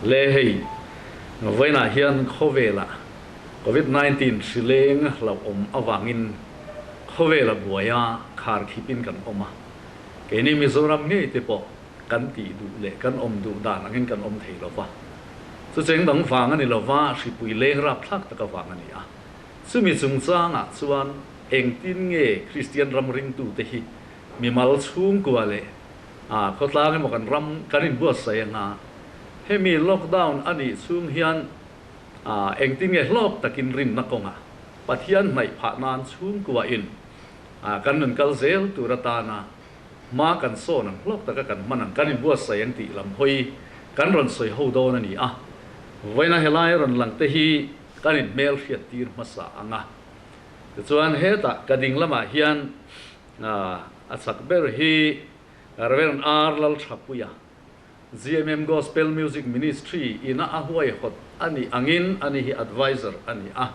Le hei, vawiinah hian khawvelah Covid 19 hri leng hlauhawm avangin khawvela buaia khar khipin kan awm a, keini Mizoram ngei te pawh kan tih duh leh kan awm duh dan angin kan awm thei lo va. Chucheng dang vang a ni lo va, hripui leng rapthlak tak avang a ni a. Chumi chungchangah chuan engtin nge Kristian ram ringtute hi mimal chhungkua leh khawtlang emaw kan ram kan inbuatsaih anga hemi lockdown a nih chhung hian engtin nge hlawk takin rinna kawngah Pathian hnaih phah nan chhungkuain kan nun kal zel tur atana hma kan sawn ang hlawk taka kan hman ang kan inbuatsaih ang tih lam hawi kan rawn sawi ho dawn a ni a. Vawiina helai rawn lang te hi kan inhmel hriat tir hmasa ang a. Tichuan hetah ka ding lamah hian a chak ber hi Rev. R. Lalthapuia, GMM Gospel Music Ministry ina a huaihawt a nih angin ani hi adviser a ni a.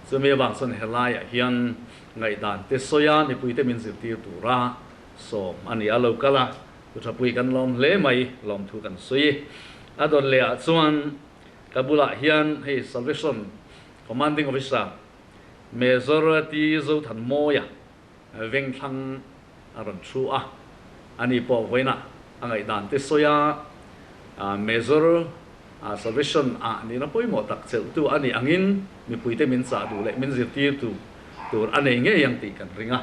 Chumi avang chuan helaiah hian ngaihdan te sawia mipuite min zirtir tura sawm a ni a. Lo kal a, Thuthapui kan lawm hle mai, lawmthu kan sawi. A dawt lehah chuan ka bulah hian hei Salvation Commanding Officer Major T. Zothanmawia Vengthlang a rawn thu a, ani pawh vawiinah a ngaihdan te sawi a, Major Salvation ah nihna pawimawh tak chelhtu a nih angin mipuite min chah duh leh min zirtirtu tur a nei ngei ang tih kan ring a,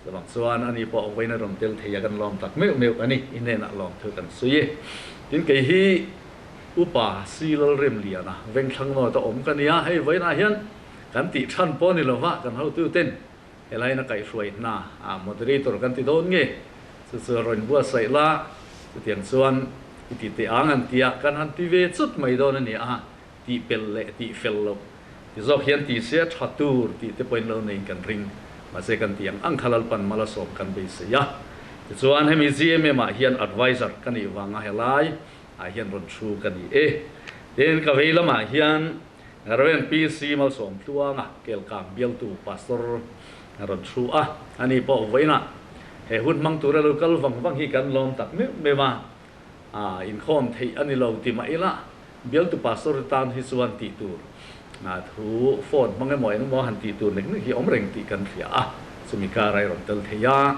chuvang chuan ani pawh vawiin a rawn tel thei a, kan lawm tak meuh meuh a ni, i hnenah lawm thu kan sawi e. Tin, kei hi Upa Silalremliana Vengthlang North a awm ka nia, hei vawiinah hian kan tih than pawh ni lova kan hotuten Helain a kaihhruai hna a moderator kan ti dawn nge? Chu chu rawn buatsaih la, chutiang chuan i ti teh ang an ti a, kan han ti ve chut mai dawn a ni a, tih pel leh tih fel loh ti zawk hian ti se a tha tur tih te pawhin lo neiin kan ring, mahse kan ti ang ang kha Lalpan mal a sawm kan beisei a. Tichuan hemi GMM ah hian advisor ka nih vanga helai ah hian rawn thu ka ni e. Tin, ka vei lamah hian Rev. PC Malsawm Tluanga Kelkang bialtu Pastor a rawn thu a, ani pawh vawiinah he hun hmang tura lo kal vang vang hi kan lawm tak meuh meuh a, a inkhawm theih a ni lo ti mah ila bialtu Pastor te tan hi chuan tih tur thu phone hmang emaw engemaw han tih tur nek nek hi awm reng tih kan hria a, chumi kara i rawn tel thei a,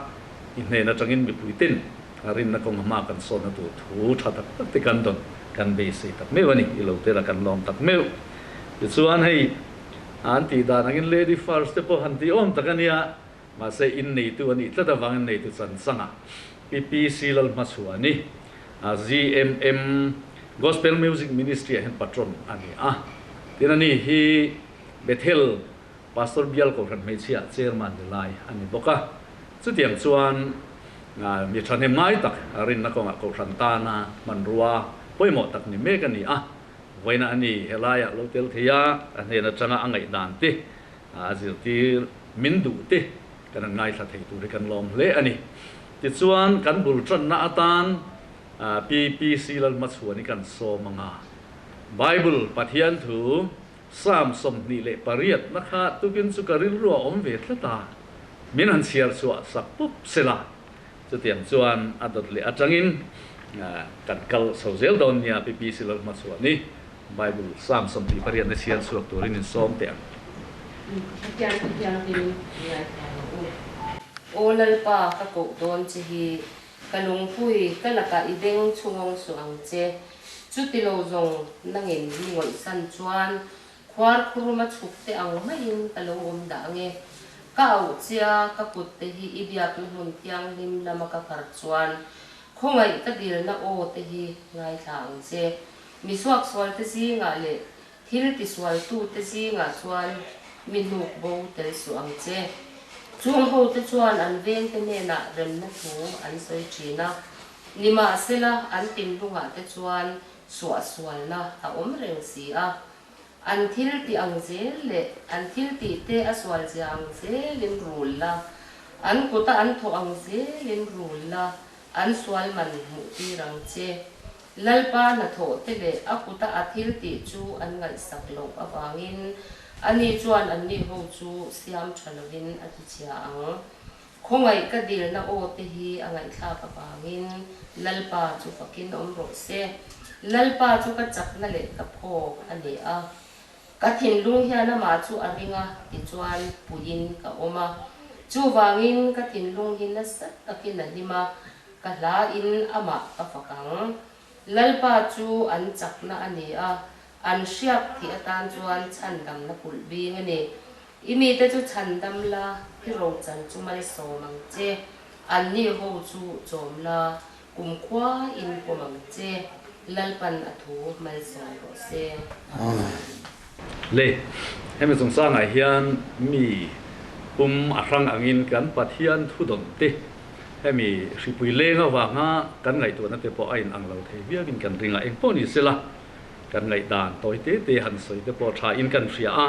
i hnen atangin mipui tin Rinna kawng hma kan sawnna tur thu tha tak tak te kan dawn kan beisei tak meuh a ni, i lo tel a kan lawm tak meuh. Tichuan hei an tih dan angin lady first te pawh han tih awm tak a nia, mahse inneitu a nih tlat avangin neitu chan changa PPC Lalhmachhuani GMM Gospel Music Ministry ah hian patron a ni a, tin ani hi Bethel Pastor Bial Kohhran Hmeichhia Chairman ni lai a ni bawk a. Chutiang chuan mi thahnem ngai tak rinna kawngah Kohhran tana hmanrua pawimawh tak ni mek a ni a. Vawiina a ni helaiah lo tel thei a, a hnen atanga a ngaihdan te, a zirtir min duh te kan han ngaithla thei tur hi kan lawm hle a ni. Tichuan kan bul tanna atan PPC Lalhmachhuan hi kan sawm anga Bible Pathian thu Psalm 28 na kha tukin chu ka rilru a awm ve tlat a, min han chhiar chhuah sak pup sela, chutiang chuan a dawt leh atangin kan kal chho zel dawn nia Pipi Silal hma chhuah ni Bible Psalm 28 na chhiar chhuak turin in sawm teh ang. Pathian thu thianghlim ngaithla rawh u. Aw Lalpa, ka koh dawn che hi, ka lungpui, ka lakah i beng chhungawng suh ang che. Chuti lo zawng nangin mi ngawihsan chuan khuar khuruma chhuk te ang maiin ka lo awm dah ange. Ka auh chia ka kut te hi i biakna hmun thianghlim lama ka phar chuan khawngaih ka dilna aw te hi ngaithla ang che. Mi suaksual te zingah leh thil tisualtu te zingah chuan mi hnuk bo tel suh ang che. Chung ho te chuan an veng te hnenah remna thu an sawi thin a. Nimahsela, an thinlungah te chuan suahsualna a awm reng si a. An thil tih ang zel leh an thil tih te a sualzia ang zelin rul la, an kuta an thawh ang zelin rul la, an sual man hmuh tir ang che. Lalpa hnathawh te leh a kuta a thil tih chu an ngaihsak loh avangin ani chuan anni ho chu siam tha lovin a tichhia ang. Khawngaih ka dilna aw te hi a ngaihthlak avangin Lalpa chu fakin awm rawh se. Lalpa chu ka chakna leh ka phawk a ni a. Ka thinlung hian amah chu a ring a, tichuan puiin ka awm a. Chuvangin ka thinlung hi nasa takin a hlim a, ka hlain amah ka fak ang. Lalpa chu an chakna a ni a, an hriak thih atan chuan chhandamna kulh bing a ni. I mite chu chhandam la, i rochan chu malsawm ang che. Anni ho chu chawm la, Kumkhua in pawm ang che, Lalpan a thu malsawm rawh se. Le, hemi chungchangah hian mi pum a hrang angin kan Pathian thudawn te hemi hripui leng avanga kan ngaihtuahna te pawh a in ang lo thei viauin kan ring a, engpawh ni sela kan ngaihdan tawi te te han sawi te pawh tha in kan hria a,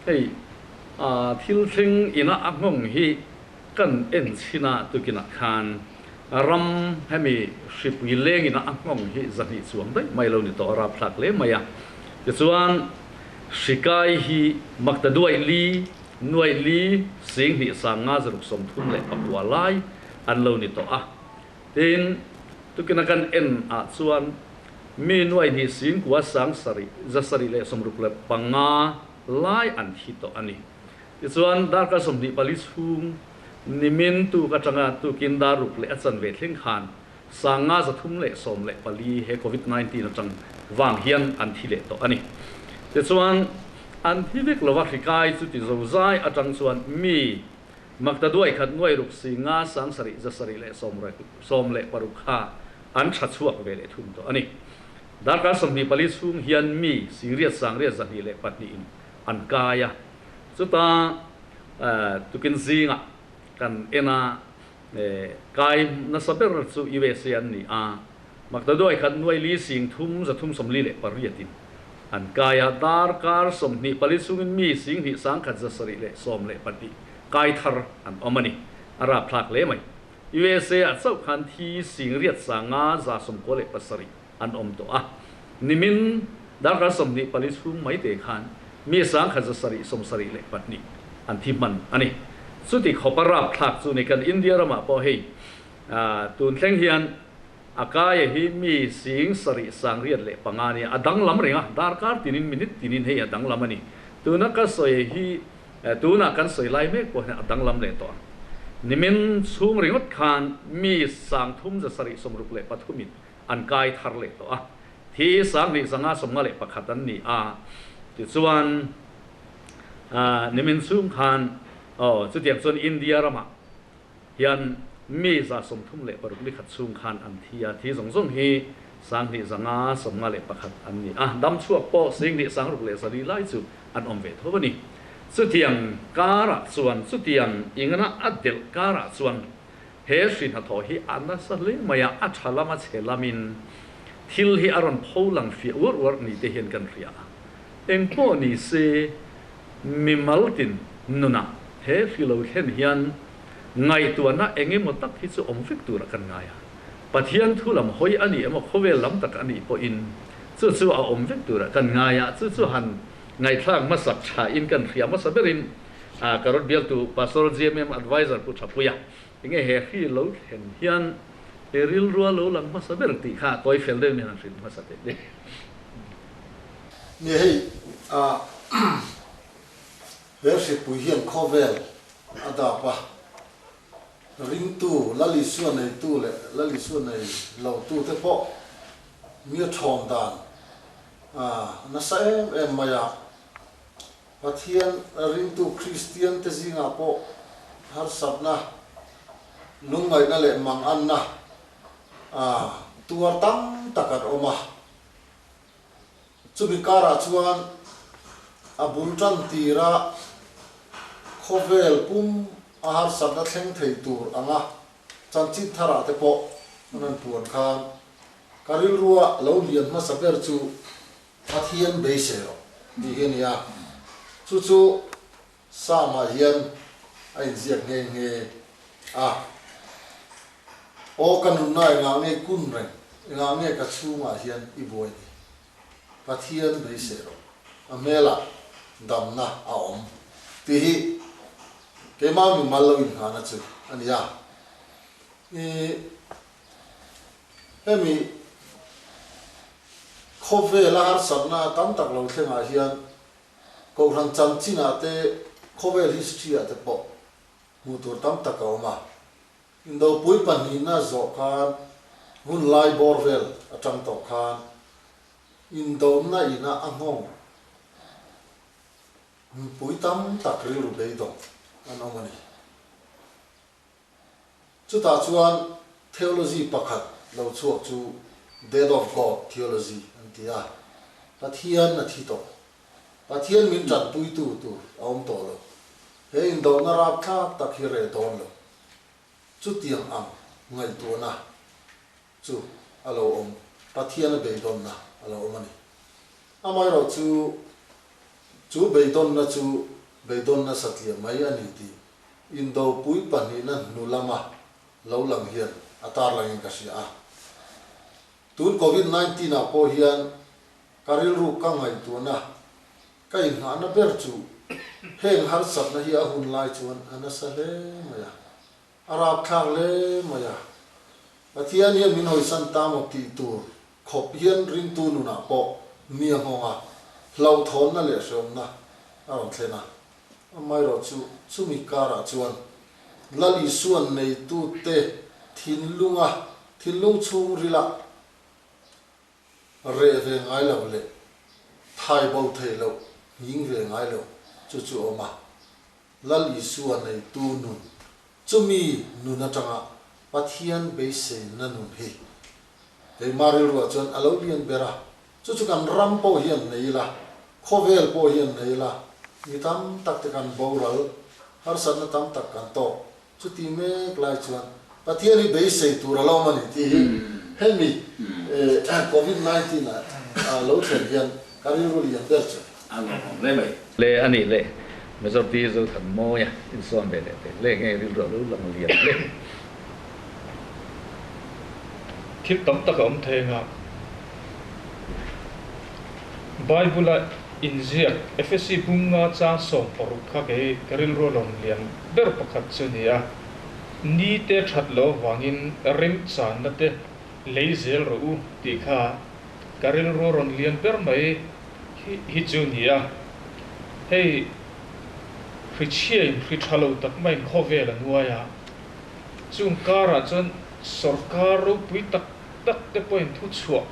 hei thil thleng ina a nghawng hi kan en chhin a tukinah khan Ram hemi hripui lengin a nghawng hi zahnih chuang daih mai lo ni tawh a rapthlak hle mai a. Tichuan hri kai hi makta duaih li, nuaih li, singhnih sanga zaruk 34 lai an lo ni tawh a. Tin, tukina kan en ah chuan mi nuaih hnih singkua sang sarih, 765 lai an thi tawh a ni. Tichuan darkar 24 chhung nimin tuk atanga tukin dar ruk leh a chanve thleng khan 5314 he Covid 19 atang vang hian an thi leh tawh a ni. Tichuan an thi vek lova hri kai chu ti zozai atang chuan mi makta duai khat nuai ruk si nga sang sarih 776 kha an tha chhuak ve leh thung tawh a ni. Darkar 24 chhung hian mi singriat sangriat 202 in an kai a, chuta tukin zingah kan en a, kai nasa ber chu USA an ni a, Maktaduai khat nuai li sing thum 348 in an kai a, darkar 24 chungin mi sing hnih sangkhat 712 kai thar an awm a ni, a rapthlak hle mai. USA ah chauh khan thi sing riat sanga 97 an awm tawh a, nimin darkar 24 chhung mai te khan mi sangkhat 772 an thi hman a ni. Chuti khawpa rapthlak chu ni kan India ramah pawh hei tun thleng hian a kaia hi mi sing sarih sangriat leh panga nia a danglam reng a, darkar tinin minute tinin hei a danglam a ni. Tuna ka sawi hi tunah kan sawi lai mek pawh hian a danglam leh tawh ang. Nimin chhung ringawt khan mi sangthum 763 in an kai thar leh tawh a, thi 2551 an ni a, tichuan nimin chhung khan aw chutiang chuan India ramah hian mi 36 ni khat chhung khan an thi a, thi zawng zawng hi 2551 an ni a, dam chhuak pawh 10 sang ruk leh zali lai chu an awm ve tho a ni. Chutiang karah chuan chutiang ingana a delh karah chuan He hri hnathawh hi a nasa hle mai a, a tha lama chhe lamin thil hi a rawn pho lang fiah uar uar ni te hian kan hria a. Engpawh ni se, mimal tin nunah he hri lo thlen hian ngaihtuahna eng emaw tak hi chu awm vek turah kan ngai a. Pathian thu lam hawi a nih emaw khawvel lam tak a nih pawhin chu chu a awm vek turah kan ngai a, chu chu han ngaihthlak hmasak thain kan hria hmasa berin ka rawn bialtu Pastor GMM Adviser Pu Thapuia enge he hri lo thlen hian he rilrua lo lang hmasa ber tih kha tawi fel deuh nen an hrilh hmasa teh le. Ni hei he hripui hian khawvel a dap a, ringtu Lal Isua neitu leh Lal Isua nei lotu te pawh mi a thawn dan nasa em em mai a. Pathian ringtu Kristian te zingah pawh harsatna, lungngaihna leh manganna tuar tam tak an awm a. Chumi karah chuan a bul tan tira khawvel pum a harsatna thleng thei tur anga chanchin tharah te pawh an rawn puan khan ka rilrua lo lian hmasa ber chu Pathian beisei rawh tih hi a ni a, chu chu Psalm-ah hian a inziak nghe nghe a. Aw ka nunna engah nge kun reng, engah nge ka chhungah hian i buai ni? Pathian beisei rawh, a hmelah damna a awm tih hi keimah mimal lo inghahna chu a ni a. I hemi. Khawvela harsatna tam tak lo thlengah hian Kohhran chanchinah te, khawvel history-ah te pawh hmuh tur tam tak a awm a. Indopui pahnihna zawh khan hun lai bawr vel atang tawh khan indona ina a nghawng mipui tam tak rilru beidawng an awm a ni. Chutah chuan theology pakhat lo chhuak chu Death of God theology an ti a, Pathian a thi tawh. Pathian min tanpuitu tur a awm tawh lo. He indohna rapthlak tak hi reh dawn lo. Chutiang ang ngaihtuahna chu a lo awm, Pathian a beidawnna a lo awm a ni. Amaherawh chu, chu beidawnna chu beidawnna satliah mai a ni tih Indopui pahnihna hnu lama lo lang hian a tarlangin ka hria a. Tun Covid 19 ah pawh hian ka rilru ka ngaihtuahna, ka inngahna ber chu heng harsatna hi a hun lai chuan a nasa hle mai a, a rapthlak hle mai a. Pathian hian min hawisan ta maw tih tur khawp hian ringtu nunah pawh mi a nghawng a, hlauhthawnna leh hreawmna a rawn thlen a. Amaherawh chu chumi karah chuan Lal Isuan neitute thinlunga thinlung chhungrila reh ve ngai lo leh thai bo theih loh nghing ve ngai lo chu chu a awm a. Lal Isua neitu nun, chumi nun atanga Pathian beiseina nun hi keimah rilruah chuan a lo lian ber a. Chu chu kan ram pawh hian nei ila, khawvel pawh hian nei ila, mi tam tak te kan boral, harsatna tam tak kan tawk. Chuti mek lai chuan Pathian hi beisei tur a lo awm a ni tih hi hemi Covid 19 a lo thlen hian ka rilru lian ber chu. A lawmawm hle mai. Le a nih le, Majority Zothanmawia insawn ve leh teh le nge rilru a lo lang lian hle. Thil tam tak a awm thei anga Bible-a inziak Efesi bunga chang 16 kha kei ka rilru a rawn lian ber pakhat chu a ni a, Ni te that lo avangin remchanna te lei zel rawh u tih kha ka rilru a rawn lian ber mai hi chu a ni a. Hei hrichhiain hri tha lo tak maiin khawvel a nuai a. Chung karah chuan sorkar ropui tak tak te pawhin thuchhuah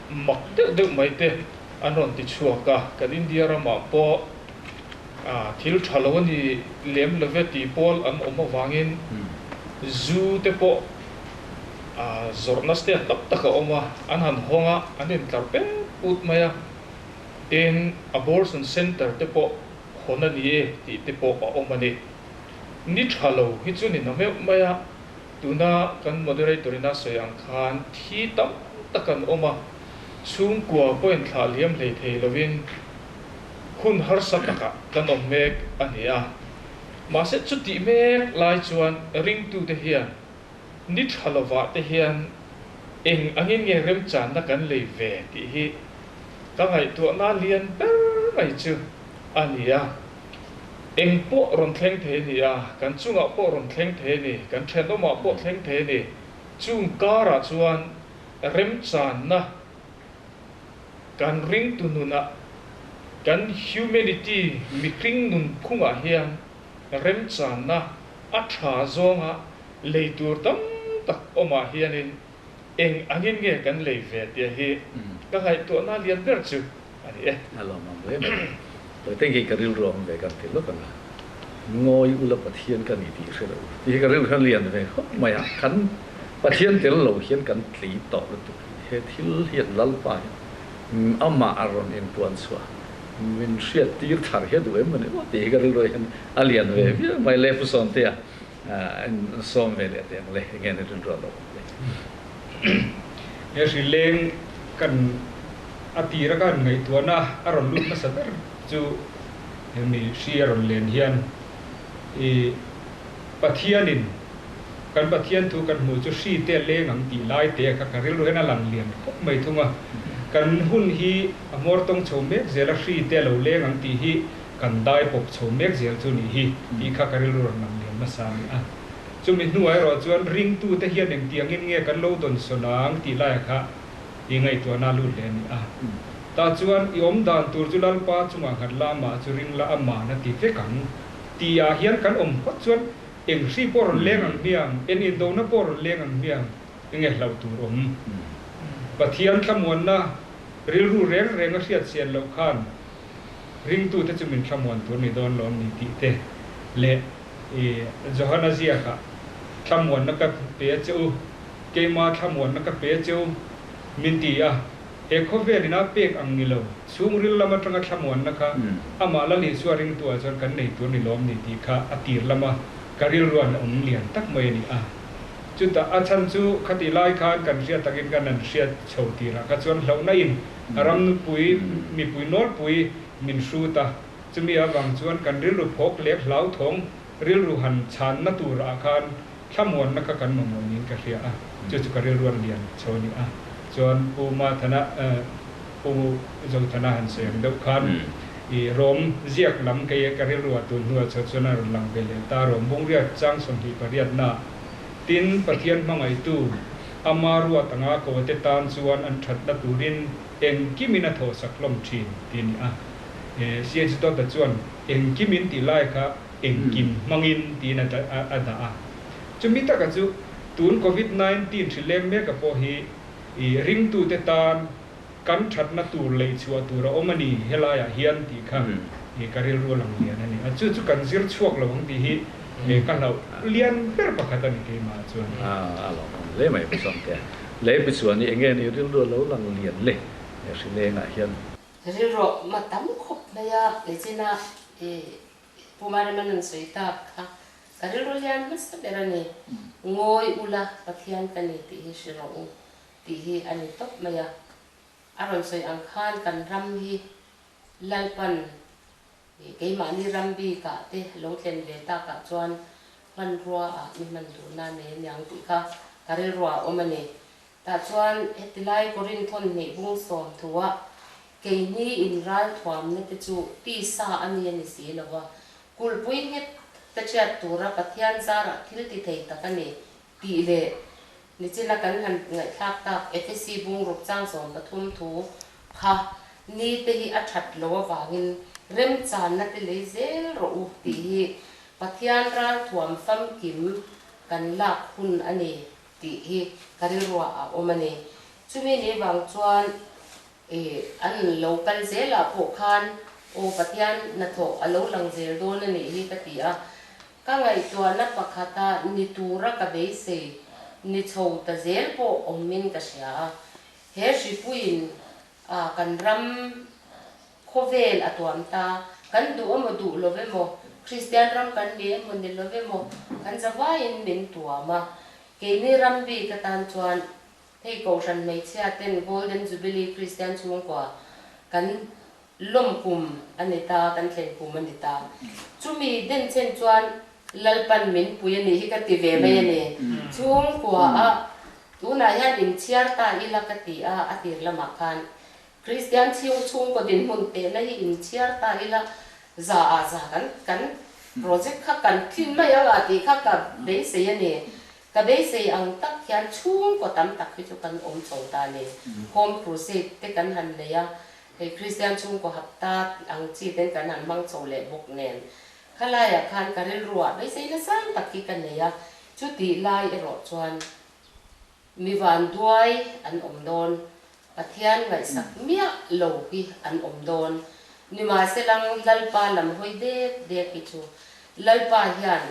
mak deuh deuh mai te an rawn ti chhuak a, kan India ramah pawh thil tha lo a ni lem love tih pawl an awm avangin zu te pawh zawrhna state tam tak a awm a, an han hawng a, an intlar pet put mai a, tin abortion center te pawh hawn a ni e tih te pawh a awm a ni. Ni tha lo hi chu ni na meuh mai a, tuna kan moderator in a sawi ang khan thi tam tak an awm a, chhungkua pawhin thlah liam hlei thei lovin hun harsa takah kan awm mek a ni a. Mahse chutih mek lai chuan ringtute hian ni tha lovah te hian eng angin nge remchanna kan lei ve tih hi ka ngaihtuahna lian ber mai chu a ni a. Eng pawh rawn thleng thei a ni a, kan chungah pawh rawn thleng thei a ni, kan thenawmah pawh thleng thei a ni. Chung karah chuan remchanna kan ringtu nunah, kan humanity mihring nunphungah hian remchanna a tha zawnga lei tur tam tak awmah hianin eng angin nge kan lei ve tia hi ka ngaihtuahna lian ber chu a ni e. A lawmawm hle mai. Tawite khi ka rilru a awm ve kan ti lawk ang a, Ngawi ula Pathian ka ni tih hre lo tih hi ka rilru khan lian ve khawp mai a, kan Pathian tel lo hian kan tli tawh lutuk hi he thil hian Lalpa hian amah a rawn inpuan chhuah min hriat tir thar hi a duh em maw ni aw tih hi ka rilru hian a lian ve viau mai le Pu Sawmtea sawm ve leh teh ang le enge ni rilru a lo awm le. He hri leng kan a tira kan ngaihtuahna a rawn lut hmasa ber chu hemi hri a rawn len hian i Pathianin kan Pathian thu kan hmuh chu hri te a leng ang tih lai te kha ka rilru hian a lang lian khawp mai thung a. Kan hun hi a hmawr tawng chho mek zel a hri te a lo leng ang tih hi kan dai pawp chho mek zel chu nih hi tih kha ka rilru rawn lang lian hmasa a ni a. Chumi hnuah erawh chuan ringtute hian engtiangin nge kan lo dawn sawn ang tih laiah kha I ngaihtuahna a lut leh a ni a. Tah chuan i awm dan tur chu Lalpa chungah nghat la amah chu ring la aman a ti vek ang tih ah hian kan awm phawt chuan eng hri pawh rawn leng ang hmiang, en indona pawh rawn leng ang hmiang enge hlauh tur awm. Pathian thlamuanna rilru reng reng a hriat chian loh khan ringtute chu min thlamuan tur ni dawn lawm ni tih te leh i Johana ziakah thlamuanna ka pe a che u. Keima thlamuanna ka pe cheu, min ti a. He khawvel ina pek ang ni lo, chhungril lam atanga thlamuanna kha amah Lal Isua ringtuah chuan kan nei tur ni lawm ni tih kha a tir lama ka rilruan awm lian tak mai a ni a. Chutah a chhan chu khatih lai khan kan hriat takin kan han hriat chho tirah kha chuan hlauhna in a ram nupui mipui nawlpui min hrut a, chumi avang chuan kan rilru phawk lek hlauthawng rilru han chhanna turah khan Thlamuanna kha kan mamawh niin ka hria a, chu chu ka rilruat lian chho a ni a. Chuan Pu Mathana, Pu Zothana han sawi ang deuh khan i Rom ziak lam kei ka rilruah tun hnuah chho chuan a rawn lang ve leh ta. Rom Bungriat chang 28 na tin Pathian hmangaihtu ama ruat anga kote tan chuan an thatna turin engkimin a thawhsak hlawm thin tih a ni a. CH Dawta chuan engkimin tih lai kha engkim hmangin tiin a dah a. Chumi taka chu tun Covid 19 hri leng meka pawh hi i ringtute tan kan thatna tur lei chhuah tur a awm a ni helaiah hian tih kha i ka rilru a lang lian a ni. A chu chu kan zir chhuak lo ang tih hi ka hlauh lian ber pakhat a ni keimah chuan. A lawmawm hle mai Pu Sawmtea. Lei pi chuan i enge ni rilru a lo lang lian le he hri lengah hian. Rilru a tam khawp mai a, nichina i Pu Mariman an sawi tak kha ka rilru lian hmasa ber a ni. Ngawi ula Pathian ka ni tih hi hre rawh u tih hi a ni tawp mai a. A rawn sawi ang khan kan ram hi Lalpan keimahni ram bikah te lo thlen ve takah chuan hmanrua ah mi hman duhna nei a niang tih kha ka rilruah a awm a ni. Tah chuan hetilai Korinthon hnih bung sawm thuah Keini in ralthuamna te chu tisa a ni a ni si lo a, kulhpui nghet te hriat tura Pathian zarah thil ti thei tak a ni tih leh nichina kan han ngaihthlak tak Efesi bungruk chang 13 thu kha ni te hi a that lo avangin remchanna te lei zel rawh u tih hi Pathian ralthuam famkim kan lak hun a ni tih hi ka rilruah a awm a ni. Chumi ni vang chuan Ih, an lo kal zelah pawh khan aw Pathian hnathawh a lo lang zel dawn a nih hi ka ti a. Ka ngaihtuahna pakhata ni tura ka beisei ni chho ta zel pawh awmin ka hria a. He hripuiin a kan ram khawvel a tuam ta, kan duh emaw duh lo emaw, Kristian ram kan ni emaw ni lo emaw, kan zavaiin min tuam a. Keini ram bik atan chuan Hei Kohhran hmeichhia ten Golden Jubilee Kristian chhungkua kan lawm kum a ni ta, kan thlen kum a ni ta. Chumi denchhen chuan Lalpan min pui a nih hi ka ti ve mai a ni. Chhungkua a tunah hian inchhiar ta ila ka ti a, a tir lamah khan Kristian chhungkaw dinhmun tehna hi inchhiar ta ila za ah za kan kan project kha kan tlin mai ang a tih kha ka beisei a ni. Ka beisei ang tak hian chhungkaw tam tak hi chu kan awm chho ta a ni. Home crusade te kan han nei a, hei Kristian chhungkaw hapta ang chi ten kan han hmang chho leh bawk nen. Khalaiah khan ka rilruah beisei nasang tak hi ka nei a, chutih lai erawh chuan mi vanduai an awm dawn, Pathian ngaihsak miah lo hi an awm dawn. Nimahselang Lalpa lam hawi dek dek hi chu Lalpa hian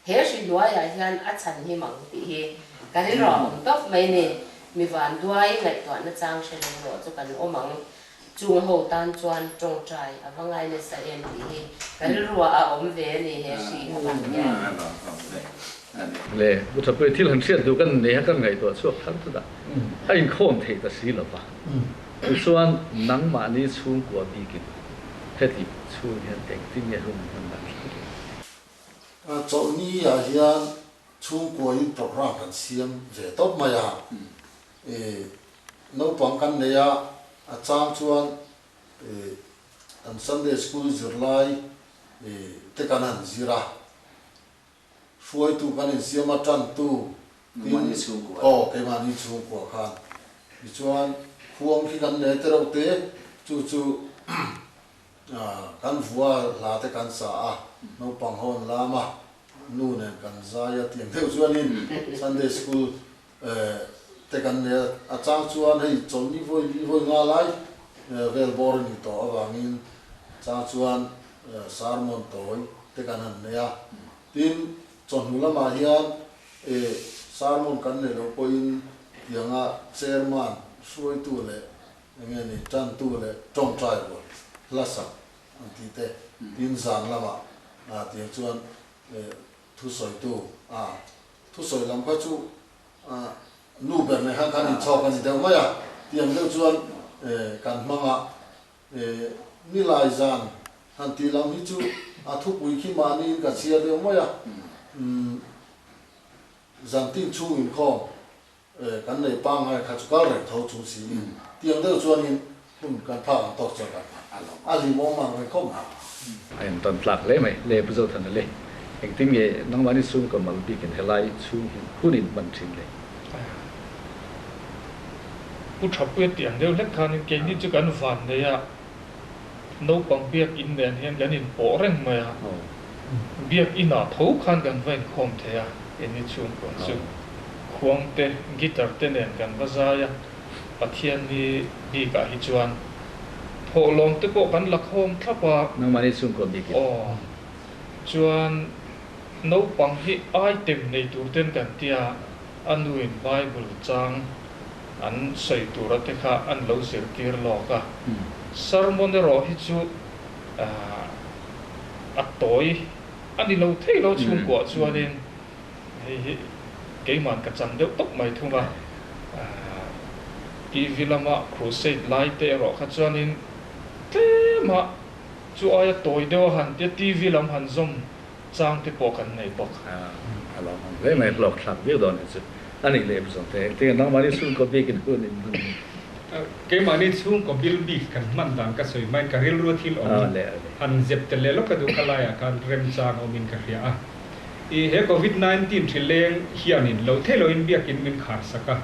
He hri hnuaiah hian a chhan him ang tih hi ka rilru a awm tawp mai ni. Mi vanduai ngaihtuahna chang hre lo rawh chu kan awm ang. Chung ho tan chuan tawngtai a va ngai nasa em tih hi ka rilru ah a awm ve a ni he hri avang hian. Le, Pu Thapui, thil han hriat duh kan nei a kan ngaihtuah chhuak thar chutah a inkhawm theih ta si lova. Tichuan nangmahni chhungkua bikin heti chhung hian engtin nge hun hman dan thleng thin? Chawlhni ah hian chhungkuain program kan siam ve tawp mai a, ih naupang kan nei a, a chang chuan ih kan Sunday school zirlai ih te kan han zir a, hruaitu kan insiam a, tantu tin aw keimahni chhungkua khan tichuan. Khuang khi kan nei te reuh te, chu chu kan vua hla te kan sa a, naupang ho an lam a, nu nen kan zai a tiang deuh chuanin Sunday School te kan nei a, a chang chuan hei chawlhni vawi li vawi nga lai vel bawr a nih tawh avangin chang chuan sermon tawi te kan han nei a, tin chawhnu lamah hian sermon kan neih loh pawhin tianga chairman hruaitu leh enge ni tantu leh tawngtai rual hla sak an tih te tin zan lamah tiang chuan thusawitu a thusawi lam kha chu nu ber nei khan kan inchhawk a ni deuh mai a tiang deuh chuan kan hmang a nilai zan han tih lam hi chu a thupui khi mahniin ka chhiar deuh mai a Zantin chhung inkhawm kan nei pangngai kha chu kal reng tho chung siin tiang deuh chuanin hun kan phak ang tawk chuan kan a hlimawm ang reng khawp mai. A intan tlak hle mai, le Pu Zothana le, engtin nge nangmahni chhungkaw mal bikin helai chhung hi hun in hman thin le? Pu Thapuia tih ang deuh hlek khanin keini chu kan van nei a, naupang biakin nen hian kan inpawh reng mai a, biakinah tho khan kan va inkhawm thei a, keini chhungkaw chu khuang te, guitar te nen kan va zai a, Pathian hi bikah hi chuan thawhlawm te pawh kan la khawm thlap a. Nangmahni chhungkaw bikin. Aw, chuan naupang hi item nei tur ten kan tia, a nuin Bible chang an sawi tura te kha an lo zirtir lawk a. Sermon erawh hi chu a tawi a ni lo thei lo chhungkuah chuanin hei hi keiman ka chan deuh tawp mai thung a. TV lama crusade lai te erawh kha chuanin tlema chu aia tawi deuh a han tia TV lam han zawm chang te pawh kan nei bawk. A lo hmang hle mai, hlawk thlak viau dawn hi chu a nih leh zawng te. Engtin nge nangmahni chhungkaw bik in hun in hman hi? Keimahni chhungkaw bil bik kan hman dan ka sawi hmain ka rilru thil awm han zep tel leh lawk ka duh kha laiah khan remchang awmin ka hria a. I he Covid 19 hri leng hianin lo thei loin biakin min khar sak a,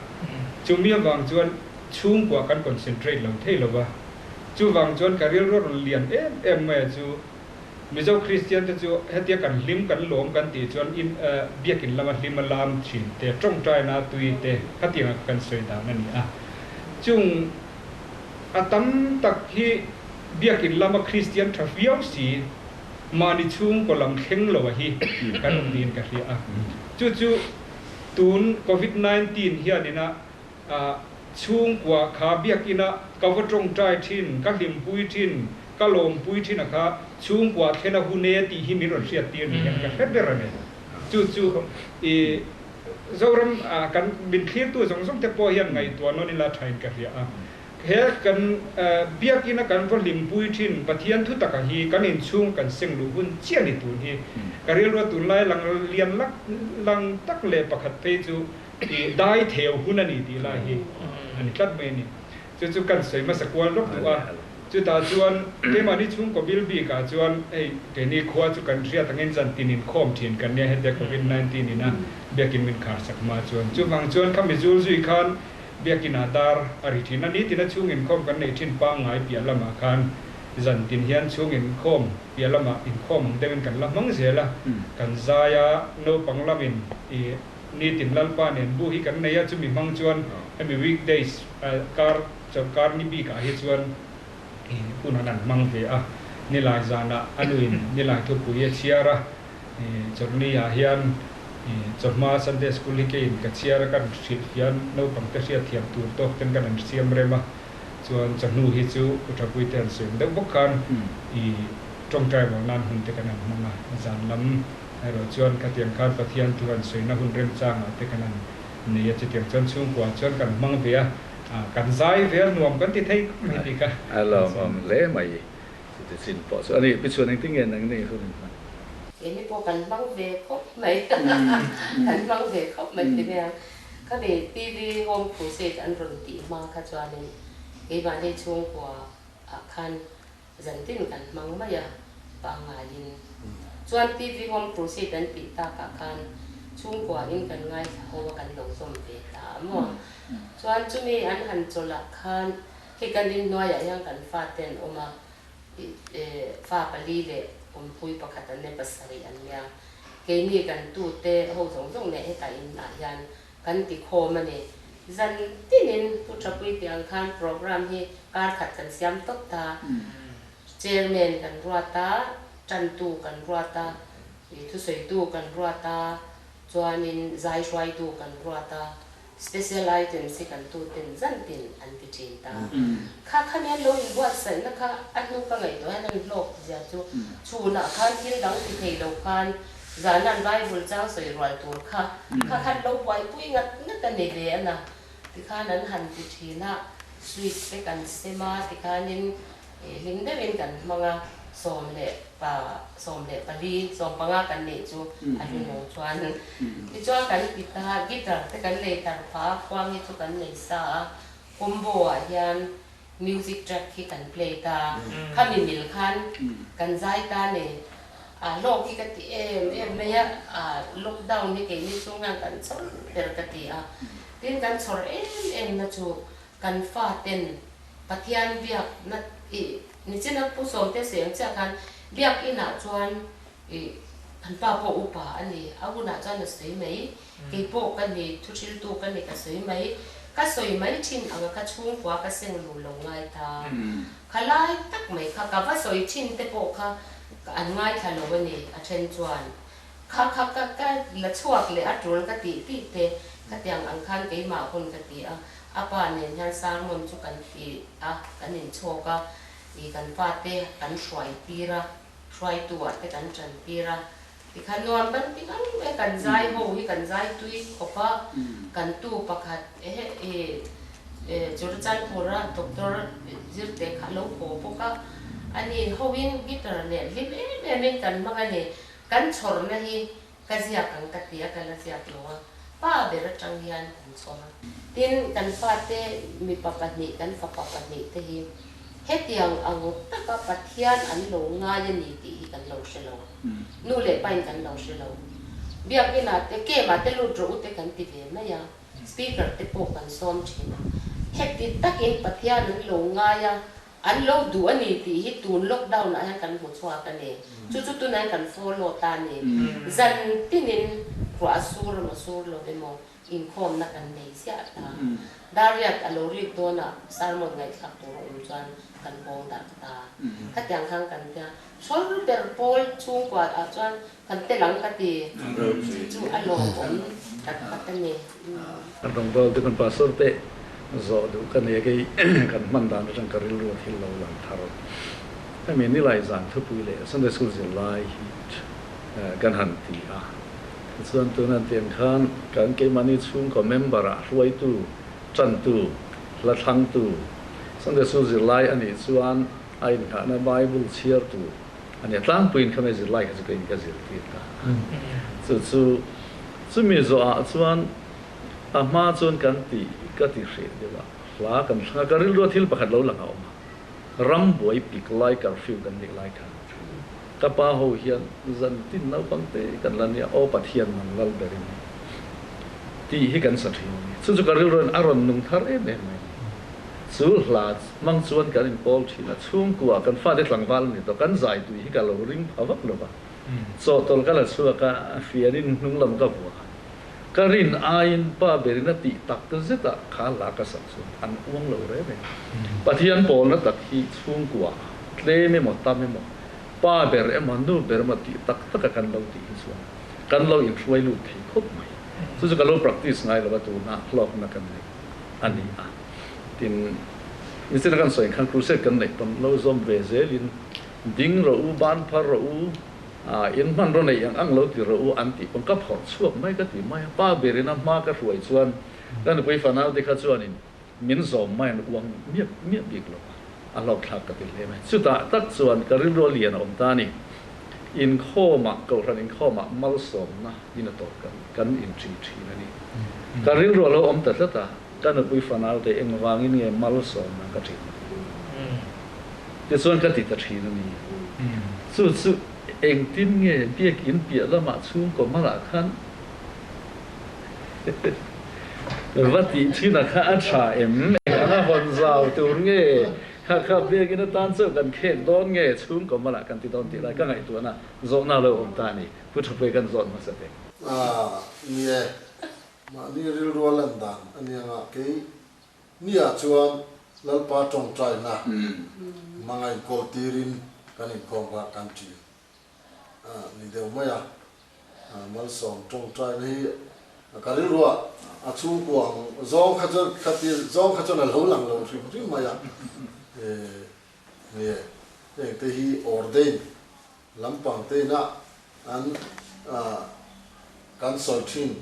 chumi avang chuan chhungkua kan concentrate lo thei lo va, chuvang chuan ka rilru a rawn lian em em mai a chu Mizo Kristian te chu hetia kan hlim kan lawm kan tih chuan in biakin lama hlim a lam thin te, tawngtaina tui te khatianga kan sawi dan a ni a. Chung a tam tak hi biakin lama Kristian tha viau si mahni chhungkaw lam thleng lo a hi kan awm niin ka hria a. Chu chu tun Covid 19 hianina Chhungkua kha biakina ka va tawngtai thin, ka hlimpui thin, ka lawmpui thin a kha chhungkua thlen a hun e tih hi min rawn hriat tir ni hian ka hre ber a ni. Chu chu i Zoram kan min thlirtu zawng zawng te pawh hian ngaihtuah nawn ila thain ka hria a. He kan biakina kan va hlimpui thin Pathian thu taka hi kan inchhung kan seng luh hun chiah ni tun hi ka rilrua tunlai lang lian lak lang tak leh pakhat phei chu I dai theu hun a ni tih lai hi a ni tlat mai a ni. Chu chu kan sawi hmasa kual rawk duh a. Chutah chuan keimahni chhungkaw bil bikah chuan hei keini khua chu kan hriat angin zan tin inkhawm thin kan nia hetia Covid 19 ina biakin min khar sak hma chuan. Chuvang chuan khami zul zui khan biakinah dar a ri thin a. Nitina chhung inkhawm kan neih thin pangngai piah lamah khan zan tin hian chhung inkhawm piah lamah inkhawm ang deuhin kan la hmang zel a. Kan zai a, naupang lamin i Nitin Lalpa nen bu hi kan nei a, chumi hmang chuan hemi weekdays kar chawlhkar ni bikah hi chuan hun an han hmang ve a, nilai zanah a nuin nilai thupui a chhiar a, chawlhni ah hian chawhma Sunday School hi keiin ka chhiar a, kan hrilh hian naupang te hriatthiam tur tawk ten kan han siam rem a, chuan chawhnu hi chu U Thapui te han sawi deuh bawk khan i tawngtai rual nan hun te kan han hmang a, zan lam Erawh chuan khatiang khan Pathian thu han sawina hun remchangah te kan han nei a, chutiang chuan chhungkua chuan kan hmang ve a, kan zai ve a, nuam kan ti thei khawp mai tih kha. A lawmawm hle mai chuti chin pawh chu a ni. Pi Chhuan engtin nge nang nei hun in hman? Keini pawh kan hmang ve khawp mai, kan hmang ve khawp mai ti mai ang. Khami TV Home Crusade an rawn tih hma kha chuanin keimahni chhungkua ah khan Zantin kan hmang mai a, pangaiin. Chuan TV Home Crusade an tih takah khan Chhungkua in kan ngaithla ho a kan lo zawm ve ta a maw? Chuan chumi an han chawlh ah khan hei kan inhnuaiah hian kan fate an awm a, fa pali leh awmpui pakhat an nei pasarih an nia. Keini kan tute ho zawng zawng leh hetah inah hian kan ti khawm a ni. Zan tinin Pu Thapui tih ang khan program hi kar khat kan siam tawp ta. Chairman kan ruat a, tantu kan ruat a, thusawitu kan ruat a, chuanin zai hruaitu kan ruat a, special items hi kan tuten zan tin an ti thin ta. Kha khami an lo inbuatsaihna kha a hnu ka ngaihtuah hian an hlawk zia chu chhunah khan thil dang ti thei lo khan Zanan Bible chang sawi rual tur kha kha khan lo buaipui ngat ngat a ni ve a na. Tikhan an han ti thin a, sweet te kan sem a, tikhanin hlim deuhin kan hmang a, 14, 15 kan neih chu a hlunung chuan. Tichuan kan ti ta, guitar te kan nei tar phah a, khuang hi chu kan nei sa a, combo ah hian Music track hi kan play ta, khami mil khan kan zai ta ni. A hlawk hi ka ti em em mai a, a lockdown hi keini chhung hian kan chhawr ber ka ti a. Tin kan chhawr em em na chu kan fa ten Pathian biak na i nichin a Pu Sawmte sawi ang chiah khan biak inah chuan i kan pa pawh upa a ni, a hunah chuan a sawi mai. Kei pawh ka ni, thuhriltu ka ni ka sawi mai. Ka sawi mai thin ang a ka chhungkua ka seng lu lo ngai ta. Kha lai tak mai kha ka va sawi thin te pawh kha an ngaithla lo a ni a then chuan. Kha kha ka ka la chhuak leh a tul ka tih tih te khatiang ang khan keimah hun ka ti a. A pa nen hian sermon chu kan ti a, kan inchhawk a, ih kan fate kan hruai tir a, hruaitu ah te kan tan tir a. Tikhan nuam kan ti ngang mai a, kan zai ho hi kan zai tui khawp a, kan tu pakhat ehe i Churachandpur-a doctor zirte kha a lo haw bawk a, ani hoin guitar leh hlim em em in kan hmang a ni, kan chhawrna hi ka ziak ang ka ti a, ka la ziak lo a, pa ber atang hian kan chhawr a. Tin, kan fate mipa pahnih, kan fapa pahnih te hi hetiang ang taka Pathian an lo ngai a ni tih hi kan lo hre lo. Nu leh pain kan lo hre lo. Biakinah te, Camp-ah te lut rawh u te kan ti ve mai a, Speaker te pawh kan sawm thin a. Heti takin Pathian an lo ngai a, an lo duh a ni tih hi tun lockdown-ah hian kan hmu chhuak a ni. Chu chu tunah hian kan follow ta a ni. Zan tinin ruah a sur emaw sur lo emaw Inkhawmna kan nei ziah ta. Dariat a lo rik dawnah sermon ngaihthlak tur a awm chuan kan hawng darh ta. Khatiang khan kan tia hrawl ber pawl chhungkua ah chuan kan tel ang ka ti. Chu chu a lawmawm tak tak a ni. Kan rawngbawlte kan pastor te zawh duh ka nei a kei kan hman dan atang ka rilru a thil lo lang thar. Hemi nilai zan thupui leh Sunday school zirlai hi kan han ti a. Tichuan tun an tiang khan kan keimahni chhungkaw member ah hruaitu, tantu, hla thlangtu, Sunday School zirlai a nih chuan a inngahna Bible chhiartu a nia tlangpuiin kha mai zirlai kha chu keiin ka zirtir ta a. Chu chu chumi zawhah chuan a hma chuan kan ti ka ti hreh deuh a, hla kan thlang a, ka rilru a thil pakhat lo lang a awm a. Ram buai pik lai curfew kan nih lai khan ka pa ho hian zan tin naupang te kan la nia aw Pathian nang lal ber in ni tih hi kan sa thin a ni. Chu chu ka rilru in a rawn nung thar em em mai a ni. Chu hla hmang chuan kan in pawl thin a, chhungkua kan fate tlangval a ni tawh, kan zai tui hi ka lo ring pha vak lo va, chawhtawlh ka la chhuak a, fian in hnung lam ka vuah a. Ka rin aiin pa berin a tih tak zet ah kha hla ka sak chuan an uang lo reng reng. Pathian pawlna tak hi chhungkua tlem emaw tam emaw, pa ber emaw nu ber emaw tih tak taka kan lo tih hi chuan kan lo inhruai lut thei khawp mai. Chu chu ka lo practice ngai lo a tuna hlawkna kan nei a ni a. Tin, nichina kan sawi khan crusade kan neih pawn lo zawm ve zelin ding rawh u, ban phar rawh u, In hmanraw nei ang ang lo ti rawh u an tih pawn ka phawrh chhuak mai ka ti mai a, pa berin a hma ka hruai chuan ka nupui fanau te kha chuanin min zawm mai an uang miap miap bik lo a, a hlawkthlak ka ti hle mai. Chutah tak chuan ka rilru a lian a awm ta a ni. Inkhawmah, Kohhran inkhawmah malsawmna in a tawp kan kan inṭi ṭhin a ni. Ka rilru a lo awm ta tlat a, ka nupui fanau te engvangin nge malsawmna ka ṭin? Tichuan ka ti ta ṭhin a ni. Chu chu engtin nge biakinn piah lamah chhungkaw hmalah khan Va tih thin a kha a tha em? Eng anga hawn zau tur nge? Kha kha biakin atan chauh kan khek dawn nge chhungkaw malah kan ti dawn tih lai ka ngaihtuahna zawhna lo awm ta a ni. Pu Thapui kan zawt hmasa teh. Aaa ni e, mahni rilru a lan dan a nia nga kei nia chuan Lalpa tawngtaina hmanga inkawl tirin kan inkhawm kha kan ṭin a ni deuh mai a, malsawm tawngtaina hi ka rilrua a chhungkua ang zawng kha chuan khati zawng kha chuan a lo lang lo hrim hrim mai a, ni e hengte hi ordain Lampang te ina an kan sawi thin,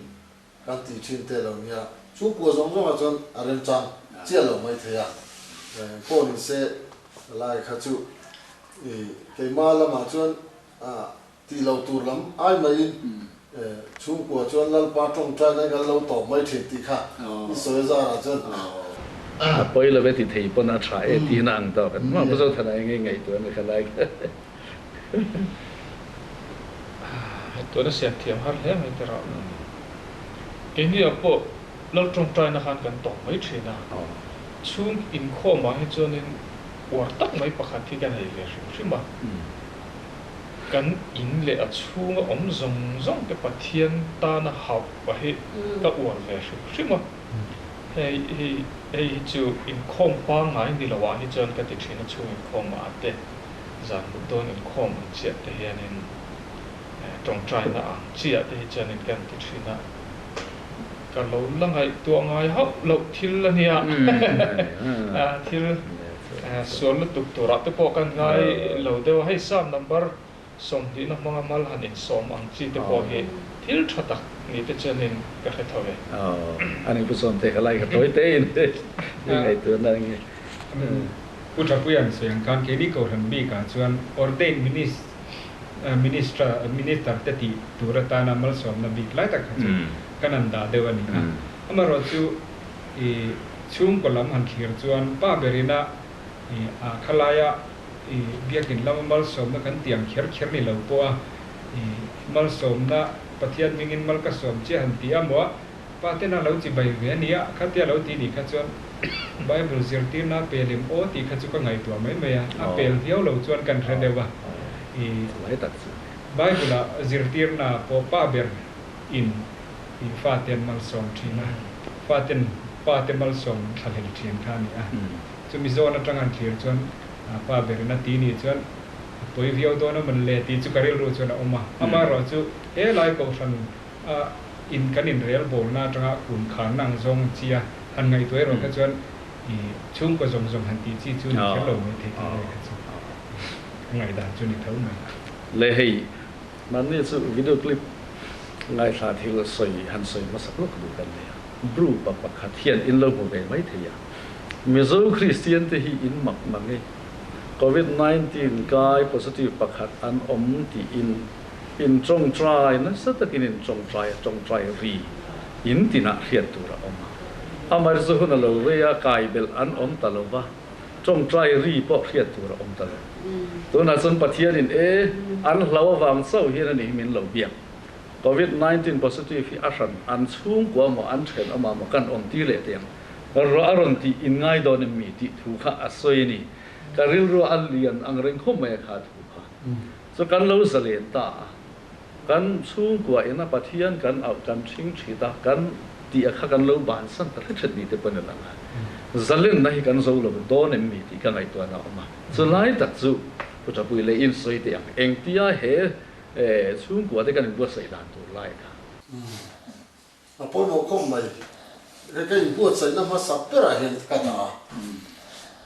kan tih thin te lo nia. Chhungkua zawng zawngah chuan a remchang chiah lo mai thei a. Pawh ni se lai kha chu i keimah lamah chuan tih lo tur lam ai maiin chhungkua chuan Lalpa tawngtaina kan lo tawp mai thin tih kha i sawi zarah chuan. A pawi lo e ti thei pawn a tha e tihna ang tawk an hma Pu Zothana eng nge ngaihtuah na kha lai kha. Tuna siam thiam har hle mai te rah. Keini ah pawh Lal tawngtaina khan kan tawng mai thin a. Chhung inkhawm ah hi chuanin uar tak mai pakhat hi ka nei ve hrim hrim a. Kan in leh a chhunga awm zawng zawng te Pathian tana hauh pah hi ka uar ve hrim hrim a. Hei hi hei hi chu inkhawm pangngai ni lo ah hi chuan ka ti thin a chhung inkhawm ah te. Zan mut dawn inkhawm ang chiah te hianin tawngtaina ang chiah te hi chuanin kan ti thin a, ka lo la ngaihtuah ngai hauh loh thil a nia. Thil sual lutuk turah te pawh kan ngai lo deuh a, hei Psalm number 20 na hmanga mal han insawm ang chi te pawh hi thil tha tak ni te chuanin ka hre tho ve. A ni Pu Sawmte ka lai ka tawi tein i ngaihtuahna ang e. Pu Thapuia'n sawi ang khan keini Kohhran bikah chuan ordained minister minister te tih tur atana malsawmna bik lai tak kha chu kan han dah deuh a ni a. Amaherawhchu i chhungkaw lam han thlir chuan pa berina i a khalaia i biakin lama malsawmna kan tih ang kher kher ni lo pawh a i malsawmna Pathian hmingin mal ka sawm chiah han ti a maw a Pa ten a lo chi bai ve a nia, khatia lo ti nih kha chuan Bible zirtirna a pel em aw tih kha chu ka ngaihtuah mai mai a, a pel viau lo chuan kan hre deuh a. I Bible ah zirtirna pawh pa ber in i fa te an malsawm thin a, fa ten pa te malsawm thlahlel thin kha a ni a. Chumi zawn atang an thlir chuan pa ber in a ti nih chuan a pawi viau dawn a mawn le tih chu ka rilru chuan a awm a. Amaherawhchu helai kohhran A in kan inrel bawlna atanga kun kharna ang zawng ang chi a, han ngaihtuah erawh kha chuan i chhungkaw zawng zawng han tih chi chu ni kher lo mai thei tih lai kha chu ka ngaihdan chu ni tho mai. Le hei, mahni chu video clip ngaithla thil sawi han sawi hmasak lawk duh kan nei a, Bru pa pakhat hian in lo hmu ve mai thei a, Mizo Kristian te hi in mak mang e, Covid 19 kai positive pakhat an awm tiin In tawngtai nasa takin in tawngtai a, tawngtai ri in tinah hriat tur a awm a. Amaherawhchu hun a lo rei a, kai belh an awm ta lo va, tawngtai ri pawh hriat tur a awm ta lo. Tunah chuan Pathianin e, an hlau avang chauh hian a ni hi min lo biak. Covid 19 positive hi a hran an chhungkua maw an thenawmah maw kan awm tir leh teh ang. A rawn tih in ngai dawn em mi tih thu kha a sawi a ni. Ka rilru a lian ang reng khawp mai a kha thu kha. Chu kan lo zalen ta a, kan chhungkua ina Pathian kan auh kan ṭhing ṭhit a, kan tih a kha kan lo bansan ta hret hret ni te pawn a lang a. Zalenna hi kan zo lo dawn em mi tih ka ngaihtuahna a awm a. Chu lai tak chu Pu Ṭhapui leh in sawi teh ang, engtia he chhungkua te kan inbuatsaih dan tur lai kha. A pawimawh khawp mai. He ka inbuatsaihna hmasa berah hian ka dah a,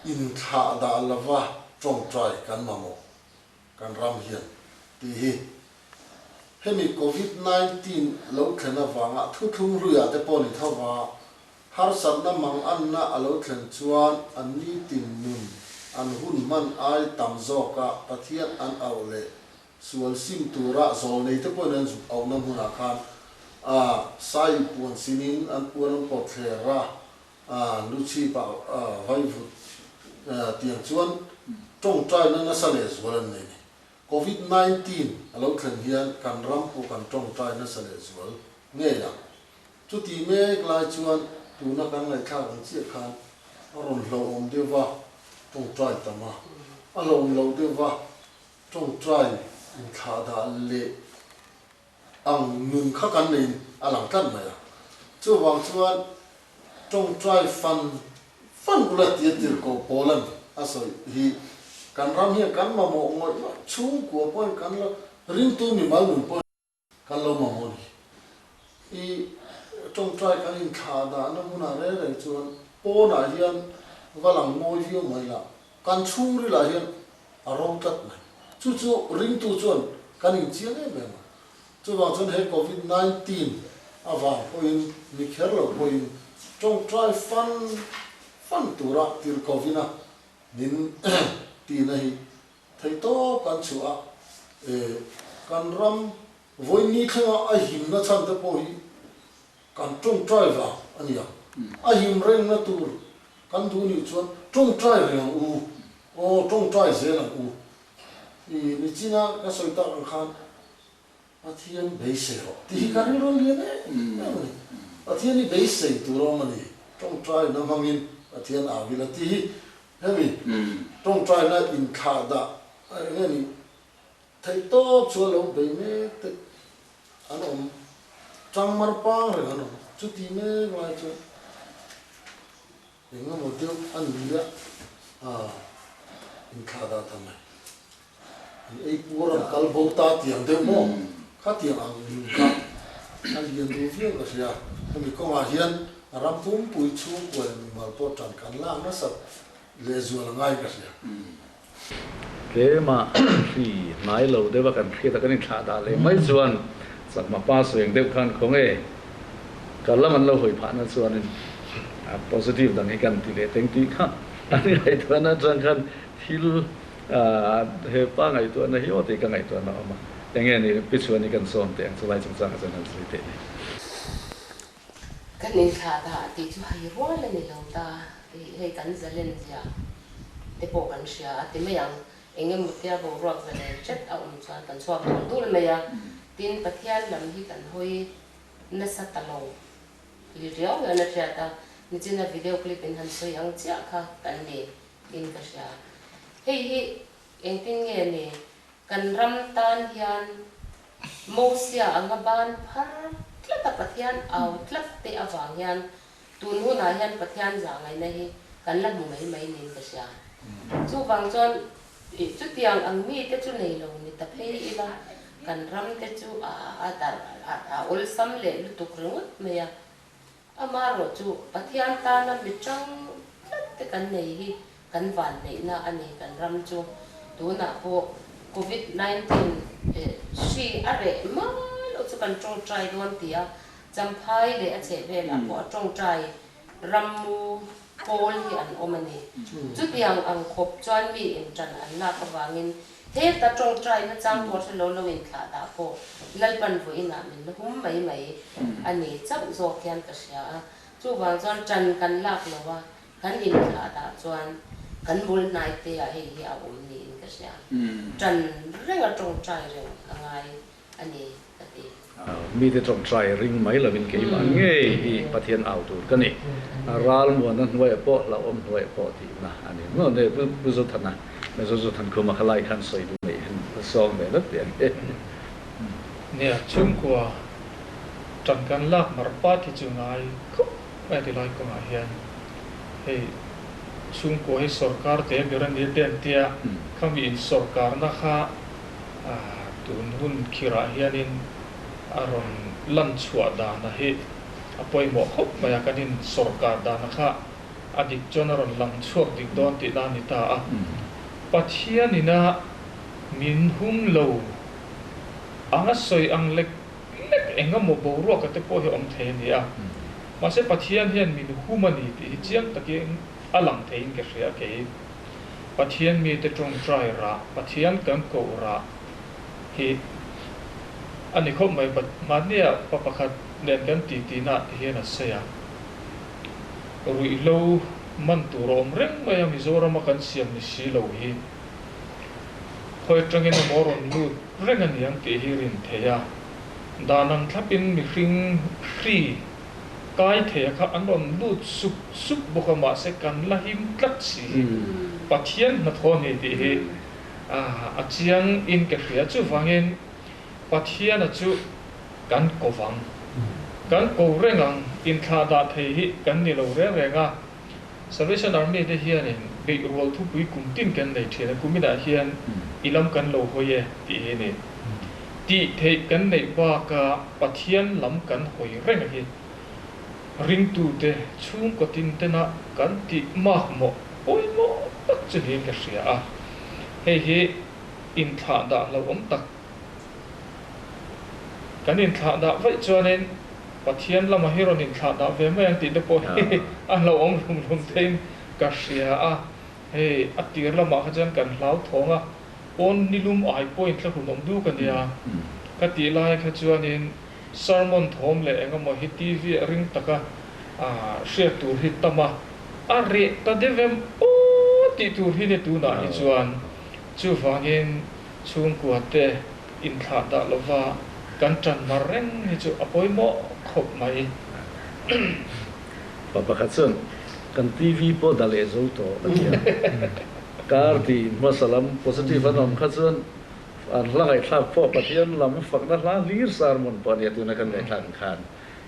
inthlah dah lova tawngtai kan mamawh. Kan ram hian tih hi hemi Covid 19 lo thlen avanga thuthlung hluiah te pawh ni tho va, harsatna manganna a lo thlen chuan an nitin nun an hun hman ai tam zawka Pathian an auh leh sual sim tura zawlnei te pawhin an zuk auhna hmunah khan a sai puan sinin an puan an pawt thler a, lu chhip ah vaivut tiang chuan tawngtaina nasa leh zual an nei ni. Covid 19 a lo thlen hian kan ram pawh kan tawngtai nasa leh zual ngei ang. Chuti mek lai chuan tuna kan ngaihthlak ang chiah khan a rawn hlauhawm deuh va, tawngtai tam a, a hlauhawm loh deuh va, tawngtai inthlahdah leh ang nun kha kan neiin a lang tlat mai a. Chuvang chuan tawngtai fan fan ula tia tirhkoh Paula'n a sawi hi kan ram hian kan mamawh ngawih ngawih chhungkua pawhin kan lo ringtu mimal nun pawhin kan lo mamawh a ni. I tawngtai kan inthlah dahna hmunah reng reng chuan pawnah hian va lang mawi viau mai la, kan chhungrilah hian a ro tlat mai. Chu chu ringtu chuan kan inchiang em em a. Chuvang chuan he Covid 19 avang pawhin mi kher lo pawhin tawngtai fan fan tura tirhkovina min tihna hi theihtawp kan chhuah a. Kan ram vawiin thlenga a himna chhan te pawh hi kan tawngtai vang a ni ang. A him rengna tur Kan duh nih chuan tawngtai reng ang u, aw tawngtai zel ang u. I nichina ka sawi tak ang khan Pathian beisei rawh tih hi ka rilru lian em em a ni. Pathian hi beisei tur a awm a ni, tawngtaina hmangin Pathian au ila tih hi hemi tawngtaina inthlah dah eng nge ni theih tawp chuan lo bei mek te an awm, tangmar pang reng an awm, chuti mek lai chuan Eng emaw deuh a ni a, a inthlah dah ta mai. An ei puar an kal bo ta tiang deuh maw? Khatiang ang nun kha a lian duh viau ka hria. Hemi kawngah hian a ram pumpui chhungkua leh mimal pawh tan kan lak nasat lehzual a ngai ka hria. Tlema hri hnai lo deuha kan hriat a kan inthlah dah leh mai chuan chakma pa sueng deuh khan khawnge kal lam an lo hawi phahna chuanin a positive dang hi kan ti leh teng tih kha an ngaihtuahna atang khan thil he pa ngaihtuahna hi aw tih ka ngaihtuahna a awm a, enge ni pi chuan hi kan sawm teh ang chulai chungchang ah chuan han sawi teh ni. Kan inthlah dah tih chu hei rual a ni lo ta. Hei kan zalen zia te pawh kan hria a ti mai ang. Eng emaw tia boruak zalen hret a awm chuan kan chhuak dul dul mai a. Tin, Pathian lam hi kan hawi nasa ta lo li riau hian a hriat a. Nichina video clip in han sawi ang chiah kha kan ni in ka hria. Hei hi engtin nge ni Kan ram tan hian Mosia anga ban phar tlat a Pathian au tlat te avang hian tun hunah hian Pathian zah ngaihna hi kan la hmu mai mai niin ka hria. Chuvang chuan chutiang ang mite chu nei lo ni ta phei ila kan ram te chu a darh a awlsam leh lutuk ringawt mai a. Amaherawh chu Pathian tana mi tang tlat te kan nei hi kan vanneihna a ni kan ram chu. Tunah pawh Covid 19 hri a reh mai loh chu kan tawngtai dawn ti a, Champhai leh a chhehvelah pawh a tawngtai rammu pawl hi an awm a ni. Chutiang ang khawp chuan mi intan an lak avangin Heta tawngtaina chang pawh hre lo lo inthlah dah pawh Lalpan vawiinah min la hum mai mai a ni chauh zawk hian ka hria a. Chuvang chuan tan kan lak lo a, kan inthlah dah chuan kan bul hnai te ah hei hi a awm niin ka hria. Tan renga tawngtai reng a ngai a ni ka ti. Mite tawngtai ring mai lovin keimah ngei hi Pathian au tur ka ni. Ralmuana hnuaiah pawh hlauhawm hnuaiah pawh tihna a ni. Maw ne Pu Zothana, Mizo Zothan khuma kha lai khan sawi duh neih hian a sawm ve vek tih ang hi. Nia, chhungkua tan kan lak mar pat hi chu ngai khawp mai ti lai kawngah hian hei chhungkua hi sorkar te ber a nia te an tia, khami in sorkarna kha Tun hun khirah hianin a rawn lan chhuah dana hi a pawimawh khawp mai a, kan in sawrkar dana kha a dik chuan a rawn lang chhuak dik dawn tihna a ni ta a. Pathianina min hum lo anga sawi ang lek lek engemaw boruaka te pawh hi awm thei a ni a, mahse Pathian hian min hum a ni tih hi chiang takin a lang theiin ka hria kei. Pathian mite tawngtai rah, Pathian kan koh rah hi a ni khawp mai. Mahnia pa pakhat nen kan titi-na hian a sawi a, ruihhlo man tur a awm reng mai a, Mizorama kan siam ni si lo hi khawi atangin emaw rawn lut reng a ni ang tih hi rin theih a, dan ang thlapin mihring hri. Kai theia kha an rawn lut sup sup bawk a, mahse kan la him tlat si hi Pathian hnathawh a ni tih hi a chiang in ka hria. Chuvangin Pathiana chu kan ko vang, kan ko reng ang, inthlahdah thei hi kan ni lo reng reng a. Salvation Army te hianin beih rual thupui kum tin kan nei thin a, kuminah hian i lam kan lo hawi e tih hi a ni. Tih theih kan neih baka Pathian lam kan hawi reng hi ringtute chhungkaw tin tena kan tih makmawh pawimawh tak chu niin ka hria a, hei hi inthlahdah hlauhawm tak Kan inthlahdah vaih chuanin Pathian lama hi rawn inthlahdah ve mai ang tih te pawh hi a hlauhawm rum rum theiin ka hria a. Hei a tir lamah kha chuan kan hlauthawng a, pawn nilum ai pawhin thlahrun awm duk a nia. Ka tih lai kha chuanin sermon thawm leh eng emaw hi TV ah ring taka hriat tur hi tam a, a reh ta deuh em aw tih tur hi ni tunah hi chuan. Chuvangin chhungkua te inthlah dah lova kan tan mar reng hi chu a pawimawh khawp mai. Pa pakhat chuan kan TV pawh dah leh zo tawh a ti a. Kar tih hmasa lam positive an awm kha chuan an hla ngaihthlak pawh Pathian lam fakna hla hlir sermon pawh a nia tuna kan ngaihthlak ang khan.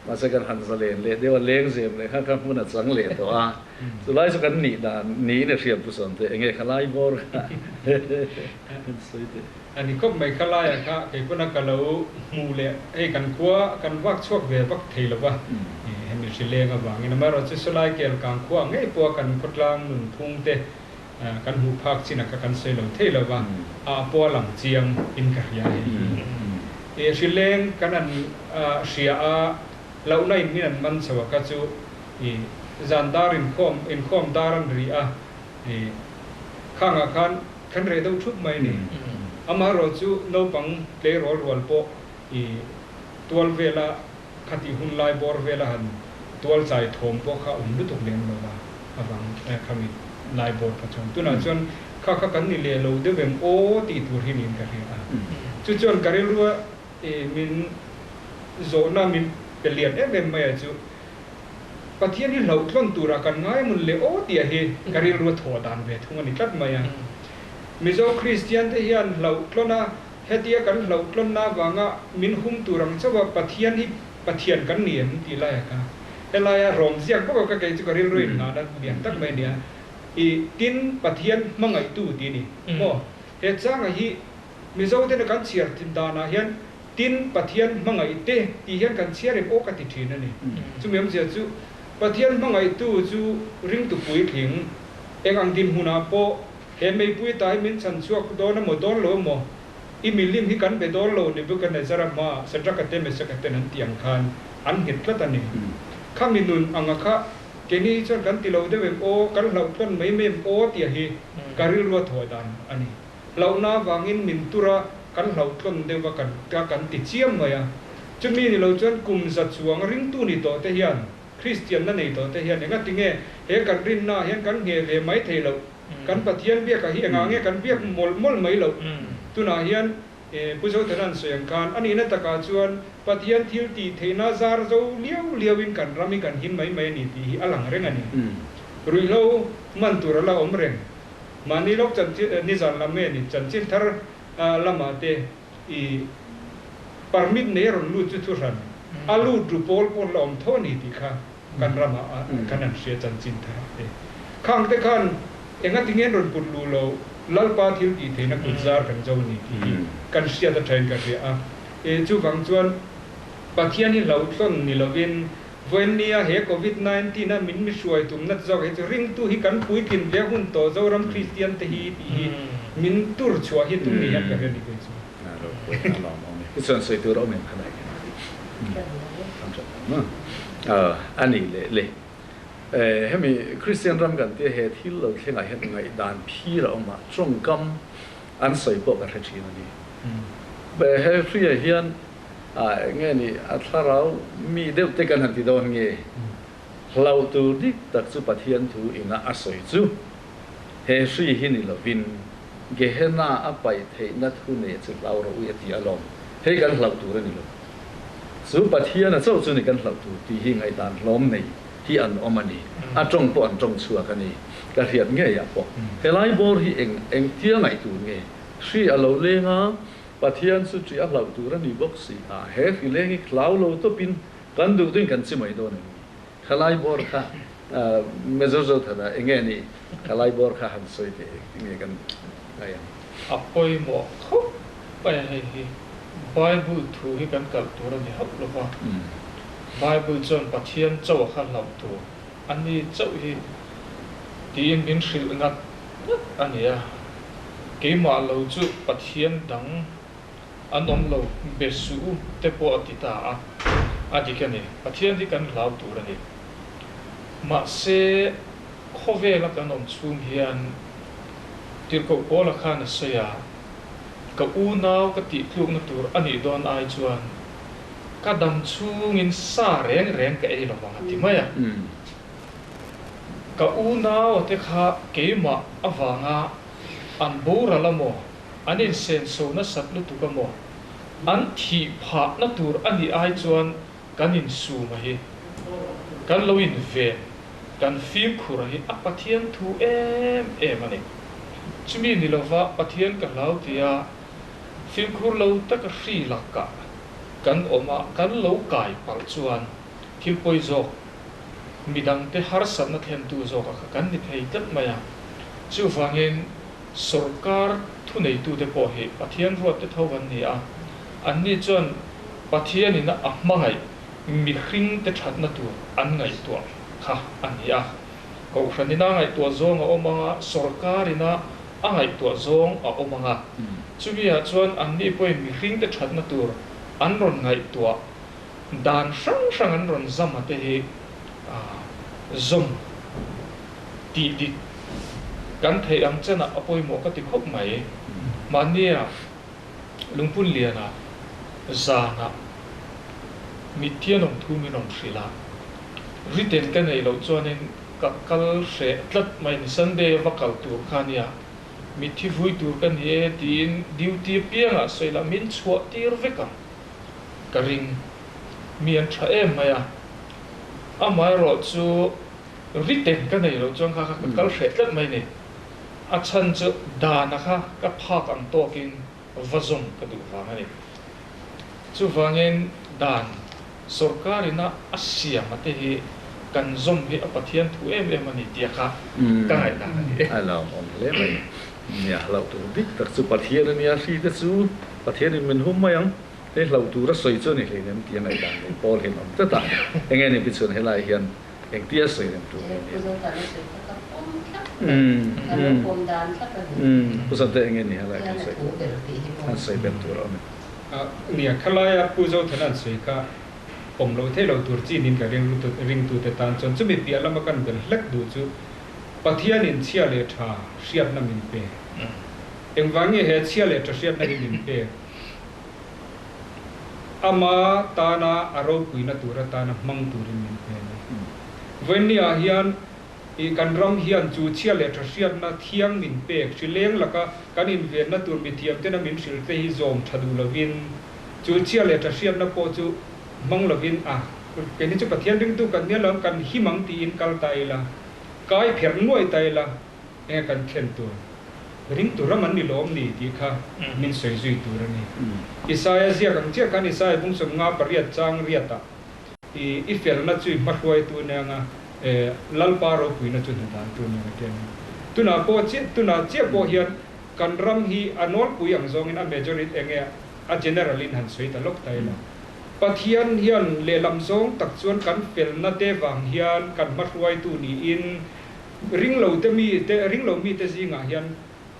Mahse kan han zalen leh deuh a, lengzem leh kha kha hmun a chang leh tawh a. Chulai chu kan nih dan niin a hriat pu Sawmte, enge kha lai bawr kha kan sawi teh. A ni khawp mai kha laiah kha kei pawn a ka lo hmuh leh hei kan khua kan vak chhuak ve vak thei lo va, hemi hri leng avangin amaherawh chu sawlai kel kang khua ngei pawha kan khawtlang nunphung te kan hmuh phak chin a kha kan sawi lo thei lo va, a pawh a lang chiang in ka hria hei hi. Hri leng kan an hria a, lohna in min an man chho a kha chu I zan dar inkhawm inkhawm dar an ri a, i khangah khan kan reh deuh thup mai a ni. Amaherawh chu naupang tleirawl rual pawh i tual vela khatih hun lai bawr vela han tual chai thawm pawh kha awm lutuk lem lo va avang khami lai bawr kha chuan. Tunah chuan kha kha kan ni leh lo deuh em aw tih tur hi niin ka hria a. Chu chuan ka rilrua i min zawhna min pe lian em em mai a chu Pathian hi hlauhtlawn turah kan ngai mun leh aw tih hi ka rilru a thawh dan ve thung a ni tlat mai a. Mizo Kristian te hian hlauhtlawn a, hetia kan hlauhtlawnna avanga min hum tur ang chauh a Pathian hi Pathian kan ni em tih lai a kha. Helaia rawm ziak bawk a ka kei chu ka rilru in nghahna lian tak mai a ni a. I tin Pathian hmangaihtu tih a ni maw? He changa hi Mizo tena kan chhiar thin danah hian Tin, Pathian hmangaih te tih hian kan chhiar em aw ka ti thin a ni. Chumi awmzia chu Pathian hmangaihtu chu ringtu puitling eng ang dinhmunah pawh he meipui ta hi min chhan chhuak dawn emaw dawn lo emaw i milim hi kan be dawn lo Nebuchadnezzar-a hmaah Shadrach-a te Meshach-a ten an tih ang khan an nghet tlat a ni. Khami nun anga kha keini hi chuan kan ti lo deuh em aw, kan hlauhthawn mai mai em aw tih hi ka rilru a thawh dan a ni. Hlauhna avangin min tur a, kan hlauhtlawn deuh a, kan ka kan ti chiam mai a. Chumi ni lo chuan kum za chuang ringtu ni tawh te hian, Kristianna nei tawh te hian enga tinge he kan rinna ah hian kan ngheh ve mai thei loh? Kan Pathian biakah hi engah nge kan biak mawlh mawlh mai loh? Tunah hian Pu Zothana'n sawi ang khan a nihna takah chuan Pathian thil tih theihna zar zo liau liauin kan ram hi kan him mai mai a ni tih hi a lang reng a ni. Ruihhlo man tur a la awm reng. Mahni lawk chanchin nizan lam nge ni chanchin thar lamah te i permit nei a rawn lut chu thu hran a lut ru pawl pawn la awm tho a ni tih kha kan ramah khan an hria chanchin thar ah te khang te khan enga tinge an rawn put luh lo Lalpa thil tih theihna kut zar kan zo a ni tih hi kan hriat a thain ka hria a chuvang chuan Pathian hi hlauhthlawn ni lovin Vawiinnia he Covid 19 a min mi hruai tumna zawk hi chu ringtu hi kan puitlin ve hun tawh Zoram Kristian te hi tih hi min tur chhuah hi tum ni hian ka hria ni kei chu. I chuan sawi tur a awm em kha lai khian a ni leh le. Hemi Kristian ram kan tia he thil lo thlengah hian ngaihdan phir a awm a, tawngkam an sawi pawh ka hre thin a ni. He hriah hian Eng nge ni, a thlarau mi deuh te kan han ti dawn nge? Hlauh tur dik tak chu Pathian thu ina a sawi chu he hri hi ni lovin Gehenna a paih theihna thu nei chu hlau rawh u a ti alawm. Hei kan hlauh tur a ni lo. Chu Pathian a chauh chu ni kan hlauh tur tih hi ngaihdan hlawm nei hi an awm a ni. A tawng pawh an tawng chhuak a ni. Ka hriat ngeiah pawh helai bawr hi eng engtia ngaih tur nge? Hri a lo leng a, Pathian chu ṭih a hlauh tur a ni bawk si a, he hri leng hi hlau lo tawpin kan duh duhin kan chi mai dawn em ni? Khalai bawr kha Major Zothana eng nge ni? Khalai bawr kha han sawi teh eng nge kan ngaih ang? A pawimawh khawp mai a hei hi. Bible thu hi kan kalh tur a ni hauh lo va. Bible chuan Pathian chauh a kha hlauh tur a ni chauh hi tiin min hrilh ngat ngat a ni a. Keimah lo chu Pathian dang an awm lo, be suh u te pawh a ti ta a. A dik a ni, Pathian hi kan hlau tur a ni. Mahse, khawvela kan awm chhung hian Tirhkoh Paula khan a sawi a, Ka unau ka tihtlukna tur a nih dawn ai chuan ka dam chhungin sa reng reng ka ei lo vang a ti mai a. Ka unau te kha keimah avanga an boral a maw? An insenso nasat lutuk a maw? An thih phahna tur a nih ai chuan kan insum a hi, kan lo inven, kan fimkhur a hi a Pathian thu em em a ni. Chumi ni lova Pathian ka hlau tia fimkhur lo taka hri lakah kan awm a, kan lo kai palh chuan thil pawi zawk, midangte harsatna thlentu zawkah kha kan ni thei tlat mai a. Chuvangin Sorkar thuneitute pawh hi Pathian ruatte tho an ni a, anni chuan Pathianin a hmangaih mihringte thatna tur an ngaihtuah kha a ni a. Kohhranin a ngaihtuah zawng a awm ang a, sorkarin a a ngaihtuah zawng a awm ang a. Chumiah chuan anni pawhin mihringte thatna tur an rawn ngaihtuah dan hrang hrang an rawn zam a te hi zawm tih dik kan theih ang chenah a pawimawh ka ti khawp mai. Mahnia Lungpun lianah zanah mitthi an awm thu min rawn hrilh a, written ka neih loh chuanin ka kal hreh tlat mai ni, Sunday a va kal tur kha nia, mitthi vui tur ka ni e tiin duty apiangah sawi lah min chhuah tir vek ang ka ring, mi an tha em mai a, amaherawh chu written ka neih loh chuan kha kha ka kal hreh tlat mai ni. A chhan chu dana kha ka phak ang tawkin va zawm ka duh vang a ni. Chuvangin dan sorkarina a siam a te hi kan zawm hi a Pathian thu em em a ni tia kha ka ngaihdan a ni e. A lawmawm hle mai. Nia, hlauh tur dik tak chu Pathian a nia, hri te chu Pathianin min hum mai ang. Hei hlauh tur a sawi chu a ni hleinem tia ngaihdan nei pawl hian awm tlat a. Enge ni Pichhuan helai hian Engtia sawi reng tur nge nia? Pu Zante enge ni helai kan sawi tur an sawi ber tur a awm em? Nia, khalaia Pu Zothana an sawi kha pawm loh theih loh tur chin in ka ring lutuk ringtute tan chuan chumi piah lama kan bel hlek duh chu Pathianin chhia leh tha hriatna min pe. Engvang nge he chhia leh tha hriatna hi min pek? Ama tana a ropuina tur atana hmang turin min pe a ni. Vawiinniah hian i kan ram hian chu chhia leh tha hriatna thiang min pek hri leng laka kan invenna tur mithiamtena min hrilh te hi zawm tha duh lovin chu chhia leh tha hriatna pawh chu hmang lovin a keini chu Pathian ringtu kan nia lo kan him ang tiin kal ta ila, kai pherh nuai ta ila. Enge kan thlen tur? Ringtu ram an ni lawm ni tih kha min sawi zui tur a ni. Isaia ziak ang chiah khan Isaia bung 58 chang riatah i i felna chu i hmahruaitu nia e Lalpa ropuina chu hnadantu nia a ti a ni. Tunah pawh chiah tunah chiah pawh hian kan ram hi a nawlpui ang zawngin a majority enge a general in han sawi ta lawk ta ila. Pathian hian lehlam zawng tak chuan kan felna te vang hian kan hmahruaitu niin Ringlo te mi te, ringlo mi te zingah hian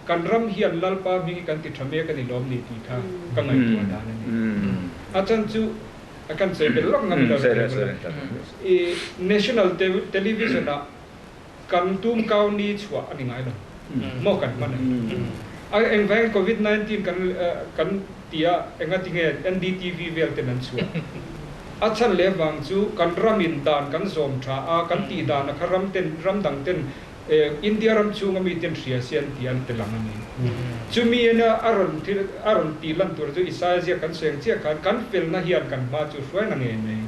kan ram hian Lalpa hming hi kan ti tha mek a ni lawm ni tih kha ka ngaihtuah dan a ni. A chan chu a kan sawi belh lawk ngam ilo i National Television ah kan tum kau ni chhuah a ni ngai lo maw kan hman a ni. A engvangin Covid 19 kan kan ti a engatinge NDTV vel ten an chhuah. A chhan leh vang chu kan ramin dan kan zawm tha a, kan tih dan a kha ram ten, ram dang ten India ram chhunga miten hria se an tih an ti lang a ni. Chumi ena a rawn thil a rawn tih lan tur chu Isaia ziak kan sawi ang chiah khan kan felna hian kan hma chu hruaina ngei mai.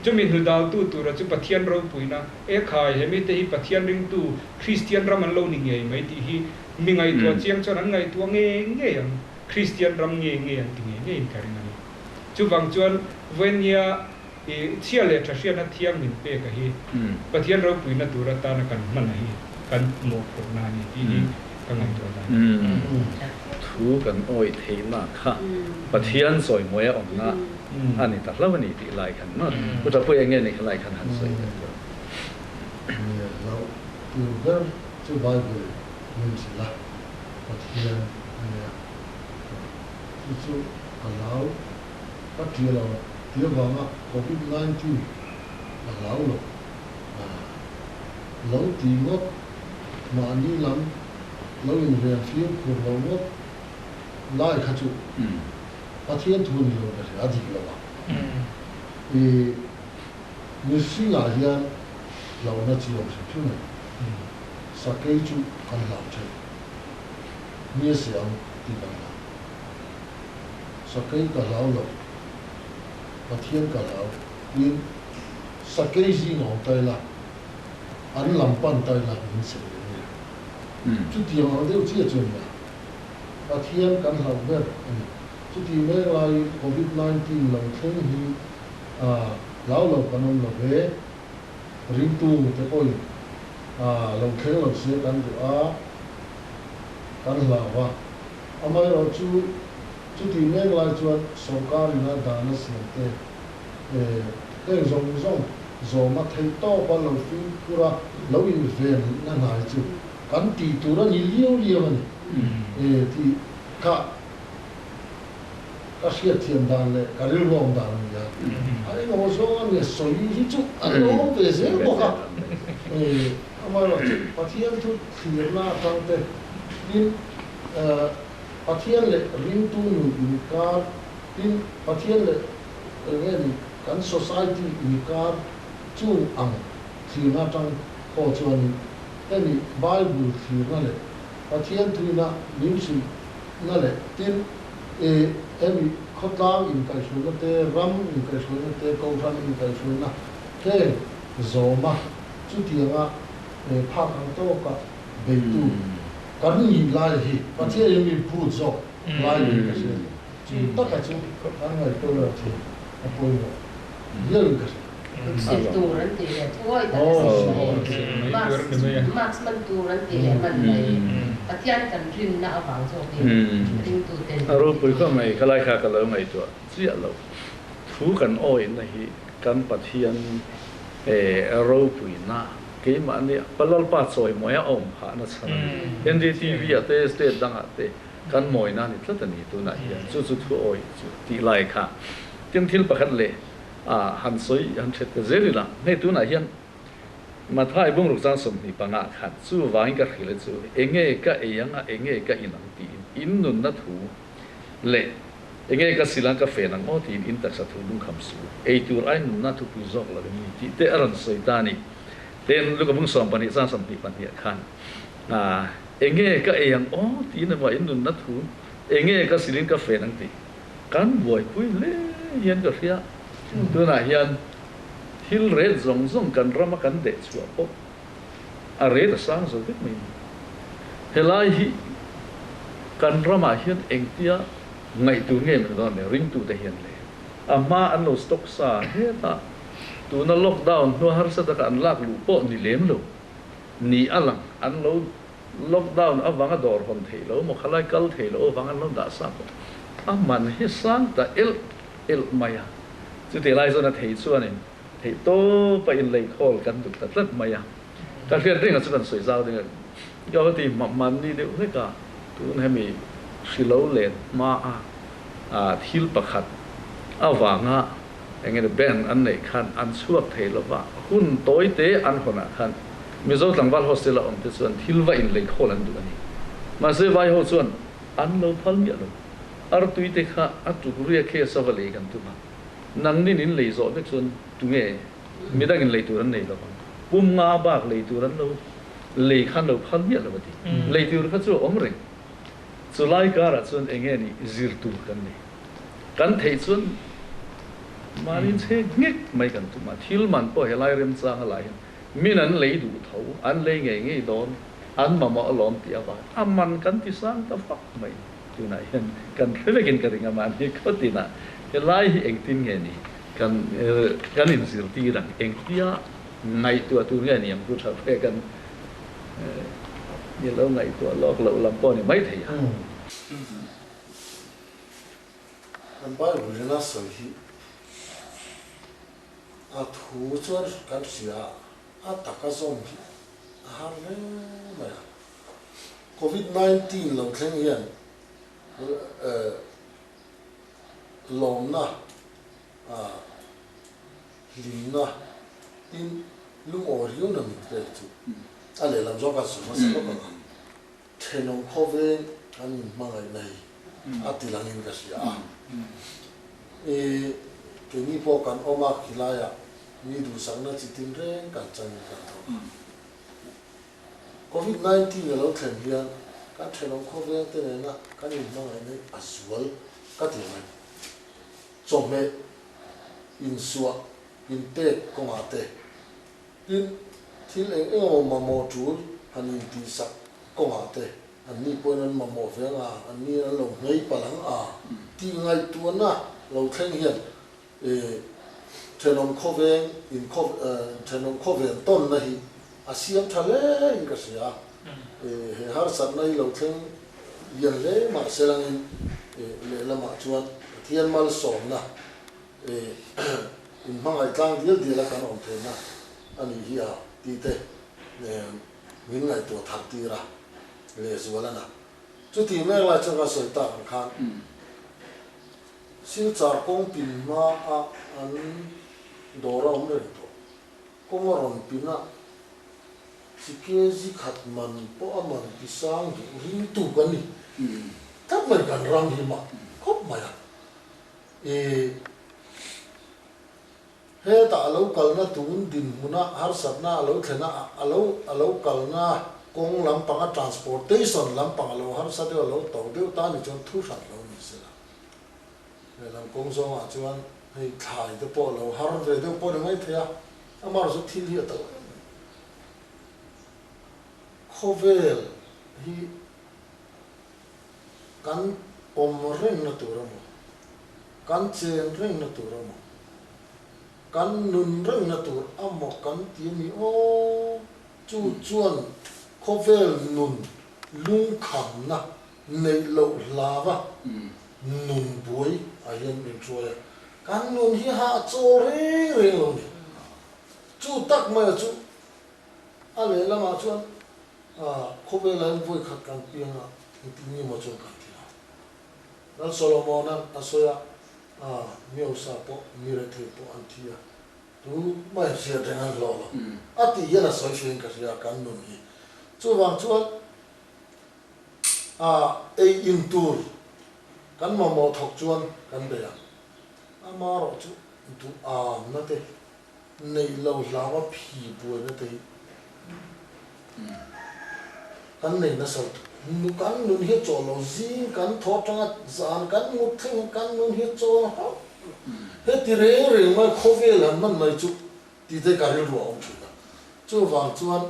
Chumi hnudaltu tura chu Pathian ropuina, E khai, he mite hi Pathian ringtu Kristian ram an lo ni ngei mai tih hi mi ngaihtuah chiang chuan an ngaihtuah ngei ngei ang, Kristian ram ngei ngei an ti ngei ngeiin ka ring a ni. Chuvang chuan Vawenia i chhia leh tha hriatna thiang min pek a hi Pathian ropuina tur atana kan hman a hi kan mawhphurhna a ni tih hi ka ngaihtuah dan a ni. Thu kan awih theihna kha Pathian chawimawi a awmna a ni ta hlauh a ni tih lai khan maw Pu Ṭapuii eng nge ni kha lai khan han sawi ve tur. Nge hlauh tur ber chu Bible min hrilh a, Pathian a nia. Chu chu ka hlau ka ṭi lo ti avanga Covid 19 ka hlau lo. Lo ti ngawt, mahni lam lo inven fimkhur lo ngawt lai kha chu Pathian thu ni lo ka hria, a dik lo a. I mihringah hian hlauhna chi awm hrim hrim a ni. Sakei chu kan hlau thei. Mi a si ang tih kan hlau. Sakei ka hlau lo, Pathian ka hlau tiin sakei zing awm ta ila, an lam pan ta ila min seh leh mai ang. Chutiang ang deuh chiah chu a nia. Pathian kan hlauh ber a ni. Chuti mek laiin Covid 19 lo thleng hi hlau lo kan awm lo ve. Ringtu te pawhin lo thleng lo se kan duh a, kan hlau a. Amaherawhchu chuti mek lai chuan sorkar ina dan a siam te heng zawng zawng zawma theih tawpa lo fimkhur a lo inven na hnai chu kan tih tur a ni liau liau a ni tih kha ka hriatthiam dan leh ka rilruam dan a ni a. A engemaw zawng a nia sawi hi chu an lo awm ve zel bawk a. Amaherawhchu Pathian thu thlirna atang te tin Pathian leh ringtu nun inkar tin Pathian leh eng nge ni kan society inkar chung ang thlirna atang pawh chuanin hemi Bible thlirna leh Pathian thuina min hrilh na leh tin i hemi khawtlang inkaihhruaina te, ram inkaihhruaina te, kohhran inkaihhruaina heng zawma chutianga phak ang tawka beitu kan nih lai hi Pathianin min phut zawk lai niin ka hria a ni. Chu taka chu kan ngaihpawimawh thei a pawimawh viauin ka hria. Sil tur an tih leh thuawi tak a sil mai. Mask mask man tur an tih leh man mai. Pathian kan rinna avang zawkin ringtuten A ropui khawp mai, khalai kha ka lo ngaihtuah chiah lo. Thu kan awihna hi kan Pathian ropuina keimahni Lalpa chawimawi a awm phahna chhan a ni. NDTV ah te state dangah te kan mawina a ni tlat a ni tunah hian chu chu thu awih chu tih lai kha. Tin thil pakhat leh A han sawi han hret ta zel ila, hei tunah hian Mathai bungruk chang 25 khan chuvangin ka hrilh a chu enge ka ei ang a enge ka in ang tiin in nunna thu leh enge ka sil ang ka fen ang aw tiin in taksa thu lungkham suh u, ei tur ai nunna thupui zawk lo em ni tih te a rawn sawi ta a ni. Tin, Luka bung 12 chang 22 khan enge ka ei ang aw tiin emaw in nunna thu enge ka silin ka fen ang tih Kan buaipui hle hian ka hria. Tunah hian thil ret zawng zawng kan rama kan deh chhuah pawh a ret a sang zo vek mai ni. Helai hi kan ramah hian engtia ngaihtur nge min dawn le ringtute hian le a hma an lo stock sa hetah tuna lockdown hnua harsa taka an lak luh pawh ni lem lo ni a lang an lo Lockdown avanga dawr hawn theih lo maw khalai kal theih loh avang an lo dah sa pawh a man hi sang ta elh elh mai a, chutih lai chuan a thei chuanin theih tawpa inleikhawl kan duh ta tlat mai a, ka hriat reng ah chu kan sawi zau ding a, ka va ti hmanni deuh hlek a, tun hemi hrilo len hma a thil pakhat avanga eng nge bank an neih khan an chhuak thei lova, hun tawi te an hawn ah khan Mizo tlangval hostel a awm te chuan thil va in lei khawl an duh a ni. Mahse vai ho chuan an lo phal miah lo. Artui te kha a tuk ria case a va lei kan tum a, nangnin in lei zawh vek chuan tunge midang in lei tur an nei lo vang. Pum nga bak lei tur an lo. Lei khan lo phal miah lo a ti. Lei tur kha chu a awm reng. Chu lai karah chuan eng nge nih zir tur kan nei. Kan theih chuan mahni chhe nghek mai kan tum a, thil man pawh helai remchang a lah hian min an lei duh tho, an lei ngei ngei dawn, an mamawh alawm tih avang a man kan ti sang ta vak mai. Tunah hian kan hre vekin ka ring a, mahni khawtinah helai hi engtin nge ni kan kan inzirtir ang, engtia ngaihtuah tur nge ni ang chu tha ve kan ni lo ngaihtuah lawk loh lam pawh a ni maithei a. Kan Bible in a sawi hi a thu chuan kan hria a, a taka zawm hi a har hle mai a. Covid 19 lo thleng hian lawmna hlimna tin lungawi riauna min pek chu a lehlam zawk a sawi hmasa lawk ang a. Thenawm khawveng kan min hmangaihna hi a ti langin ka hria a. I keini pawh kan awm a, khilaiah mi duhsakna chi tin reng kan changin kan thawk a. Covid 19 a lo thlen hian kan thenawm khawveng te nena kan inhmangaihna hi a zual ka ti mai. Chawhmeh, insuah, inpek kawngah te, tin, thil eng eng emaw mamawh tul han intihsak kawngah te anni pawhin an mamawh ve ang a, anni an lo nghei palh ang a tih ngaihtuahna lo thleng hian Thenawm khawveng in thenawm khawven tawnna hi a siam tha hle in ka hria a, he harsatna hi lo thleng lian hle mah se langin lehlamah chuan Pathian malsawmna in hmangaih tlang dial dial a kan awm theihna a nih hi a tih te min ngaihtuah thar tir a lehzual a na. Chutih mek lai chuan ka sawi tak ang khan Silchar kawng pin hma a an dawr a awm reng tawh. Kawng a rawn pin a, chi kg khat man pawh a man ti sang duh ringtu kan ni tlat mai kan ram hi mah khawp mai a. I hetah a lo kalna tun dinhmuna harsatna a lo thlen a, a lo a lo kalna kawng lampanga transportation lampang a lo harsa deuh a lo to deuh ta ni chuan thu hran lo ni sela. Lehlam kawng zawngah chuan hei thlai te pawh lo har ve deuh pawh ni mai thei a, amaherawh chu thil hi a to em em. Khawvel hi kan awm rengna tur emaw, kan chen rengna tur emaw, kan nun rengna tur amaw kan ti a ni aw, chu chuan khawvel nun lungkhamna Neih loh hlava nun buai ah hian min hruai a, kan nun hi hahchaw reng reng lo ni. Chu tak maia chu a lehlamah chuan khawvelah hian vawi khat kan piang a, engtin nge maw chuan kan ti lo. Lal Solomon-a a sawi a, Miosa pawh mi rethei pawh an thi a, tu mai hriat reng an hlawh lo a tih hian a sawi fiahin ka hria kan nun hi. Chuvang chuan A ei in tur kan mamawh thawk chuan kan bei ang. Amaherawh chu duhamna te, neih lo hlaua phi buaina te hi kan nei nasa lutuk. Kan nun hi a chawl lo, zing kan thaw atanga zan kan mut thleng hian kan nun hi a chawl hauh lo. Heti reng reng mai khawvel han hman mai chu tite ka rilru a awm thin a. Chuvang chuan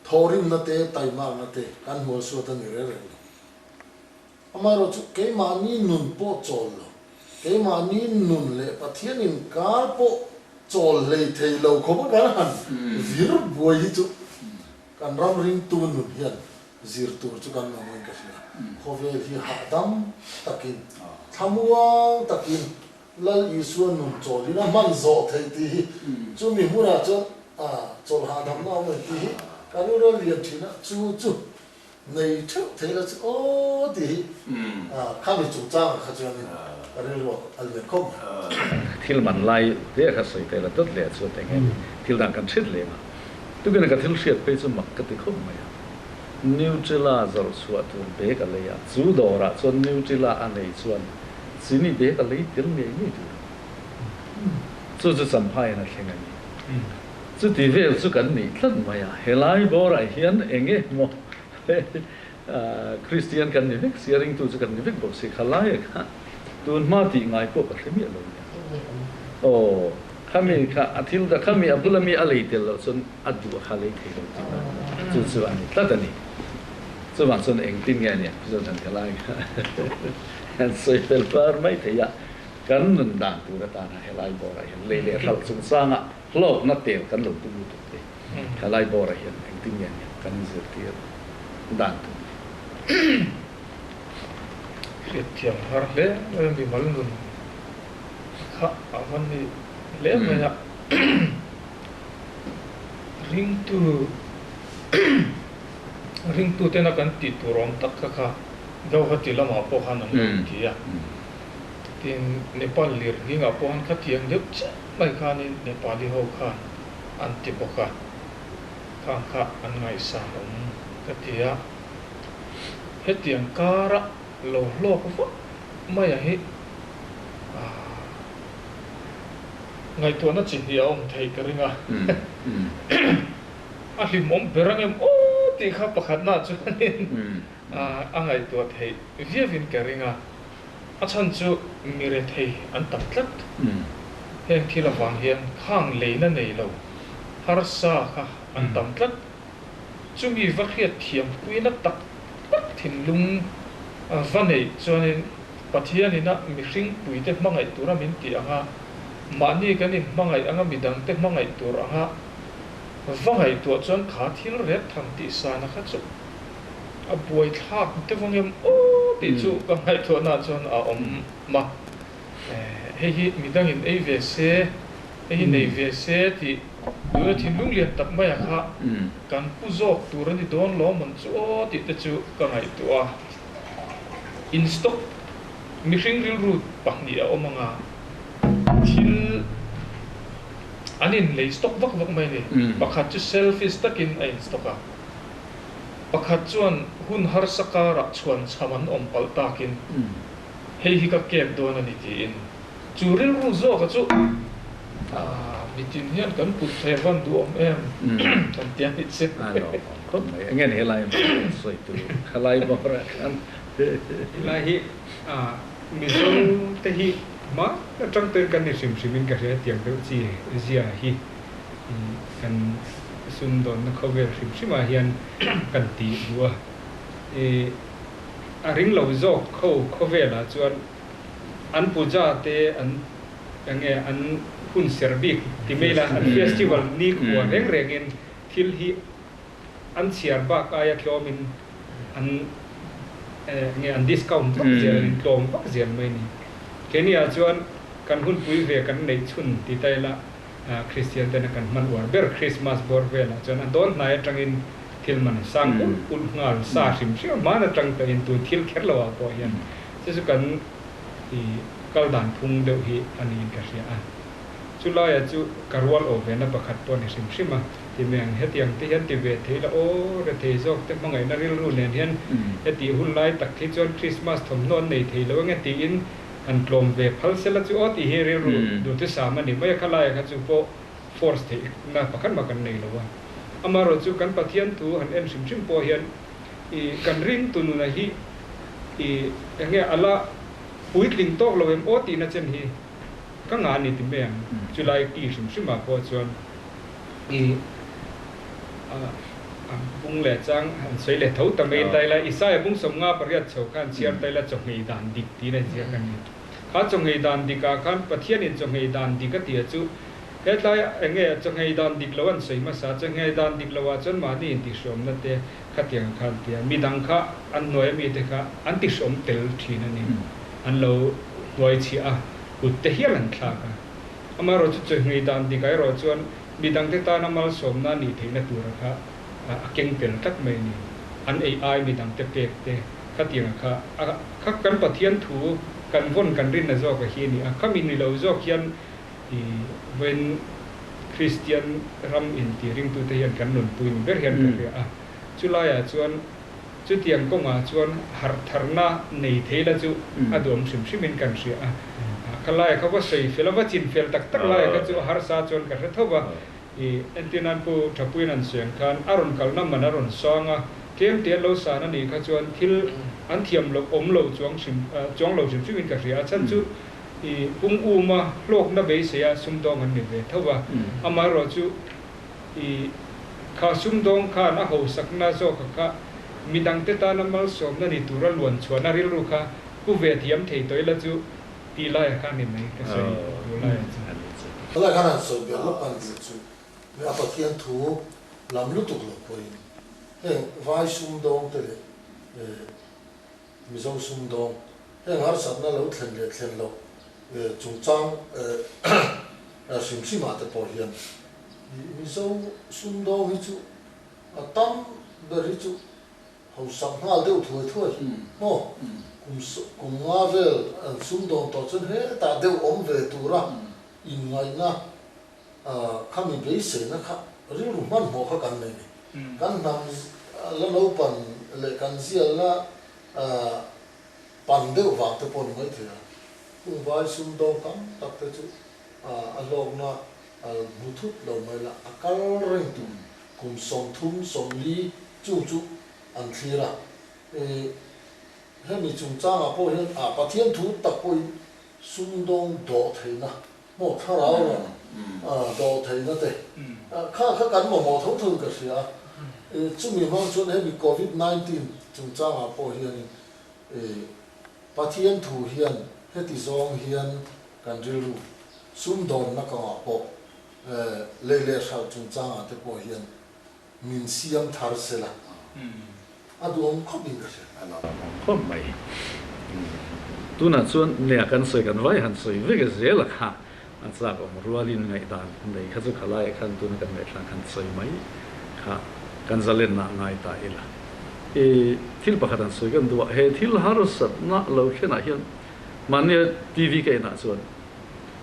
Thawhrimna te, taimakna te kan hmualsuat a ni reng reng lo. Amaherawhchu keimahni nun pawh chawl lo, keimahni nun leh Pathian inkar pawh chawl hlei thei lo khawpa kan han vir buai hi chu kan ram ringtu nun hian zir tur chu kan mamawhin ka hria. Khawvel hi hahdam takin, thlamuang takin Lal Isua nun chawlhin a hman zawh theih tih hi chumi hmunah chuan a chawlh hahdamna awm ang tih hi kan u rawn lian thin a, chu chu nei theuh thei la chu aw tih hi khami chungchangah kha chuanin ka rilru a lian khawp mai. Thil man lai te kha sawi tel a dawt leh chuan eng nge thil dang kan hriat lem a, tukin ka thil hriat phei chu mak ka ti khawp mai a, Nutella zawrh chhuah tur bag a lei a, chu dawrah chuan Nutella a nei chuan Chini bag a lei tel ngei ngei tur a ni. Chu chu Champhaiin a thleng a ni. Chuti vel chu kan nih tlat mai a, helai bawrah hian eng emaw Kristian kan ni vek si a, ringtu chu kan ni vek bawk si, khalaia kha tun hma tih ngai pawh ka hre miah lo nia. Aw, khami kha a thil dah, khami a bula mi a lei tel loh chuan a duh a kha lei thei lo tih kha chu chu a ni tlat a ni. Chuvang chuan engtin nge a nia chu chuan khalai kha an sawi fel far mai thei a, kan nun dan tur atana helai bawrah hian lei leh hralh chungchangah Hlawkna tel kan lo tum lutuk te thalai bawrah hian engtin nge nia kan zirtir dan tur ni. Hriatthiam har hle mai a mimal nun kha a va ni hle mai a, ringtu ringtu tena kan tih tur awm tak kha kha Gauhati lamah pawh khan an lo ti a, tin Nepal lirnghingah pawh khan khatiang deuh chiah Mai khanin Nepali ho khan an ti bawk a, khang kha an ngaihsan awm ka ti a. Hetiang kara lo hlawk vak maia hi ngaihtuahna chi hnih a awm theih ka ring a. A hlimawm ber ang em aw tih kha pakhatna chuanin a ngaihtuah theih viauin ka ring a. A chhan chu mi rethei an tam tlat. Heng thil avang hian khang leina nei lo harsa kha an tam tlat. Chumi va hriat thiam puina tak tak thinlung va neih chuanin Pathianina mihring puite hmangaih tura min tih anga, mahni kan inhmangaih anga midangte hmangaih tur anga va ngaihtuah chuan kha thil rep tham tih sana kha chu A buaithlak deuh ang em aw tih chu ka ngaihtuahnaah chuan a awm a. Hei hi midangin ei ve se, hei hi nei ve se tih duhna thinlung lian tak maia kha kan pu zawk tur a ni dawn lawm ang chu aw tih te chu ka ngaihtuah a. In stock mihring rilru pahnih a awm ang a, thil an inlei stock vak vak mai a ni. Pakhat chu selfish takin a in stock a. Pakhat chuan hun harsa karah chhuan chham an awm palh takin, Hei hi ka kep dawn a ni tiin chu rilru zawka chu mitin hian kan put thei van duh awm em kan ti a ni che. A lo awm khawp mai. Enge ni helai hmang sawi tur khalai bawrah khan. Helai hi Mizo te hi hma atang ten kan ni hrim hrimin ka hria tiang deuh chi zia hi. Kan sumdawnna khawvel hrim hrimah hian kan ti duh a, i a ring lo zawk ho khawvelah chuan an puja te an eng nge an hun ser bik ti mai la, an festival nikhua reng rengin thil hi an chhiar bak aia tlawmin an eng nge an discount vak zel an intlawm vak zel mai a ni. Keiniah chuan kan hunpui ve kan neih chhun ti ta ila Kristian tena kan hman uar ber Krismas bawr velah chuan a dawn hnai atangin thil man sang ulh ulh nghal sa hrim hrim hman atang tawhin tun thil kher lo ah pawh hian chu chu kan i kal dan phung deuh hi a niin ka hria a. Chu laia chu ka rual aw ve na pakhat pawh a ni hrim hrim a, ti mai ang hetiang te hian ti ve thei la aw rethei zawk te hmangaihna rilru nen hian hetih hun lai tak hi chuan Krismas thawmhnaw an nei thei lo enge tiin Han tlawm ve phal sela chu aw tih hi rilru duhthusam a ni mai a, khalaia kha chu pawh force theihna pakhat mah kan nei lo a. Amaherawhchu kan Pathian thu han en hrim hrim pawh hian i kan ring tu nuna hi i enge a la puitling tawk lo em aw tihna chen hi ka ngah a ni ti mai ang. Chulai ki hrim hrimah pawh chuan i a bung leh chang han sawi leh tho ta mai tai la, Isaia bung 58 chho khan chhiar tai la chawhngei dan dik tiin a inziak a ni. Kha chawhngei dan dikah khan Pathianin chawhngei dan dik a tih chu hetlai eng nge chawhngei dan dik lo an sawi hmasa, chawhngei dan dik loah chuan mahni intihhrawmna te khatiang kha an ti a, midang kha an hnuai ami te kha an tihhrawm tel thin a ni, an lo hnuai chhiah a, kut te hial an thlak a. Amaherawhchu chawhngei dan dik ah erawh chuan Midangte tana malsawmna nih theihna tura kha a keng tel tlat mai a ni. An ei ai midangte pek te khatianga kha a kha kan Pathian thu kan vawn kan rinna zawk a hi a ni a. Khami ni lo zawk hian i vawiin Kristian ram inti ringtute hian kan nunpui ni ber hian ka hria a. Chulaiah chuan chutiang kawngah chuan harh tharna nei thei la chu a duam hrim hrimin kan hria a. Kha laia kha va sawi fel a, va chin fel tak tak laia kha chu a harsa chuan ka hre tho va. I entirnan Pu Thapuiin an sawi ang khan a rawn kalna man a rawn sang a, tlem te an lo san a nih kha chuan thil an thiam loh awm lo chuang hrim chuang lo hrim hrimin ka hria a, chhan chu i pung uma hlawkna beisei a sumdawng an ni ve tho va, amaherawhchu i kha sumdawng khan a hosakna zawka kha midangte tana malsawmna ni tura luan chhuahna rilru kha pu ve thiam thei tawh ila chu tih laiah kha a ni mai ka sawi duh laiah chu. Helai khan han sawi belh lawk a ni chu a Pathian thu lam lutuk lo pawhin heng vai sumdawngte leh Mizo sumdawng heng harsatna lo thlen leh thlen loh chungchang hrim hrimah te pawh hian Mizo sumdawng hi chu a tam ber hi chu hausak nghal deuh thuai thuai maw? Kum kum nga vel an sumdawng tawh chuan hetah deuh awm ve tura inngaihna Khami beiseina kha rilru hmanhmawh kha kan nei ni. Kan hnam la naupan leh kan zialna pan deuh vang te pawh ni maithei a. Hung vai sumdawng tam tak te chu a hlawkna hmu thut lo mai la, a kal reng tur kum 30, 40 chung chu an thlir a. Hemi chungchangah pawh hian Pathian thu tak pawhin sumdawng dawh theihna Maw thlarau lam dawh theihna te kha kha kan mamawh tho tho in ka hria a, chumi hmang chuan hemi covid 19 chungchangah pawh hianin Pathian thu hian heti zawng hian kan rilru sumdawnna kawngah pawh lei leh hralh chungchangah te pawh hian min siam thar sela a duhawm khawp in ka hria. A lawmawm khawp mai. Tunah chuan nia kan sawi kan vai han sawi vek e zel a kha a chak awm rualin ngaihdan nei kha chu khalaiah khan tuna kan ngaihthlak khan sawi mai kha kan zalenna a ngai ta ila. I thil pakhat an sawi kan duh a, he thil harsatna lo thlenah hian mahnia TV ka enah chuan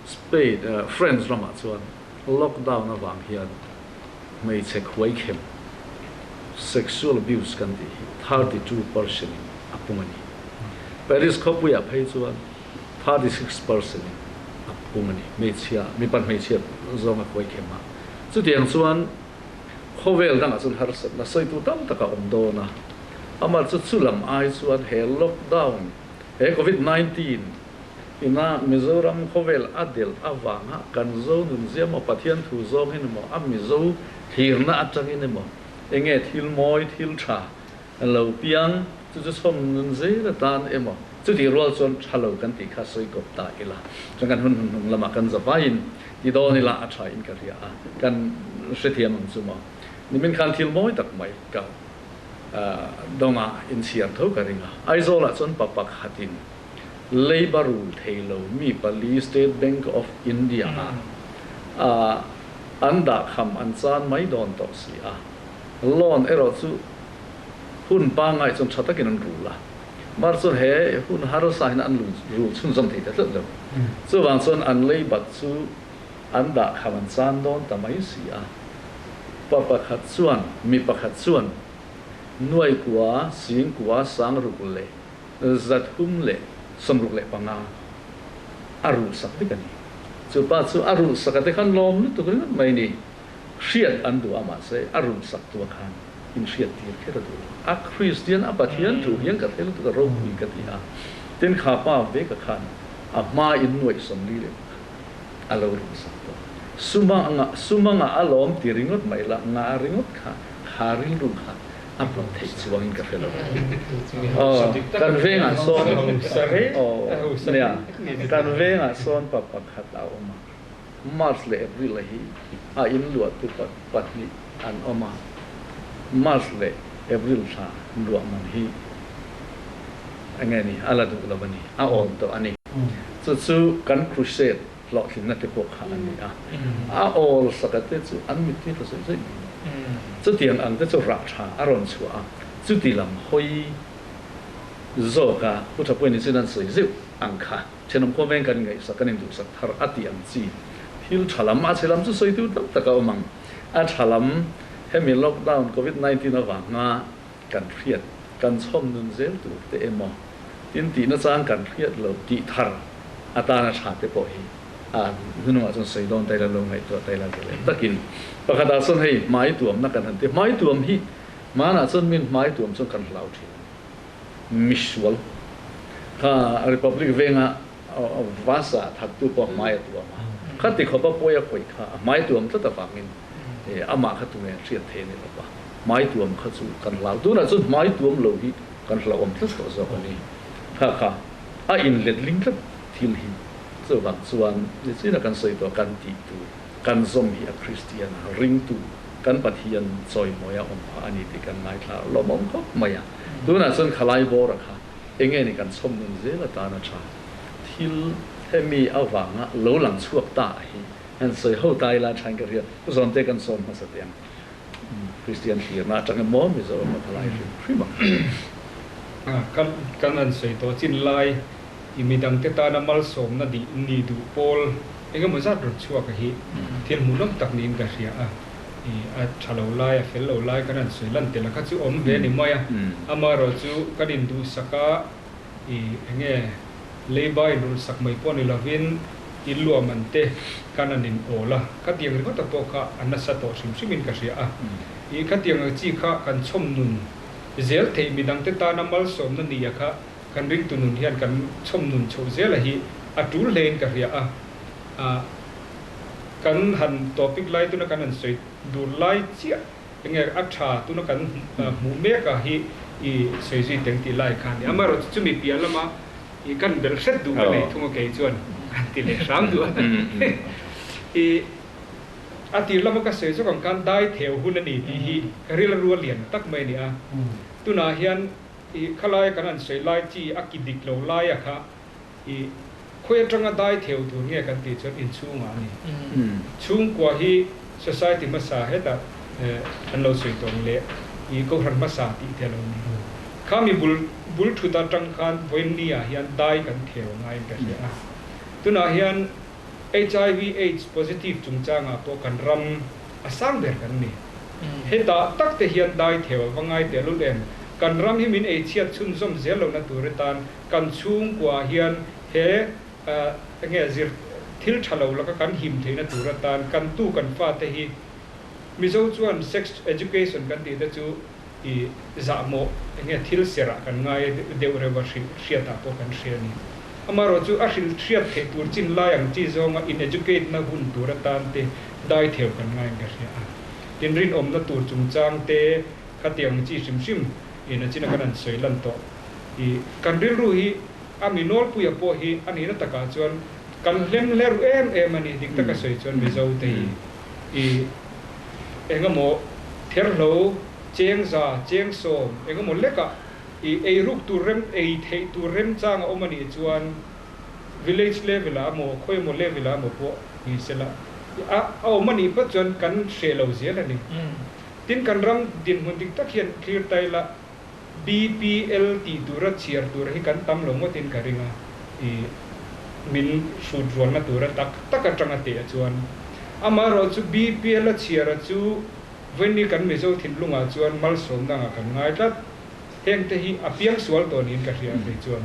Spain, France ramah chuan lockdown avang hian hmeichhe khuaikhem, sexual abuse kan tih hi 32% in a pung a ni. Paris khawpuiah phei chuan 36% in a pung a ni, hmeichhia, mipa hmeichhia zawng a khuaikhem a. Chutiang chuan khawvel dangah chuan harsatna sawitu tam tak a awm dawn a, amah chu chulam ai chuan he lockdown, he covid 19, Ina Mizoram khawvel a delh avanga kan Zo nunzia maw Pathian thu zawngin emaw a Mizo thlirna atangin emaw enge thil mawi thil tha lo piang chu chu chhawm nun zel atan emaw chutih rual chuan tha lo kan tih kha sawi kawp ta ila chuan kan hun hun hnung lamah kan zavaiin ti dawn ila a tha in ka hria a kan hrethiam ang chu maw nimin khan thil mawi tak mai ka dawnga inchhiar tho ka ring a Aizawlah chuan pa pakhatin Leiba rul thei lo mi pali State Bank of India ah an dah kham an chan mai dawn tawh si a. Loan erawh chu hun pangngai chuan tha takin an rul a, mar chuan he hun harsa hian an rul chhunzawm thei ta tlat lo. Chuvang chuan an leibat chu an dah kham an chan dawn ta mai si a. Pa pakhat chuan mi pakhat chuan nuai kua sing kua sang ruk leh 365 a ruhsak vek a ni. Chu pa chu a ruhsak a te khan lawm lutuk ringawt mai ni. Hriat an duh a mahse a ruhsak tu a khan in hriat tir kher a duh lo. A Kristian a Pathian thu hian ka thei lutuk a ropui ka ti a. Tin kha pa vek a khan a hma in nuaih 41 a lo ruhsak tawh. Sumanga sumanga a lawm ti ringawt mai la nga ringawt kha kha rilru kha A hmuh theih chuangin ka hre lo. Aw, kan vengah sawn, aw, nia, kan vengah sawn pa pakhat a awm a, March leh April a hi a inluahtu pahnih an awm a, March leh April thla luah man hi enge ni, a la duh lo a ni, a awn tawh a ni. Chu chu kan crusade hlawhtlinna te pawh kha a ni a, a awl saka te chu an mittui tla zawih zawih mai a. Chutiang ang te chu rah tha a rawn chhuah a, chuti lam hawi zawka Pu Thapuaini chuan an sawi zeuh ang kha thenawm khawveng kan ngaihsak kan induhsak thar a tih ang chi thil tha lam a chhe lam chu sawitu tam tak a awm ang. A tha lam hemi lockdown covid 19 avanga kan hriat kan chhawm nun zel tur te emaw tin tihna chang kan hriat lo tih thar atana tha te pawh hi A hnungah chuan sawi dawn ta ila, lo ngaihtuah ta ila zalen takin. Pakhatah chuan hei hmai tuamna kan han ti. Hmai tuam hi hmanah chuan min hmai tuam chuan kan hlau thin a ni. Misual kha Republic venga Vasa thattu pawh hmai a tuam a, khati khawpa pawi a khawih kha a hmai tuam tlat avangin amah kha tunge hriat thei a ni lo va, hmai tuam kha chu kan hlau. Tunah chuan hmai tuam lo hi kan hlauhawm tlat tawh zawk a ni. Kha kha a inletling tlat thil hi chuvang chuan nichina kan sawi tawh kan tih tur kan zawm hi a Kristian a ringtu kan Pathian chawimawi a awm phah a ni tih kan ngaithla lawmawm khawp mai a. Tunah chuan khalai bawra kha enge ni kan chhawm nun zel atana tha thil hemi avanga lo lang chhuak ta hi han sawi ho ta ila thain ka hria. Pu Zawmte kan sawm hmasa teh ang. Kristian thlirna atang emaw Mizoram a thalai hrim hrim ang. Kan kan han sawi tawh chin lai i midangte tana malsawmna dih ni duh pawl engemaw zat rawn chhuak a hi thil hmuhnawm tak niin ka hria a. I a tha lo lai a fel lo lai kan han sawi lan tel a kha chu awm ve a ni mai a. Amaherawhchu kan induhsak a i enge leiba inrulh sak mai pawh ni lovin in luahman te kan an in awl a, khatiang ringawt a pawh kha a nasa tawh hrim hrimin ka hria a. I khatiang ang chi kha kan chhawm nun zel theih midangte tana malsawmna nia kha kan ringtu nun hian kan chhawm nun chhoh zel a hi a tul hlein ka hria a. Kan han topic lai tuna kan han sawi dur lai chiah enge a tha tuna kan hmuh mek a hi i sawi zui teng tih lai kha a ni. Amaherawhchu chumi piah lama i kan belh hret duh ka nei thung a kei chuan kan ti leh hram duh a. I a tir lama ka sawi zawk ang khan dai theu hun a ni tih hi ka rilru a lian tak mai a ni a. Tunah hian i khalai kan han sawi lai chi a ki dik lo lai a kha I khawi atanga dai theu tur nge kan tih chuan inchhungah a ni. Chhungkua hi society hmasa hetah an lo sawi tawng leh i kohhran hmasa tih te a lo ni. Khami bul bul thut atang khan vawiin ah hian dai kan theu ngaiin ka hria a. Tunah hian HIV aids positive chungchangah pawh kan ram a sang ber kan ni. Hetah tak te hian dai theu a va ngai tehlul em? Kan ram hi min eichhiat chhunzawm zel lohna tur atan Kan chhungkuaah hian he enge zir thil tha lo laka kan him theihna tur atan kan tu kan fate hi Mizo chuan sex education kan tih te chu i zahmawh enge thil serah kan ngai deuh reuh a hrilh hriatah pawh kan hria a ni. Amaherawhchu a hrilh hriat theih tur chin lai ang chi zawnga in educate na hun tur atan te dai theu kan ngaiin ka hria a. Tin rinawmna tur chungchang te khatiang chi hrim hrim in a china kan han sawi lan tawh. I kan rilru hi a mi nawlpuia pawh hi a nihna takah chuan kan hlem hle ru em em a ni. Dik taka sawi chuan Mizo te hi i engemaw therhlo, chengza, chengsawm engemaw lekah i ei ruk tur rem ei theih tur remchang a awm a nih chuan village level ah emaw khawi emaw level ah emaw pawh ni sela a awm a nih phawt chuan kan hreh lo zel a ni. Tin kan ram dinhmun dik tak hian clear ta ila BPL tih tura chhiar tur hi kan tam lo ngawtin ka ring a, i min hrut rualna tura tak tak atanga teh a chuan. Amaherawhchu BPL a chhiar a chu vawiin kan Mizo thinlungah chuan malsawmna angah kan ngai tlat. Heng te hi a piang sual tawh niin ka hria kei chuan.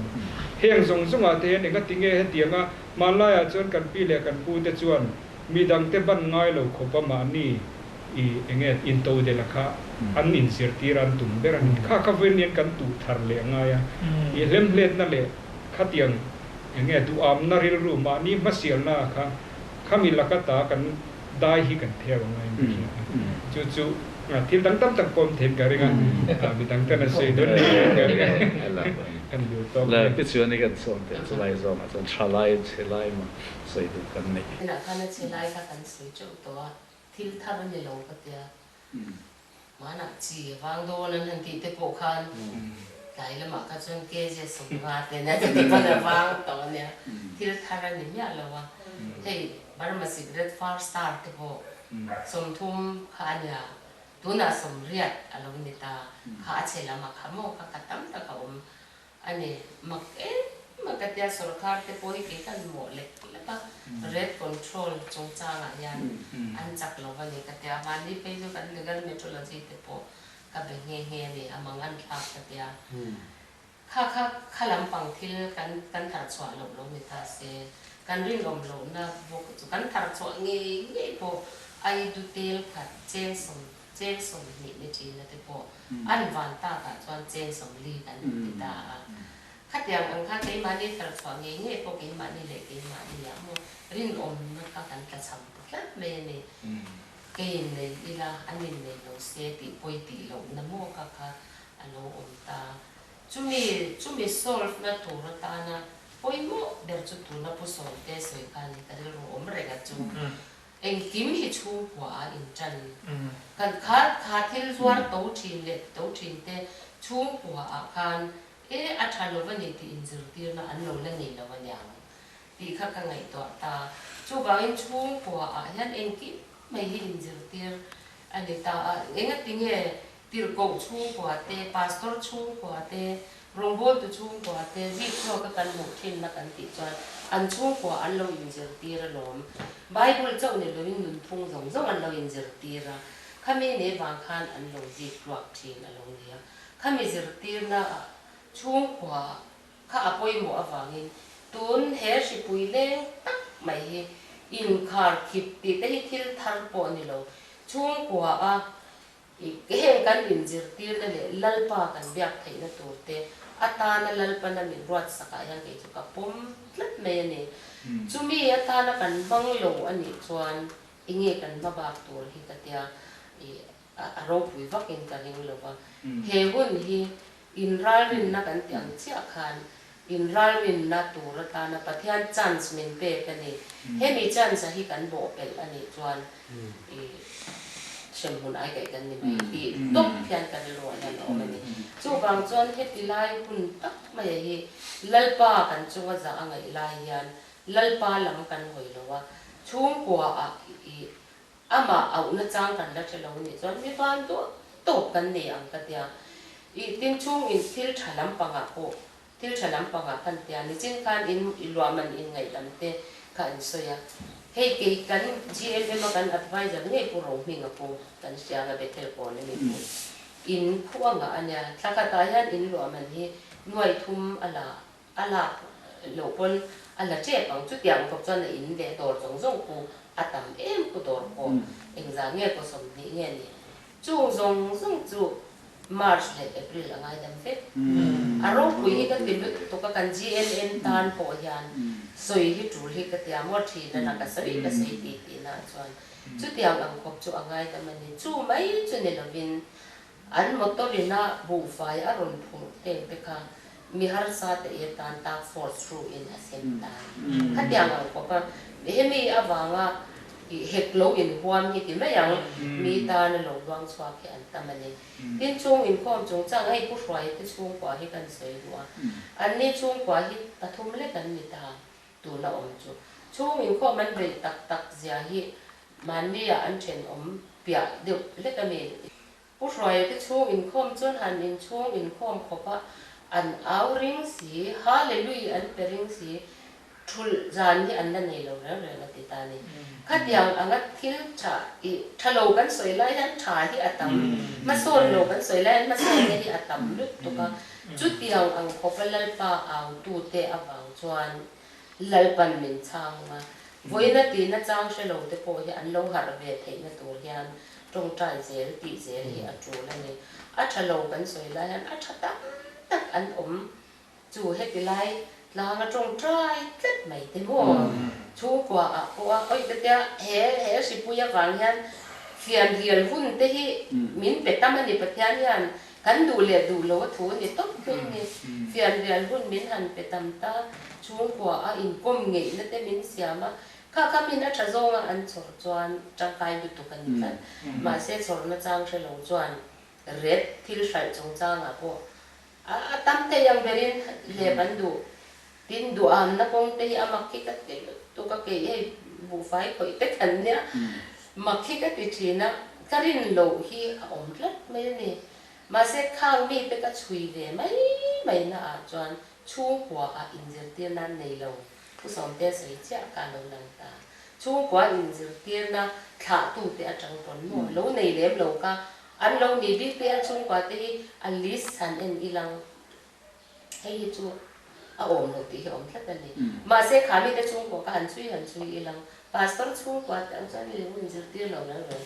Heng zawng zawngah te hian engatinge hetianga hmanlaiah chuan kan pi leh kan pu te chuan midangte ban ngai lo khawp a mahni I enge into dela kha an inzirtir an tum ber a ni. Kha kha vawiin hian kan tuh thar leh a ngai a. I hlemhletna leh khatiang enge duhamna rilru mahni hmasialna kha khami laka ta kan dai hi kan theu a ngai in ka hria a. Chu chu thil dang tam tak pawh awm theiin ka ring a, midang ten an sawi dawn niin ka ring a. Kan duh tawk mai. Pi chuan i kan sawm teh chu lai zawngah chuan tha lai chhe lai maw sawi duh kan nei. Tunah khan a chhe lai kha kan sawi teuh tawh a. Thil thar a ni lo ka tia. Hmanah chi a vang dawn an han tih te pawh khan tlai lamah kha chuan KZ 50 te nia chuti pawn a vang tawh a nia. Thil thar a ni miah lo a. Hei Burma cigarette far star te pawh 30 kha a nia. Tunah 80 a lo ni ta. Kha a chhe lamah kha maw kha kha tam tak a awm. A ni, mak em a ka tia sorkar te pawh hi kei kan mawh lek lek a, rate control chungchangah hian an chak lo a ni ka tia, mahni phei chu kan legal metrology te pawh ka be nghe nghe a ni, a mang an thlak ka tia. Kha kha kha lampang thil kan kan thar chhuah loh lo ni ta se. Kan rinawm lohna bawk chu kan thar chhuah ngei ngei pawh Aidu tel khat cheng sawm cheng 20 ni ṭhina te pawh an van takah chuan cheng 40 kan ti ta a. Khatiang ang kha keimahni thar chhuah ngei ngei pawh keimahni leh keimahni ah maw rinawmna kha kan tlachham ta tlat mai a ni. Keiin nei ila an innei lo se tih pawi tih lohna maw kha kha a lo awm ta. Chumi chumi solve na tur atana pawimawh ber chu tuna Pu Sawmte sawi khan ka rilru awm reng a chu engkim hi chhungkua a intan. Kan kha kha thil zuar to thin leh to thin te chhungkua ah khan e a tha lo a ni tih inzirtirna an lo la nei lo aniang tih kha ka ngaihtuah ta. Chuvangin chhungkua ah hian engkim mai hi inzirtir a ni ta a, engatinge Tirhkoh chhungkua te, Pastor chhungkua te, rawngbawltu chhungkua te zikchhuak a kan hmuh thinna kan tih chuan an chhungkua an lo inzirtir alawm. Bible chauh ni loin nunphung zawng zawng an lo inzirtir a, khami ne vang khan an lo ziktluak thin a lo ni a. Khami zirtirna ah chhungkua kha a pawimawh avangin tun he hripui leng tak mai hi inkhar khip tih te hi thil thar pawh ni lo, chhungkua a Heng kan inzirtirna leh Lalpa kan biak theihna turte atana Lalpana min ruatsakah hian kei chu ka pawm tlat mai a ni. Chumi atana kan hmang lo a nih chuan enge kan hmabak tur hi ka tia a ropui vakin ka ring lo va. He hun hi Inralrinna kan tih ang chiah khan inralrinna tur atana Pathian chance min pek a ni. Hemi chance a hi kan bawhpelh a nih chuan i hremhmun ai kaih kan ni mai tih tawp hian ka rilruah hian a awm a ni. Chuvang chuan heti lai hun tak maia hi Lalpa kan chunga zah a ngaih lai hian Lalpa lam kan hawi lo a, chhungkua ah i Amah auhna chang kan la hre lo nih chuan mi van duah tawp kan nei ang ka tia. Ih tin chhung in thil tha lampangah pawh thil tha lampangah kan tia nichin khan in i luahman in ngaihdam te kha an sawi a. Hei kei kan GMM a kan advisor ngei Pu Rohminga pu kan hria anga Bethel kawn a mi pu in khu anga a nia. Thla khatah hian in luahman hi nuai thum a la A lak loh pawn a la tep ang. Chutiang khawp chuan a in leh dawr zawng zawng khu a tam em khu dawr pawh engzah nge kaw 20 nge ni. Chung zawng zawng chu March leh April a ngaidam vek. A ropui hi ka ti lutuk a, kan GNN tan pawh hian sawi hi tul hi ka tia maw thin a laka sawi ka sawi tih tihna ah chuan chutiang ang khawp chu a ngaidam a ni. Chu mai chu ni lovin an motor ina buhfai a rawn phurh teng te kha Mi harsa te i tan tak force through in a sem ta. Khatiang ang khawp a, hemi avanga i hek lo inhuam hi ti mai ang, mi tana lo luang chhuak hi an tam a ni. Tin chung inkhawm chungchang hei Pu Hruaia te chhungkua hi kan sawi duh a, anni chhungkua hi pathum lek an ni ta tuna awm chu. Chhung inkhawm an beih tak tak zia hi mahnia an thenawm piah deuh lek a mi. Pu Hruaia te chhung inkhawm chuan han inchhung inkhawm khawp a, an au ring si, Hallelui an pe ring si, thulh zan hi an la nei lo reng reng a ti ta ni. Khatiang anga thil tha i tha lo kan sawi lai hian tha hi a tam, hmasawn lo kan sawi lai hian hmasawnna hi a tam lutuk a, chutiang ang khawp a Lalpa autute avang chuan Lalpan min chhang a, vawiina tihna chang hre lo te pawh hi an lo harh ve theihna tur hian tawngtai zel tih zel hi a tul a ni. A tha lo kan sawi lai hian a tha tam tak an awm chu heti lai tlanga tawngtai tlat mai te maw chhungkua ah pawh a awih ka tia he he hripui avang hian fianrial hun te hi min pe tam a ni Pathian hian Kan duh leh duh lo a thu a ni tawp mai a ni. Fianrial hun min han pe tam ta, chhungkua a inkawm ngeihna te min siam a, kha kha min a tha zawnga an chhawr chuan tangkai lutuk a ni tlat. Mahse chhawrna chang hre lo chuan ret thil hralh chungchangah pawh a tam thei ang berin hlep an duh. Tin, duhamna kawng te hi a mak hi ka ti lutuk a, kei hei buhfai khawih te kan nia, mak hi ka ti thin a, ka rin loh hi a awm tlat mai a ni. Mahse, khang mi te ka chhui ve mai mai na ah chuan chhungkua ah inzirtir nan nei lo, Pu Sawmtea sawi chiah kha a lo lang ta. Chhungkua inzirtirna thlahtu te atang pawn maw lo nei lem lo kha an lo ni bik te an chhungkua te hi a list han en ilang. Hei hi chu A awm lo tih hi a awm tlat a ni. Mahse kha mite chhungkua ka han chhui han chhui ilang Pastor chhungkua te ang chuan lehkhabu inzirtir lo reng reng.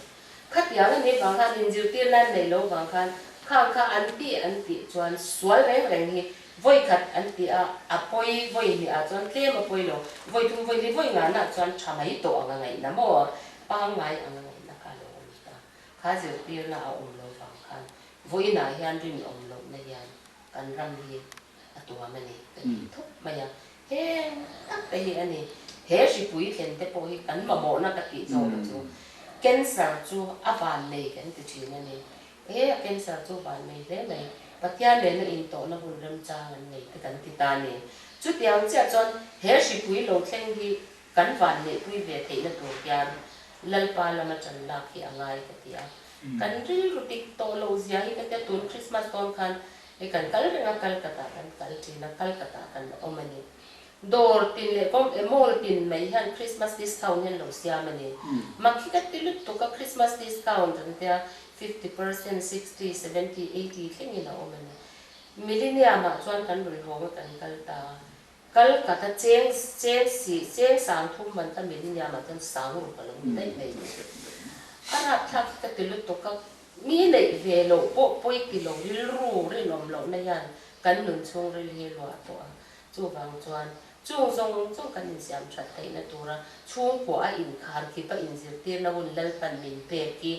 Khatiang a nih vang khan inzirtir nan neih lo vang khan khang kha an tih an tih chuan sual reng reng hi vawi khat an tih a, a pawi vawi hnih ah chuan tlem a pawi lo, vawi thum vawi hnih vawi nga nah chuan tha mai tawh ang a ngaihna maw? Pangngai ang a ngaihna kha a lo awm ta. Kha zirtirna a awm lo vang khan vawiinah hian rinawm lohna hian kan ram hi a tuam a ni ka ti thawp mai a. Heng tak te hi a ni. He hripui thlen te pawh hi kan mamawhna ka tih zawk chu cancer chu a vannei kan ti thin a ni. He a cancer chu vannei hle mai. Pathian nena intawhna hun remchang an nei te kan ti ta a ni. Chutiang chiah chuan he hripui lo thleng hi kan vanneihpui ve theihna tur hian Lalpa lama tan lak hi a ngai ka ti a. Kan rilru dik tawh loh zia hi ka tia tun Christmas dawn khan Hei kan kal reng a, Calcutta kan kal thin a, Calcutta kan awm a ni. Dawr tin leh kawng e mall tin mai hian Christmas discount hian lo siam a ni. Mak hi ka ti lutuk a, Christmas discount an tia 50%, 60, 70, 80 thlengin a awm a ni. Millennium ah chuan kan rawn hawng a kan kal ta a, Calcutta cheng cheng si cheng sang thum man kha Millennium ah chuan sang ruk a lo ni daih mai. A rapthlak hi ka ti lutuk a, Mi neih ve loh pawh pawi ti lo rilru rinawm lohna hian kan nun chhungril hi luah tawh a. Chuvang chuan chung zawng zawng kan insiam that theihna tura chhungkua a inkhar khip a inzirtirna hun Lalpan min pek hi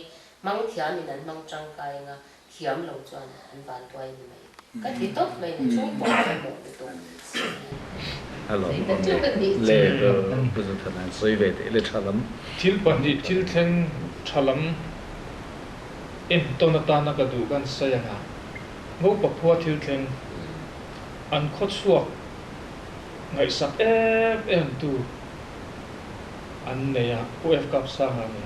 hmang thiamin an hmang tangkai anga thiam lo chuan an vantuai ni mai. Ka ti tawp mai ni chhungkua a mamawh lutuk. Thil pahnih thil thleng tha lam entawn atana ka duh kan sawi ang a, Ngopa khua thil thleng an khawchhuak ngaihsak em em tu an nei a, Pu F Kapsanga a ni.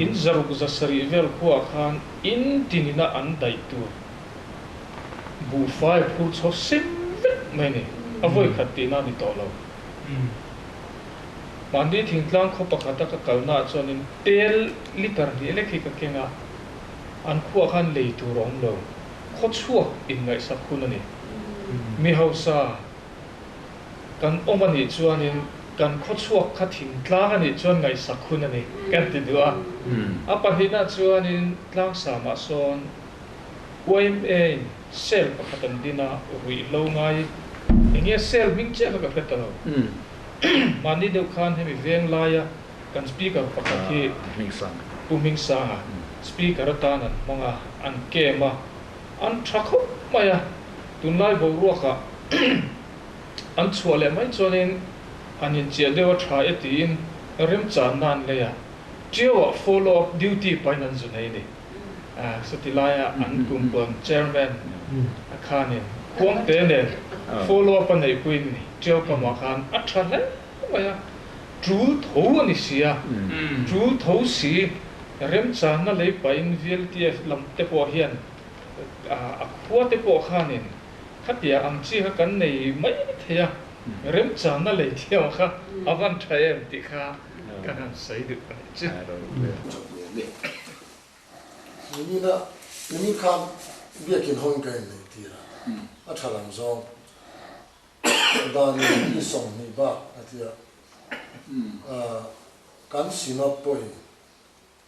In zaruk zasarih vel khuaah khan in tinina an daih tur Buhfai phur chho sem vek mai ni, a vawi khat tihna a ni tawh lo. Mahni thingtlang khaw pakhata ka kalnaah chuanin tel liter hnih lek hi ka keng a, an khuaah khan lei tur a awm lo, khaw chhuak inngaihsak hun a ni. Mi hausa kan awm a nih chuanin kan khaw chhuak kha thingtlang a nih chuan ngaihsak hun a ni kan ti duh a. A pahnihnaah chuanin tlangsamah sawn YMA-in cell pakhat an din a, ruihhlo ngai eng nge cell hming chiah kha ka hre ta lo. Mahni deuh khan hemi veng laia kan speaker pakhat hi Pu Hmingsanga speaker atan an hmang a, an kem a, an tha khawp mai a. Tunlai boruakah an chhuah leh mai chuanin han inchiah deuh a tha e tiin remchanna an lei a, Ṭiauah follow up duty pahin an zu nei a ni. Sati laia an kumpuan chairman a khanin Khuangte nen follow up a neihpuiin ni. Ṭiau kamah khan a ṭha hle mai a, ṭul tho a ni si a, ṭul tho si remchanna lei pahin VLTF lam te pawh hian a khua te pawh khanin khatia ang chi kha kan nei mai thei a, remchanna lei thiam kha a van ṭha em tih kha Kan han sawi duh a nih chu. Nimina nimin khan biakin hawng ka inneih tir a, a tha lam zawng danin mi 20 bak a ti a, kan synod pawhin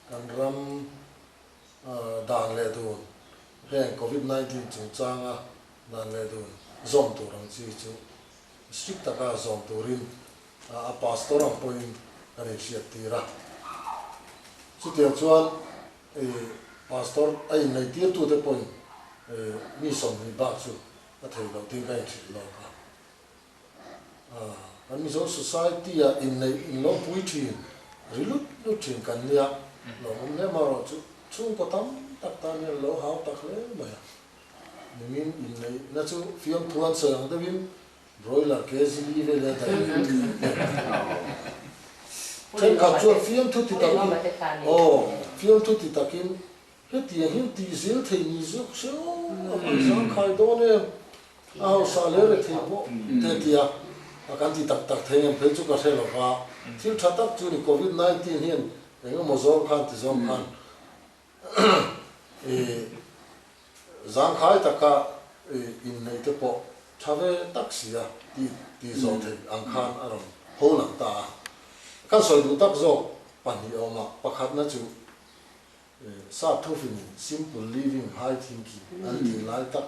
kan ram dan leh dun heng covid 19 chungchanga dan leh dun zawm tur ang chi chu strict taka zawm turin a pastor ang pawhin kan inhriat tir a. Chutiang chuan pastor a inneih tirtute pawhin mi 20 bak chu a thei loh tiin ka inhrilh lawk a. Kan Mizo society ah inneih inlawmpui thin, ri lut lut thin kan nia, lawmawm hle marawh chu chhungkaw tam tak tan hian lo hau tak hle mai a. Nimin inneihna chu fiamthu an sawi ang deuhin Broiler KGB vel a daih Thenkhat chuan fiamthu ti takin aw fiamthu ti takin hetiang hi tih zil thei ni zuk se aw a hman zangkhai dawn em a hausa leh rethei pawh te tia a kan ti tak tak thei em phei chu ka hre lo va thil tha tak chu ni covid 19 hian eng emaw zawng khan ti zawng khan i zangkhai taka inneih te pawh. Tha ve tak si a ti ti zawh theih ang khan a rawn ho lang ta a. Kan sawi duh tak zawk pahnih a awm a, pakhatna chu Sap thufingin simple living high thinking an tih lai tak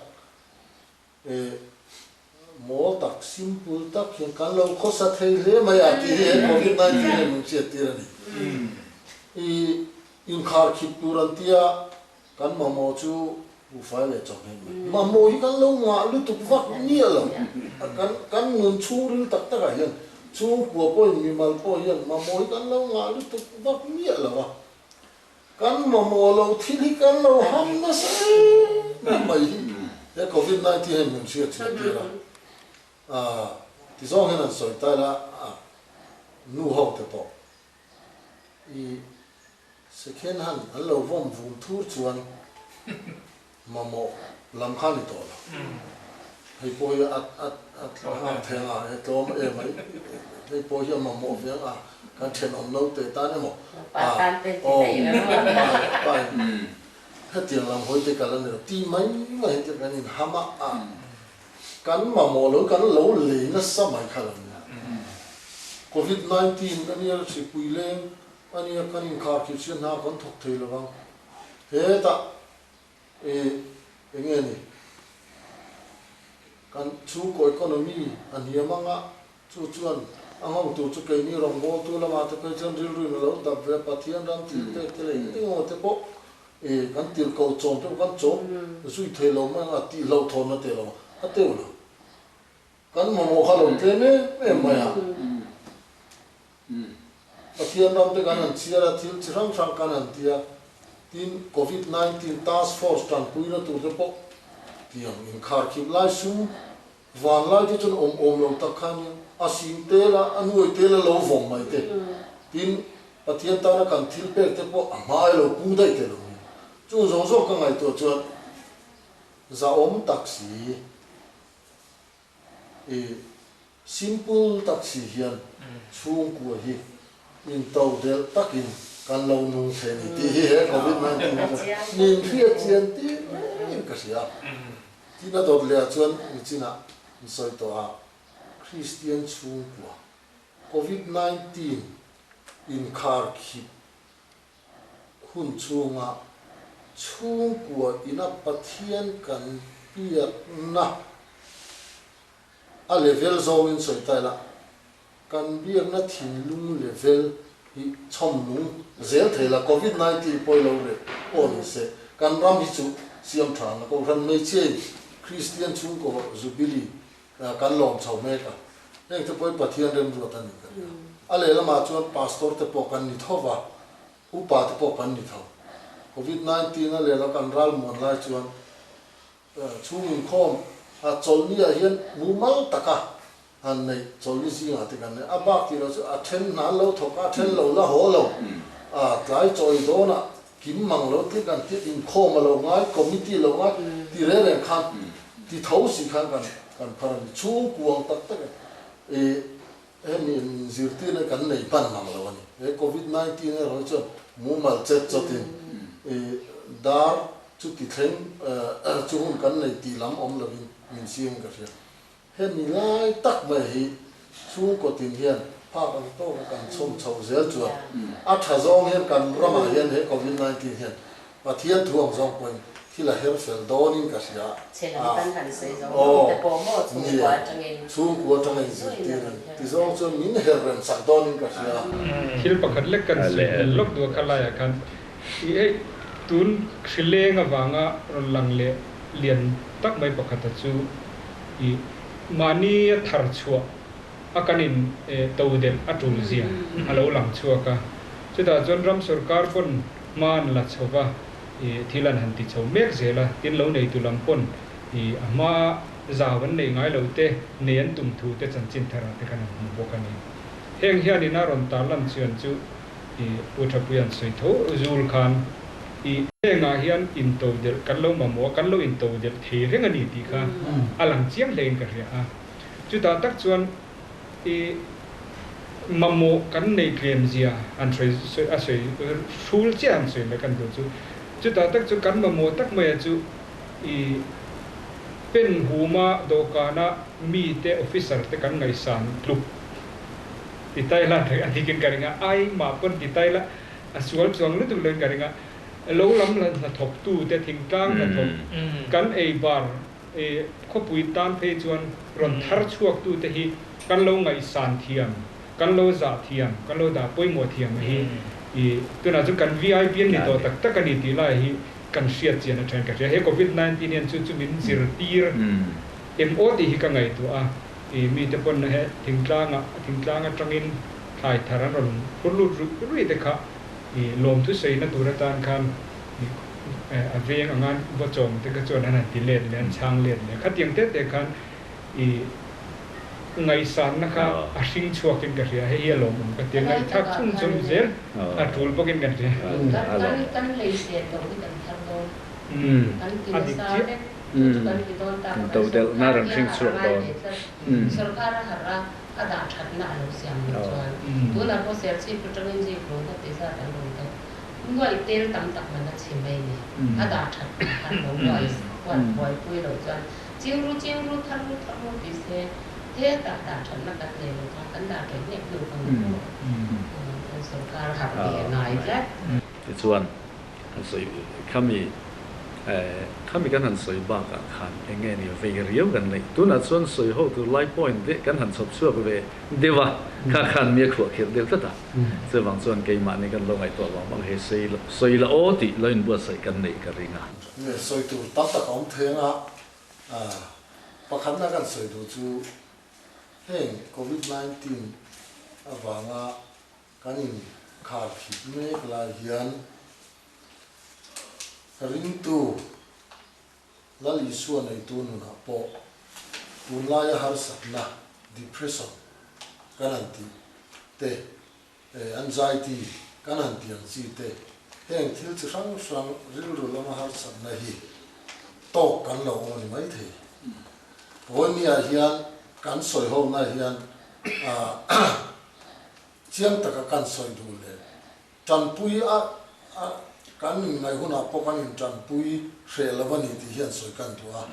mawl tak simple tak hian kan lo khawsa thei hle mai a tih hi he covid 19 hian min hriat tir a ni. I inkharkhip tur an tia Kan mamawh chu buhfai leh chawhmeh mai. Mamawh hi kan lo ngah lutuk vak miah lo. Kan kan nun chhungril tak takah hian chhungkua pawhin mimal pawh hian mamawh hi kan lo ngah lutuk vak miah lo a. Kan mamawh lo thil hi kan lo ham nasa em em mai hi he covid 19 hian min hriat chhuah tir a. Tizawng hian an sawi ta ila nu ho te pawh I second hand an lo vawm vum thur chuan mamawh lam kha ni tawh lo. Hei pawh hi a a a nghak thei ang a, he tlawm em a, hei pawh hi a mamawh ve ang a, kan thenawm no te tan emaw a aw pa in hetiang lam hawi te kal a ni lo ti mai mai hi te kan inham a, a Kan mamawh lo kan lo lei nasa mai kha lo nia. Covid 19 ania hripui leng ania kan inkhar khir chian hna kan thawk thei lo vang. Hetah e enge ni kan chhungkaw economy a hniam anga chu chuan a nghawng tur chu keini rawngbawltu lamah te phei chuan rilru in a lo dap ve a Pathian ram thil pek te leh eng emaw te pawh E, kan tirhkoh chawm te pawh kan chawm zui thei lo mai anga tih hlauhthawnna te lo a teuh lo. Kan mamawh kha lo tlem em em mai a. Pathian ram te kan han chhiar a, thil chi hrang hrang kan han ti a, tin Covid 19 task force tanpuina tur te pawh tiang inkharkhip lai sum van lai te chuan awm awm lo tak kha ania, a sing tel a, a nuai tel a lo vawm mai te, tin Pathian tana kan thil pek te pawh a hmai lo pung daih te lo ni. Chung zawng zawng ka ngaihtuah chuan zahawm tak si, i simple tak si hian chhungkua hi into delh takin kan lo nung thei a ni tih hi he Covid 19 hi chuan min hriat chian tir rengin ka hria. Tin a dawt leh ah chuan nichinah in sawi tawh a, Kristian chhungkua Covid 19 inkharkhip hun chhunga chhungkua ina Pathian kan biakna a level zawngin sawi ta ila, kan biakna thinlung level hi chhawm nung zel thei la, Covid 19 pawi lo reh pawh ni se, kan ram hi chu siam tha ang a, Kohhran hmeichhiain Kristian chhungkaw Jubilee Kan lawm chho mek a, heng te pawh hi Pathian remruat a ni ka ring a. A lehlamah chuan Pastor te pawh kan ni tho va, Upa te pawh kan ni tho. Covid 19 a lehla kan ral muan lai chuan chhung inkhawm a chawlhni ah hian mumal taka han neih chawlhni zingah te kan nei. A bak tih loh chu a then hna an lo thawk a, a then lo la haw lo, tlai chawi dawnah Kim mang lo tih kan tih inkhawm a lo ngai, committee a lo ngai ti reng reng khan ti tho si khan kan kan phar a ni. Chhungkuang tak tak e hemi min zirtirna kan nei hman mang lo a ni. He covid 19 erawh hi chuan mumal chet chawtin i dar chu ti thleng chu hun kan nei tih lam awm lovin min siam ka hria. Hemi lai tak mai hi chhungkaw tin hian phak ang tawka kan chhawm chhoh zel chuan a tha zawng hian kan ramah hian he covid 19 hian Pathian thu ang zawng pawhin thil a her fel dawnin ka hria a, aw nia chhungkua atanga inzirtir a ni ti zawng chuan min her rem sak dawnin ka hria. Thil pakhat lek kan sawi tel lawk duh a kha laiah khan i hei tun hrileng avanga rawn lang leh lian tak mai pakhata chu I mahni a thar chhuah a kan in to delh a tul zia a lo lang chhuak a, chutah chuan ram sorkar pawn hma an la chho va, i thil an han ti chho mek zel a, tin lo neitu lam pawn i a hma zau an neih ngai lo te, nei an tum thu te chanchin thar ah te khan an hmu bawk a ni. Heng hian in a rawn tarlan chuan chu i Pu Thapuia'n sawi tho zul khan i hengah hian intodelh kan lo mamawh a, kan lo intodelh thei reng a ni tih kha a lang chiang hlein ka hria a. Chutah tak chuan i mamawh kan nei tlem zia han sawi a sawi hrul chiah han sawi mai kan duh chu. Chutah tak chu kan mamawh tak maia chu i. Pen huma dawhkana mite officer te kan ngaihsan tluk ti tai la a dikin ka ring a, ai mah pawn ti tai la a sual chuang lutuk loin ka ring a, lo lam la hnathawk tu te thingtlang hnathawk kan ei bar khawpui tan phei chuan rawn thar chhuak tu te hi kan lo ngaihsan thiam, kan lo zah thiam, kan lo dah pawimawh thiam a hi i tunah chuan kan VIP an ni tawh tak tak a ni tih lai hi kan hriat chian a then ka hria. He Covid 19 hian chu chu min zirtir em aw tih hi ka ngaihtuah a, i mite pawn he thingtlangah thingtlang atangin thlai thar an rawn phur lut ruih ruih te kha i lawmthu sawiina tur atan khan i a veng anga va chawm te kha chuan an han ti let leh an chhang let leh khatiang te te khan i ngaihsanna kha a hring chhuakin ka hria, hei hi a lawmawm ka ti a, ngaihthlak chhun chhun zel a tul bawkin kan hria. Kan lei sen loh hi kan thar dawn, kan ti nasa vek, chu chu kan ti dawn tak a, kan sawrkar hian a harh a ngai ve tlat, sawrkar a harh a, a dah thatna a lo siam loh chuan tunah pawh Serchhip atangin zikhlum kha ti zat an rawn to, nuaih tel tam tak man a chhe mai ni, a dah that har lo buai buaipui loh chuan. Chingru chingru tharru tharru ti se hetah dah thatna kan nei lo kha kan dah ṭaih nek hnu ka ni maw? Kan sorkar harh ve ngai tlat. Tichuan han sawi khami khami kan han sawi bakah khan eng nge ni vei riau kan neih tunah chuan sawi ho tur lai point te kan han chhawp chhuak ve deuh a kha khan mi a khuah khirh deuh tlat a chuvang chuan keimahni kan lo ngaihtuah vang vang he sawi la aw tih lo inbuatsaih kan neih ka ring a. Nge sawi tur tam tak a awm thei anga pakhatna kan sawi duh chu heng Covid 19 avanga kan inkhar khip mek lai hian ringtu Lal Isua neitu nunah pawh tunlaia harsatna, depression, kan han tih te Anxiety kan han tih ang chi te, heng thil chi hrang hrang rilru lama harsatna hi tawk kan lo awm a ni maithei. Vawinia hian kan sawi hona hian chiang taka kan sawi duh leh tanpui a kan inngaih hunah pawh kan intanpui hreh lo a ni tih hian sawi kan duh a.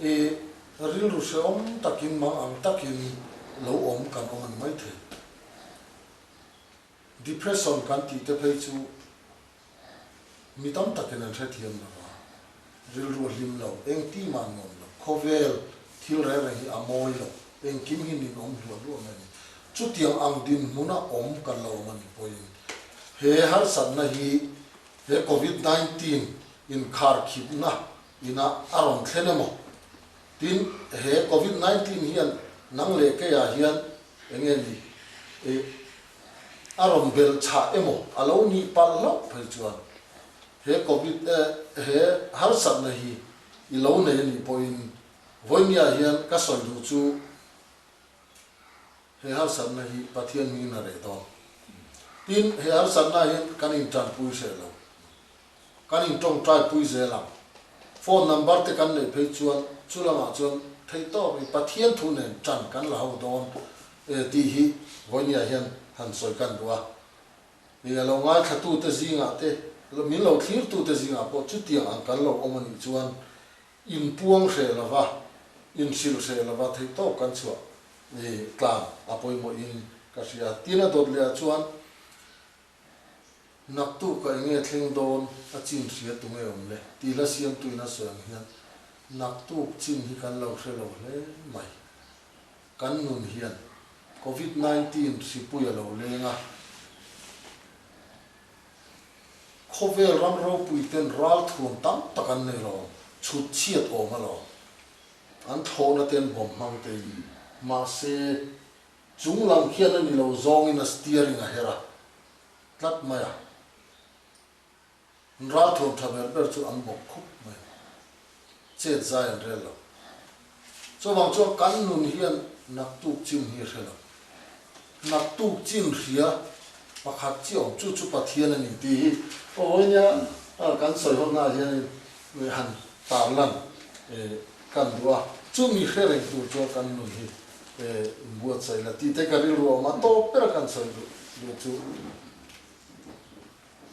I rilru hrehawm takin mang ang takin lo awm kan awm a ni maithei. Depression kan tih te phei chu mi tam takin an hrethiam lo a, rilru a hlim lo, engti mah an nuam lo, khawvel thil reng reng hi a mawi lo, engkim hi nin awm hluah hluah mai a ni. Chutiang ang dinhmuna awm kan lo awm a nih pawhin he harsatna hi he Covid 19 inkharkhipna ina a rawn thlen emaw? Tin, he Covid 19 hian nang leh keiah hian Enge ni e, a rawn belh chhah emaw a lo nih palh hlauh phei chuan he Covid e he harsatna hi i lo nei a nih pawhin vawinia hian ka sawi duh chu he harsatna hi Pathian hmingin a reh dawn. Tin, he harsatna hian kan intanpui hreh lo. Kan intawngtai pui zel ang. Phone number te kan neih phei chuan chu lamah chuan theihtawp in Pathian thu nen tan kan la ho dawn e tih hi vawinia hian han sawi kan duh a. I a lo ngaithla te zingah te, min lo thlir tute zingah pawh chutiang ang kan lo awm a nih chuan inpuang hreh lova, inhrilh hreh lova theihtawp kan chhuah i tlan a pawimawh in ka hria. Tin a dawt leh ah chuan Naktuk a enge thleng dawn a chin hria tu nge awm le? Tih hla siamtuin a sawi ang hian naktuk chin hi kan lo hre lo hle mai. Kan nun hian Covid 19 hripui a lo leng a, khawvel ram ropui ten ralthuam tam tak an nei lo, chhut chhiat awm a lo, an thlawhna ten bawm hmang te in mahse Chung lam khian a ni lo zawngin a steering a her a tlat mai a, an ralthuam tha ber ber chu an bawk khup mai a, chet zai an rel lo. Chuvang chuan kan nun hian naktuk chin hi a hre lo. Naktuk chin hria pakhat chi awm chu chu Pathian a ni tih hi aw nia kan sawi hawtna ah hianin han tarlan kan duh a, chumi hre reng tur chuan kan nun hi Inbuatsaih la tih te ka rilru a awm a, tawp ber a kan sawi duh duh chu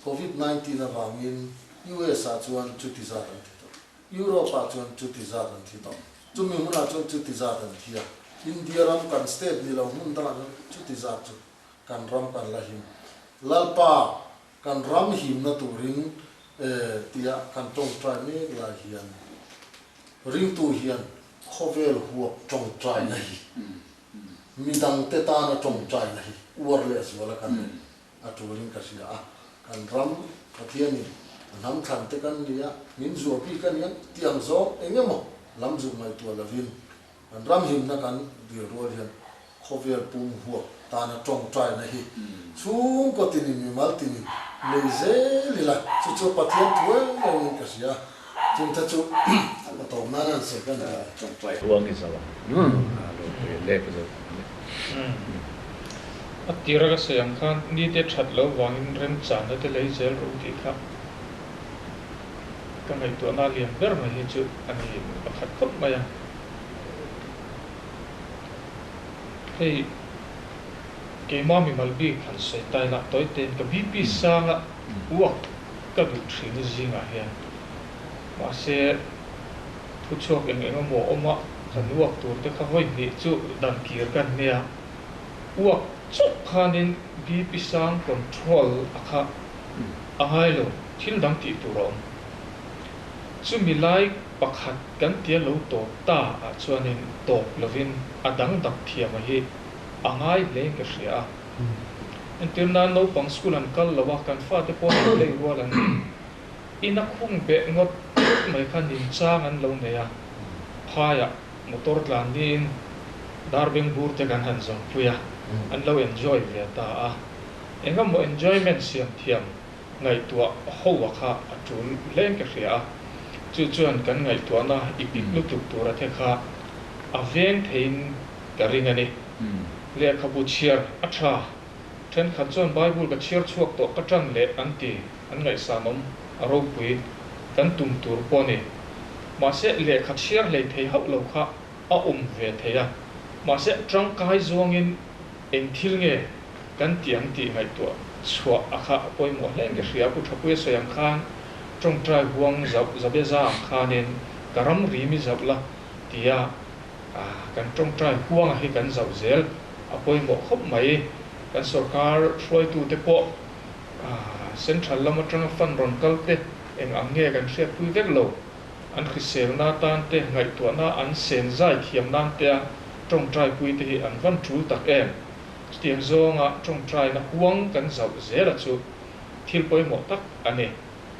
Covid 19 avangin US ah chuan chuti zat an ti tawh. Europe-ah chuan chuti zat an thi tawh. Chumi hmunah chuan chuti zat an thi a. India ram kan state ni lo hmun dangah chuan chuti zat chu kan ram kan la him. Lalpa kan ram himna turin tia kan tawngtai mek lai hian ringtu hian khawvel huap tawngtaina hi midangte tana tawngtaina hi uar leh zuala kan nei a tulin ka hria a. Kan ram Pathianin a hnam thlan te kan ni a, min zuah bik a nia tih ang zawng eng emaw lam zuk ngaihtuah lovin kan ram himna kan dil rual hian khawvel pum huap tana tawngtaina hi chhungkaw tinin mimal tinin nei zel ila chu chu Pathian thu em em in ka hria a, chungte chu a tawp nan a an sawi kan ti. Tawngtai huang i zo ang a lo pe lek zo ang le. A tira ka sawi ang khan nite that lo vangin remchanna te lei zel rawh u tih kha ka ngaihtuahna lian ber mai hi chu a ni pakhat khawp mai a. Hei keimah mimal bik han sawi ta ila tawi tein ka BP sanga uak ka duh thin zingah hian mahse thuchhuak eng eng emaw awm a kan uak tur te kha vawi hnih chu dan kir kan nia uak chauh khanin BP sang control a kha a ngai lo thil dang tih tur a awm chumi lai Pakhat kan tia lo tawp ta ah chuanin tawp lovin a dang dak thiam a hi a ngai hlein ka hria a. Entir nan naupang school an kal lo a, kan fate pawh an lei rual an ni. In a khung beh ngawt ngawt mai kha ninchang an lo nei a, phaiah motor tlan niin darbeng bur te kan han zawmpui a, an lo enjoy ve ta a. Engemaw enjoyment siam thiam Ngaihtuah ho a kha a tul hleng ka hria a, chu chuan kan ngaihtuahna i pik lutuk tur a the kha a veng theiin ka ring a ni. Lehkhabu chhiar a tha, thenkhat chuan Bible ka chhiar chhuak tawh ka tan leh an ti, an ngaihsanawm a ropui kan tum tur pawh a ni. Mahse lehkha chhiar hlei thei hauh lo kha a awm ve thei a, mahse tangkai zawngin eng thil nge Kan ti ang tih ngaihtuah chhuah a kha a pawimawh hle ka hria. Pu Thapuia sawi ang khan tawngtai huang zauh Zabeza ang khanin ka ram ri mi zauh la tia kan tawngtai huanga hi kan zauh zel a pawimawh khawp mai. Kan sorkar hruaitute pawh central lam atanga fund rawn kal te eng ang nge kan hriatpui vek lo. An hriselna tan te ngaihtuahna an sen zai thiam nan tea tawngtaipui te hi an van tul tak em. Chutiang zawnga tawngtaina huang kan zauh zela chu thil pawimawh tak a ni.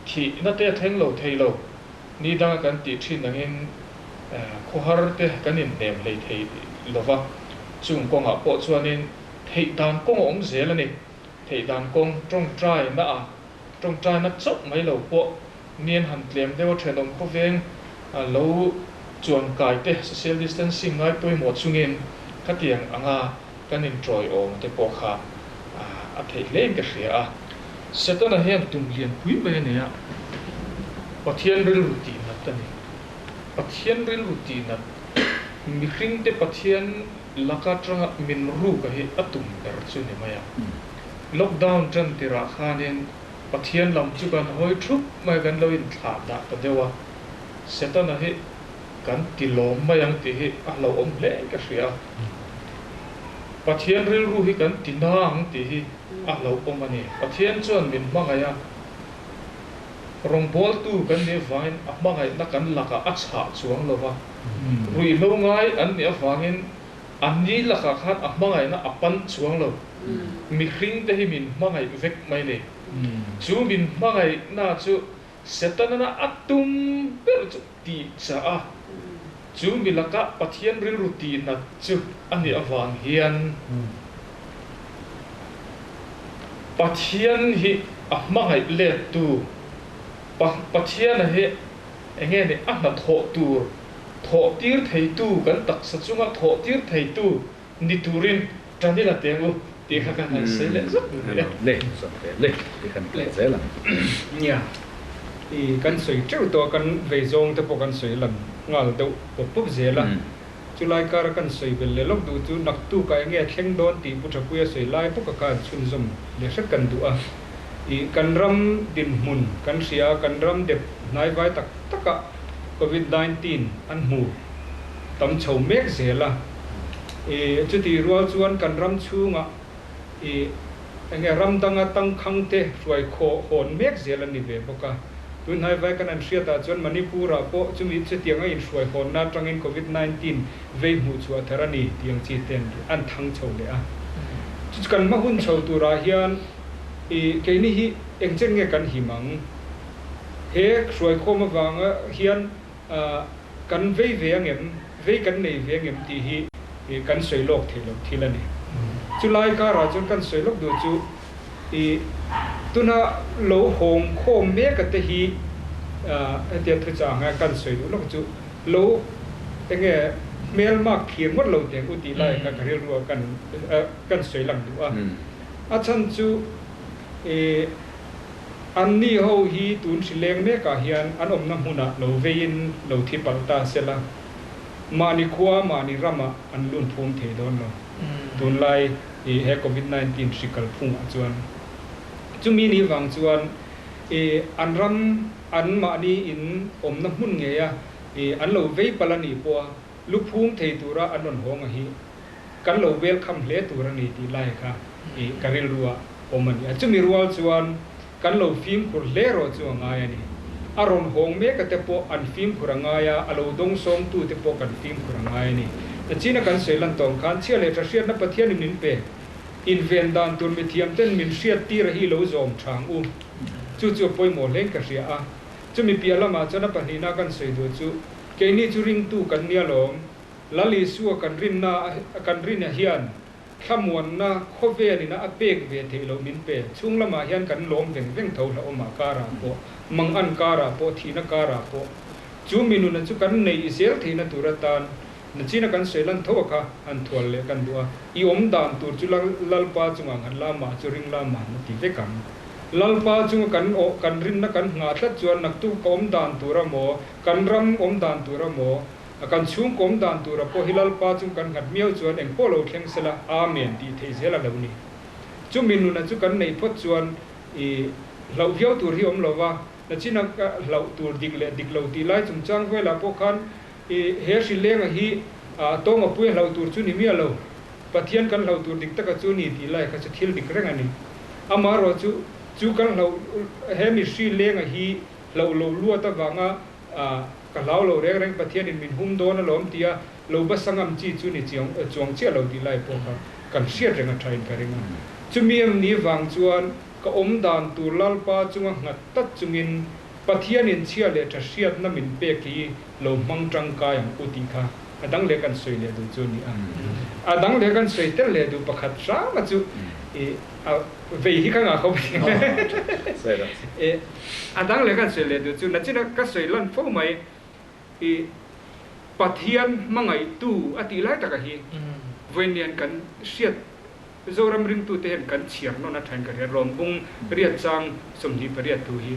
Thihna te a thleng lo thei lo. Ni danga kan tih thin angin khawhar te kan inhnem hlei thei lo va, chung kawngah pawh chuanin theih dan kawng a awm zel a ni. Theih dan kawng tawngtaina a tawngtaina chauh mai lo pawh nian han tlem deuh a thenawm khawveng lo chuan kai te social distancing ngai pawimawh chungin khatiang anga kan inṭawiawm te pawh kha a theih hlein ka hria a. Setana hian tum lianpui mai a nei a, Pathian rilru tihnat a ni. Pathian rilru tihnat, mihringte Pathian laka tanga min ruk a hi a tum ber chu ni mai a. Lockdown tan tirah khanin Pathian lam chu kan hawi thup mai kan lo inthlah dah ta deuh a, Setana hi kan ti lawm mai ang tih hi a hlauhawm hle ka hria a. Pathian rilru hi kan ti na ang tih hi a hlauhawm a ni. Pathian chuan min hmangaih a, rawngbawltu kan nih avangin a hmangaihna kan lakah a chhah chuang lo va, ruihhlo ngai an nih avangin a ni lakah khan a hmangaihna a pan chuang lo. Mihringte hi min hmangaih vek mai a ni. Chu min hmangaihna chu Setana a tum ber chu tih chah a, chu mi lakah Pathian rilru tihnat chu a nih avang hian Pathian hi a hmangaih lettu, Pathiana hi eng nge ni a hnathawh tur thawh tir theitu, kan taksa chunga thawh tir theitu ni turin Ṭan ila teng u tih kha kan han sawi leh zuk ni e. Le zawk ve le tih kan ti leh zel ang. Nia, i kan sawi teuh tawh a, kan vei zawng te pawh kan sawi lan nghal deuh pawp pawp zel a. Chulai kara kan sawi belh leh lawk duh chu naktukah enge a thleng dawn tih Pu Thapuia sawi lai bawka khan chhunzawm leh hret kan duh a. I kan ram dinhmun kan hria a, kan ram dep hnaivai tak takah. Covid 19 an hmu tam chho mek zel a. I chutih rual chuan kan ram chhungah i enge ram danga tangkhang te hruai khawh hawn mek zel a ni ve bawk a. Tunhnai vai kan an hriatah chuan Manipur-ah pawh chumi chutianga inhruai hawnna atangin Covid 19 vei hmuh chhuah thar a ni tih ang chi ten an thang chho leh a. Chu chu kan hma hun chho turah hian i keini hi engchen nge kan him ang? He hruaikhawm avanga hian kan vei ve angem, vei kan nei ve angem tih hi kan sawi lawk theih loh thil a ni. Chulai karah chuan kan sawi lawk duh chu i tuna lo hawng khawm mek a te hi hetia thuchah anga kan sawi duh lawk chu lo enge hmel mak thlir ngawt lo teh u tih lai kha ka rilru ah kan kan sawi lang duh a. A chhan chu i Anni ho hi tun hri leng mekah hian an awmna hmunah lo veiin lo thi palh ta se la, mahni khua mahni ramah an lun phum thei dawn lo. Tunlai i he Covid 19 hri kalphungah chuan chumi ni vang chuan i an ram an mahni in awmna hmun ngeia i an lo vei palh a nih pawha lu phum thei tura an rawn hawnga hi kan lo welcome hle tur a ni tih lai kha i ka rilruah awm a ni a. Chumi rual chuan kan lo fimkhur hle erawh chu a ngai a ni. A rawn hawng mek a te pawh an fimkhur a ngai a, a lo dawng sawngtu te pawh kan fimkhur a ngai a ni. Nachina kan sawi lan tawng khan chhia leh tha hriatna Pathianin min pe. Inven dan tur mithiam ten min hriat tir a hi lo zawm tha ang u. Chu chu a pawimawh hlein ka hria a. Chumi piah lamah chuan a pahnihna kan sawi duh chu keini chu ringtu kan nia lawm. Lal Isua kan rinna kan rin hian thlamuanna khawvel ina a pek ve theih loh min pe. Chhung lamah hian kan lawm veng veng tho hlauhawmah karah pawh, mangan karah pawh, thihna karah pawh chu mi nuna chu kan neih zel theihna tur atan nachina kan sawi lan tho a kha han thual leh kan duh a. I awm dan tur chu Lalpa chungah nghat la, mah chu ring la man a ti vek ang. Lalpa chunga kan awh kan rinna kan nghah tlat chuan naktuk ka awm dan tur a maw, kan ram awm dan tur a maw, A kan chhungkawm dan tura pawh hi Lalpa chu kan nghat miau chuan eng pawh lo thleng sela Amen tih theih zel a lo ni. Chumi nuna chu kan neih phawt chuan i hlauh viau tur hi awm lo va, nachina hlauh tur dik leh dik lo tih lai chungchang velah pawh khan i he hri lenga hi tawng a pui a hlauh tur chu ni miah lo, Pathian kan hlauh tur dik taka chu ni tih lai kha chu thil dik reng a ni. Amaherawh chu chu kan hlauh he mi hri lenga hi hlauh lo luat avanga Ka hlau lo reng reng Pathianin min hum dawn alawm tia lo basa ngam chi chu ni chiang chuang chiah lo tih lai pawh kha kan hriat reng a thain ka ring a. Chumi em ni vang chuan ka awm dan tur Lalpa chunga nghat tat chungin Pathianin chhia leh tha hriatna min pek hi lo hmang tangkai ang u tih kha a dang leh kan sawi leh duh chu a ni a. A dang leh kan sawi tel leh duh pakhat hrama chu i a vei hi ka ngah khawp a ni. A dang leh kan sawi leh duh chu nachina ka sawi lan fo mai i Pathian hmangaihtu a tih lai taka hi vawiin kan hriat Zoram ringtute hian kan chhiar nawn a thain ka hria Rawmbung riat chang 28 thu hi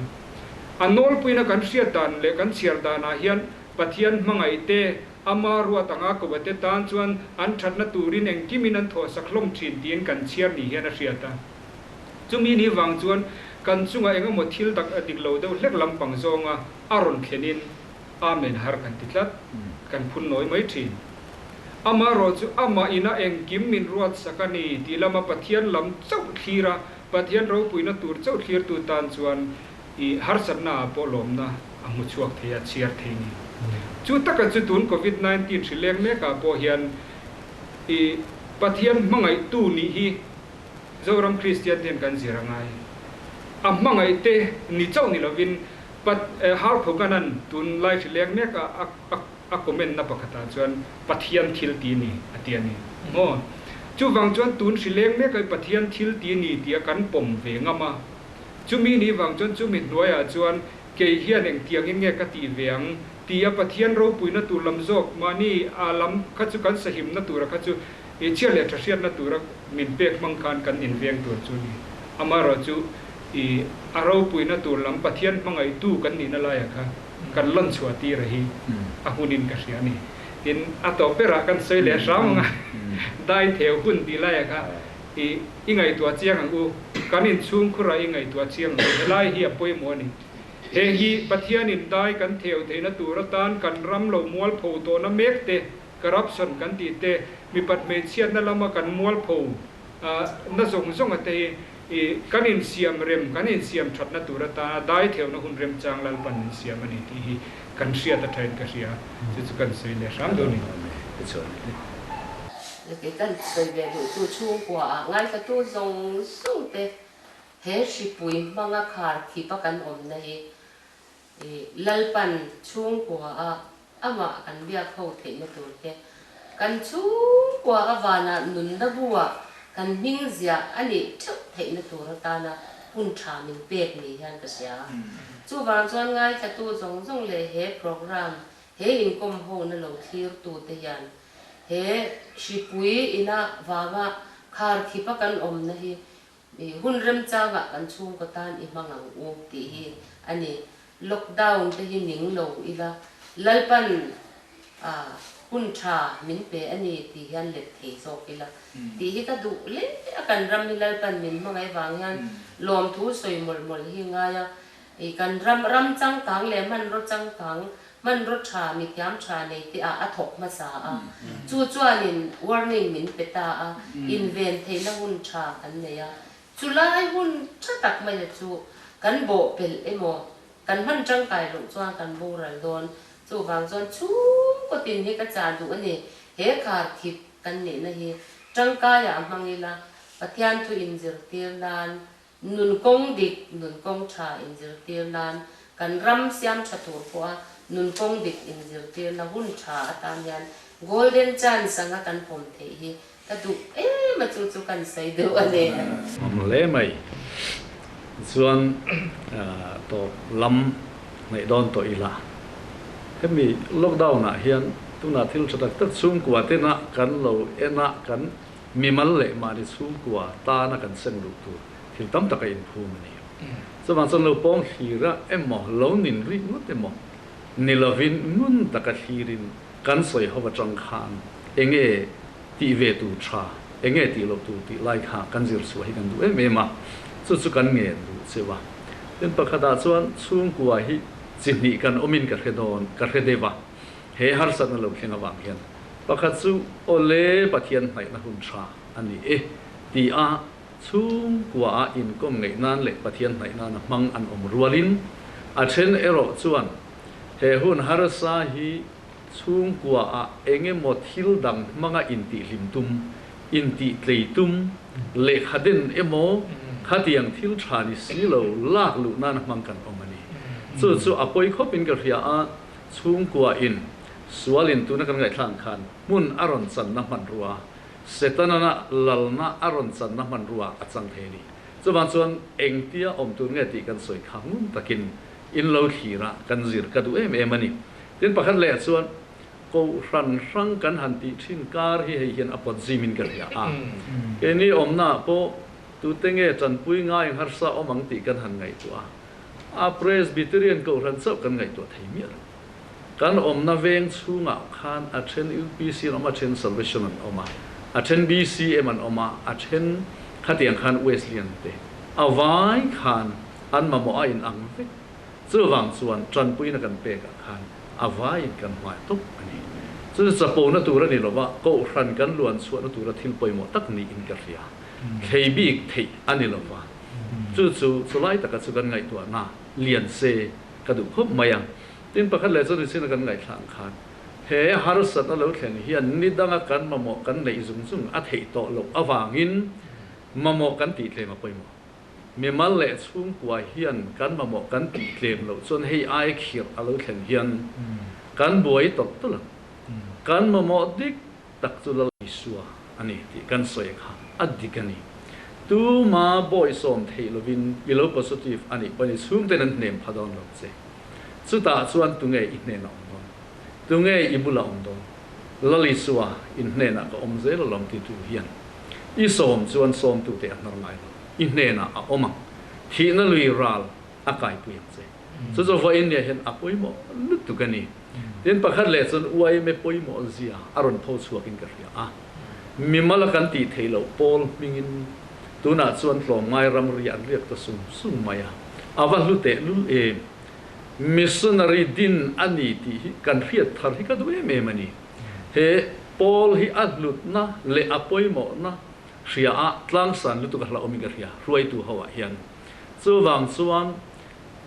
a nawlpuina kan hriat dan leh kan chhiar danah hian Pathian hmangaihte ama ruat anga kawate tan chuan an thatna turin engkimin an thawhsak hlawm thin tiin kan chhiar ni hian a hriat a. Chumi ni vang chuan kan chungah eng emaw thil tak a dik lo deuh hlek lampang zawnga a rawn thlenin Amen har kan ti tlat, kan phun nawi mai thin. Amaherawh chu amah ina engkim min ruat sak a ni tih lama Pathian lam chauh thlir a, Pathian ropuina tur chauh thlirtu tan chuan i harsatna ah pawh lawmna a hmu chhuak thei a, chhiar thei ni. Chu taka chu tun Covid 19 hri leng mekah pawh hian i Pathian hmangaihtu nih hi Zoram Kristian ten kan zir a ngai. A hmangaih te ni chauh ni lovin Pat Harphoganan tun lai hri leng mek a a comment na pakhatah chuan Pathian thil ti ni a ti a ni. Maw? Chuvang chuan tun hri leng mek a Pathian thil ti ni tia kan pawm ve ngam a. Chumi ni vang chuan chumi hnuaiah chuan kei hian engtiangin nge ka tih ve ang tia Pathian ropuina tur lam zawk mahni a lam kha chu kan sahimna tura kha chu I chhia leh tha hriatna tura min pek hmang khan kan inveng tur chu ni. Amaherawh chu i a ropuina tur lam Pathian hmangaihtu kan nihna laiah kha kan lan chhuah tir a hi a hunin ka hria a ni. Tin, a tawp berah kan sawi leh hram ang a, dai theu hun tih laiah kha i i ngaihtuah chiang ang u, kan inchhungkhurah i ngaihtuah chiang ang u, helai hi a pawimawh a ni. Heng hi Pathianin dai kan theu theihna tur atan kan ram lo mualpho tawhna mek te, corruption kan tih te, mipat hmeichhiatna lama kan mualpho na zawng zawnga te hi kan insiam rem, kan insiam thatna tur atana dai theuna hun remchang Lalpan min siam a ni tih hi kan hriat a thain ka hria. Chu chu kan sawi leh hram dawn a ni. Kei kan sawi ve duh chu chhungkua ah ngaithla tu zawng zawng te He hripui hmanga khar khipa kan awmna hi Lalpan chhungkua a amah kan biak ho theihna tur te, kan chhungkua a vanah nunna buah kan hming ziah a nih theuh theihna tur atana hun tha min pek ni hian ka hria. Chuvang chuan ngaithlatu zawng zawng leh he program, he inkawm hona lo thlirtu te hian he hripui ina vanga khar khipa kan awmna hi I hun remchangah kan chhungkaw tan i hmang ang u tih hi a ni. Lockdown te hi ning lo ila, Lalpan a hun tha min pe a ni tih hian let thei zawk ila tih hi ka duh hle a. Kan ram hi Lalpan min hmangaih vang hian lawmthu sawi mawlh mawlh hi ngai a. I kan ram ram changkang leh hmanraw changkang, hmanraw tha, mithiam tha nei te ah a thawk hmasa a. Chu chuanin warning min pe ta a, inven theihna hun tha kan nei a. Chulai hun tha tak maia chu kan bawh pelh emaw, kan hman tangkai loh chuan kan boral dawn. Chuvang chuan chhungkaw tin hi ka chah duh a ni. He khar khip kan nihna hi tangkaiah hmang ila, Pathian thu inzirtir nan Nun kawng dik, nun kawng tha inzirtir nan kan ram siam tha tur pawha nun kawng dik inzirtirna hun tha atan hian golden chance anga kan pawm theih hi ka duh em a, chu chu kan sawi deuh a ni. Awm hle mai. Chuan tawp lam ngaih dawn tawh ila. Hemi lockdown ah hian tunah thil tha tak tak chhungkua tena kan lo en a, kan Mimal leh mahni chhungkua tana kan seng luh tur thil tam tak a inphum a ni. Chuvang chuan lo pawng thlir a emaw, lo nin rih ngawt emaw ni lovin ngun taka thlirin kan sawi ho atang khan enge tih ve tur tha, enge tih loh tur tih lai kha kan zir chhuah hi kan duh em em a, chu chu kan ngen duh cheu a. Tin pakhatah chuan chhungkua hi chi hnih kan awmin ka hre dawn, ka hre deuh a, he harsatna lo thleng avang hian Pakhat chu Awle Pathian hnaihna hun tha a ni e ti a chhungkua a inkawm ngeih nan leh Pathian hnaih nana hmang an awm rualin a then erawh chuan he hun harsa hi chhungkua ah eng emaw thil dang hmanga intihhlim tum, intihtlei tum, lehkha den emaw khatiang thil tha ni si lo lak luh nana hmang kan awm a ni. Chu chu a pawi khawpin ka hria a, chhungkua in Sualin tuna kan ngaihthlak ang khan hmun a rawn channa hmanrua, Setana lalna a rawn channa hmanrua a chang thei a ni. Chuvang chuan engtia awm tur nge tih kan sawi kha ngun takin in lo thlir a, kan zir ka duh em em a ni. Tin pakhat leh chuan Kohhran hrang kan han tih thin kar hi hei hian a pawt zim in ka hria a. Keini awmnaah pawh tute nge tanpui ngai harsa awm ang tih kan han ngaihtuah a. A Presbyterian Kohhran chauh kan ngaihtuah thei miah lo. Kan awmna veng chhungah khan a then UPC an awm a, a then Salvation an awm a, a then BCM an awm a, a then khatiang khan Wesleyan te a vai khan an mamawh a inang vek. Chuvang chuan tanpuina kan pekah khan a vaiin kan hmai tawp a ni. Chu chu chapona tur a ni lova, Kohhran kan luan chhuahna tura thil pawimawh tak niin ka hria. Thlei bik theih a ni lova, chu chu chulai taka chu kan ngaihtuahna lian se ka duh khawp mai a. Tin, pakhat leh chuan Nichin a kan ngaihthla ang khan he harsatna lo thlen hian ni danga kan mamawh kan neih zung zung a theih tawh loh avangin mamawh kan tih tlem a pawimawh. Mimal leh chhungkua hian kan mamawh kan tih tlem loh chuan hei ai khirh a lo thlen hian kan buai tawlh tawlh ang. Kan mamawh dik tak chu Lal Isua a ni tih kan sawi kha a dik a ni. Tuma bawisawm theih lovin i lo positive a nih pawhin i chhungten an hnem pha dawn lo che. Chutah chuan tunge i hnenah awm dawn? Tunge i bulah awm dawn? Lal Isua in hnenah ka awm zel alawm ti tu hian i sawm chuan sawmtute a hnar ngai lo. I hnenah a awm ang. Thihna lui ral a kaipui ang che. Chu chu vawiin nia hian a pawimawh lutuk a ni. Tin, pakhat leh chuan uaime pawimawh zia a rawn tho chhuakin ka hria a. Mimal a kan tih theih loh pawl hmingin tunah chuan tlawmngai ramri an riak ta sung sung mai a. A va hlu teh lul em! Missionary din a ni tih hi kan hriat thar hi ka duh em em a ni. He pawl hi a hlutna leh a pawimawhna hria ah tlangsan lutuk a hlauhawmin ka hria hruaitu ho ah hian. Chuvang chuan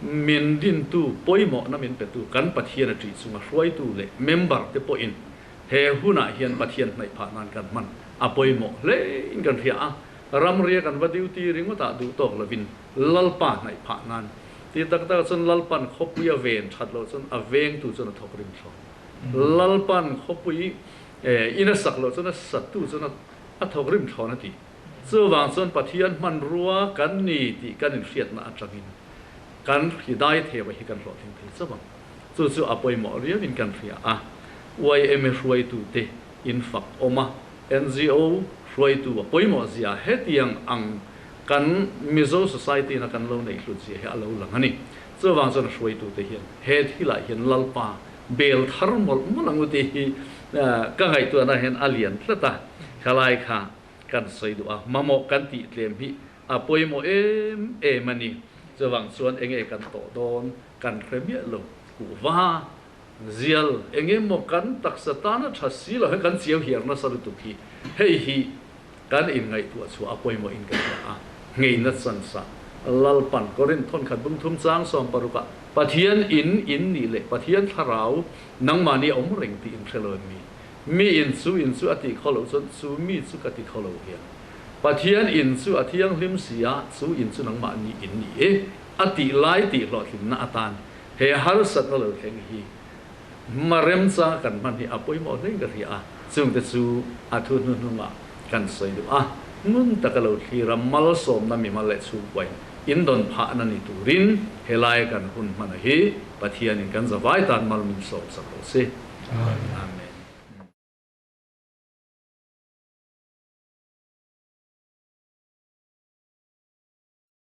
min dintu pawimawhna min petu kan Pathian a ṭih chunga hruaitu leh member te pawhin he hunah hian Pathian hnaih phah nan kan hman a pawimawh hlein kan hria a, ramria kan va duty ringawt ah duh tawk lovin Lalpa hnaih phah nan ti tak tak ah chuan Lalpan khawpui a ven that loh chuan a vengtu chuan a thawk rim thlawh. Lalpan khawpui in a sak loh chuan a sattu chuan a thawk rim thlawn a ti. Chuvang chuan Pathian hmanrua kan ni tih kan inhriatna atangin kan hridai theuh hi kan hlawhtling thei chauh ang. Chu chu a pawimawh riauin kan hria a. YMA hruaitute in fak awm a, NGO hruaitu a pawimawh zia hetiang ang kan Mizo society na kan lo neih hlut zia hi a lo lang a ni. Chuvang chuan hruaitute hian he thilah hian Lalpa bel thar mawlh mawlh ang u tih hi ka ngaihtuahna hian a lian tlat a, khalai kha kan sawi duh a, mamawh kan tih tlem hi a pawimawh em em a ni. Chuvang chuan enge kan tawh dawn kan hre miah lo kuhva zial engemaw kan taksa tana tha si lo hian kan chiau hiar nasa lutuk hi hei hi kan inngaihtuah chhuah a pawimawh in ka hria a, ngeina chansa Lalpan Korinth thawnkhat bungthum chang 16 ah Pathian in in nih leh Pathian thlarau nangmahni a awm reng tih in hre lo em mi? Mi in chu in chu a tih khaw loh chuan chu mi chu ka ti khaw lo hian Pathian in chu a thianghlim si a, chu in chu nangmahni in ni e a tih lai tih hlawhtlinna atan he harsatna lo thleng hi Hma remchang kan hman hi a pawimawh hle ka hria a, chungte chu a thu hnuhnungah kan sawi duh a, ngun taka lo thlir a malsawmna mimal leh chhungkuain indawn phahna ni turin helai kan hun hmana hi Pathianin kan zavai tan mal min sawm sak rawh se. Amen.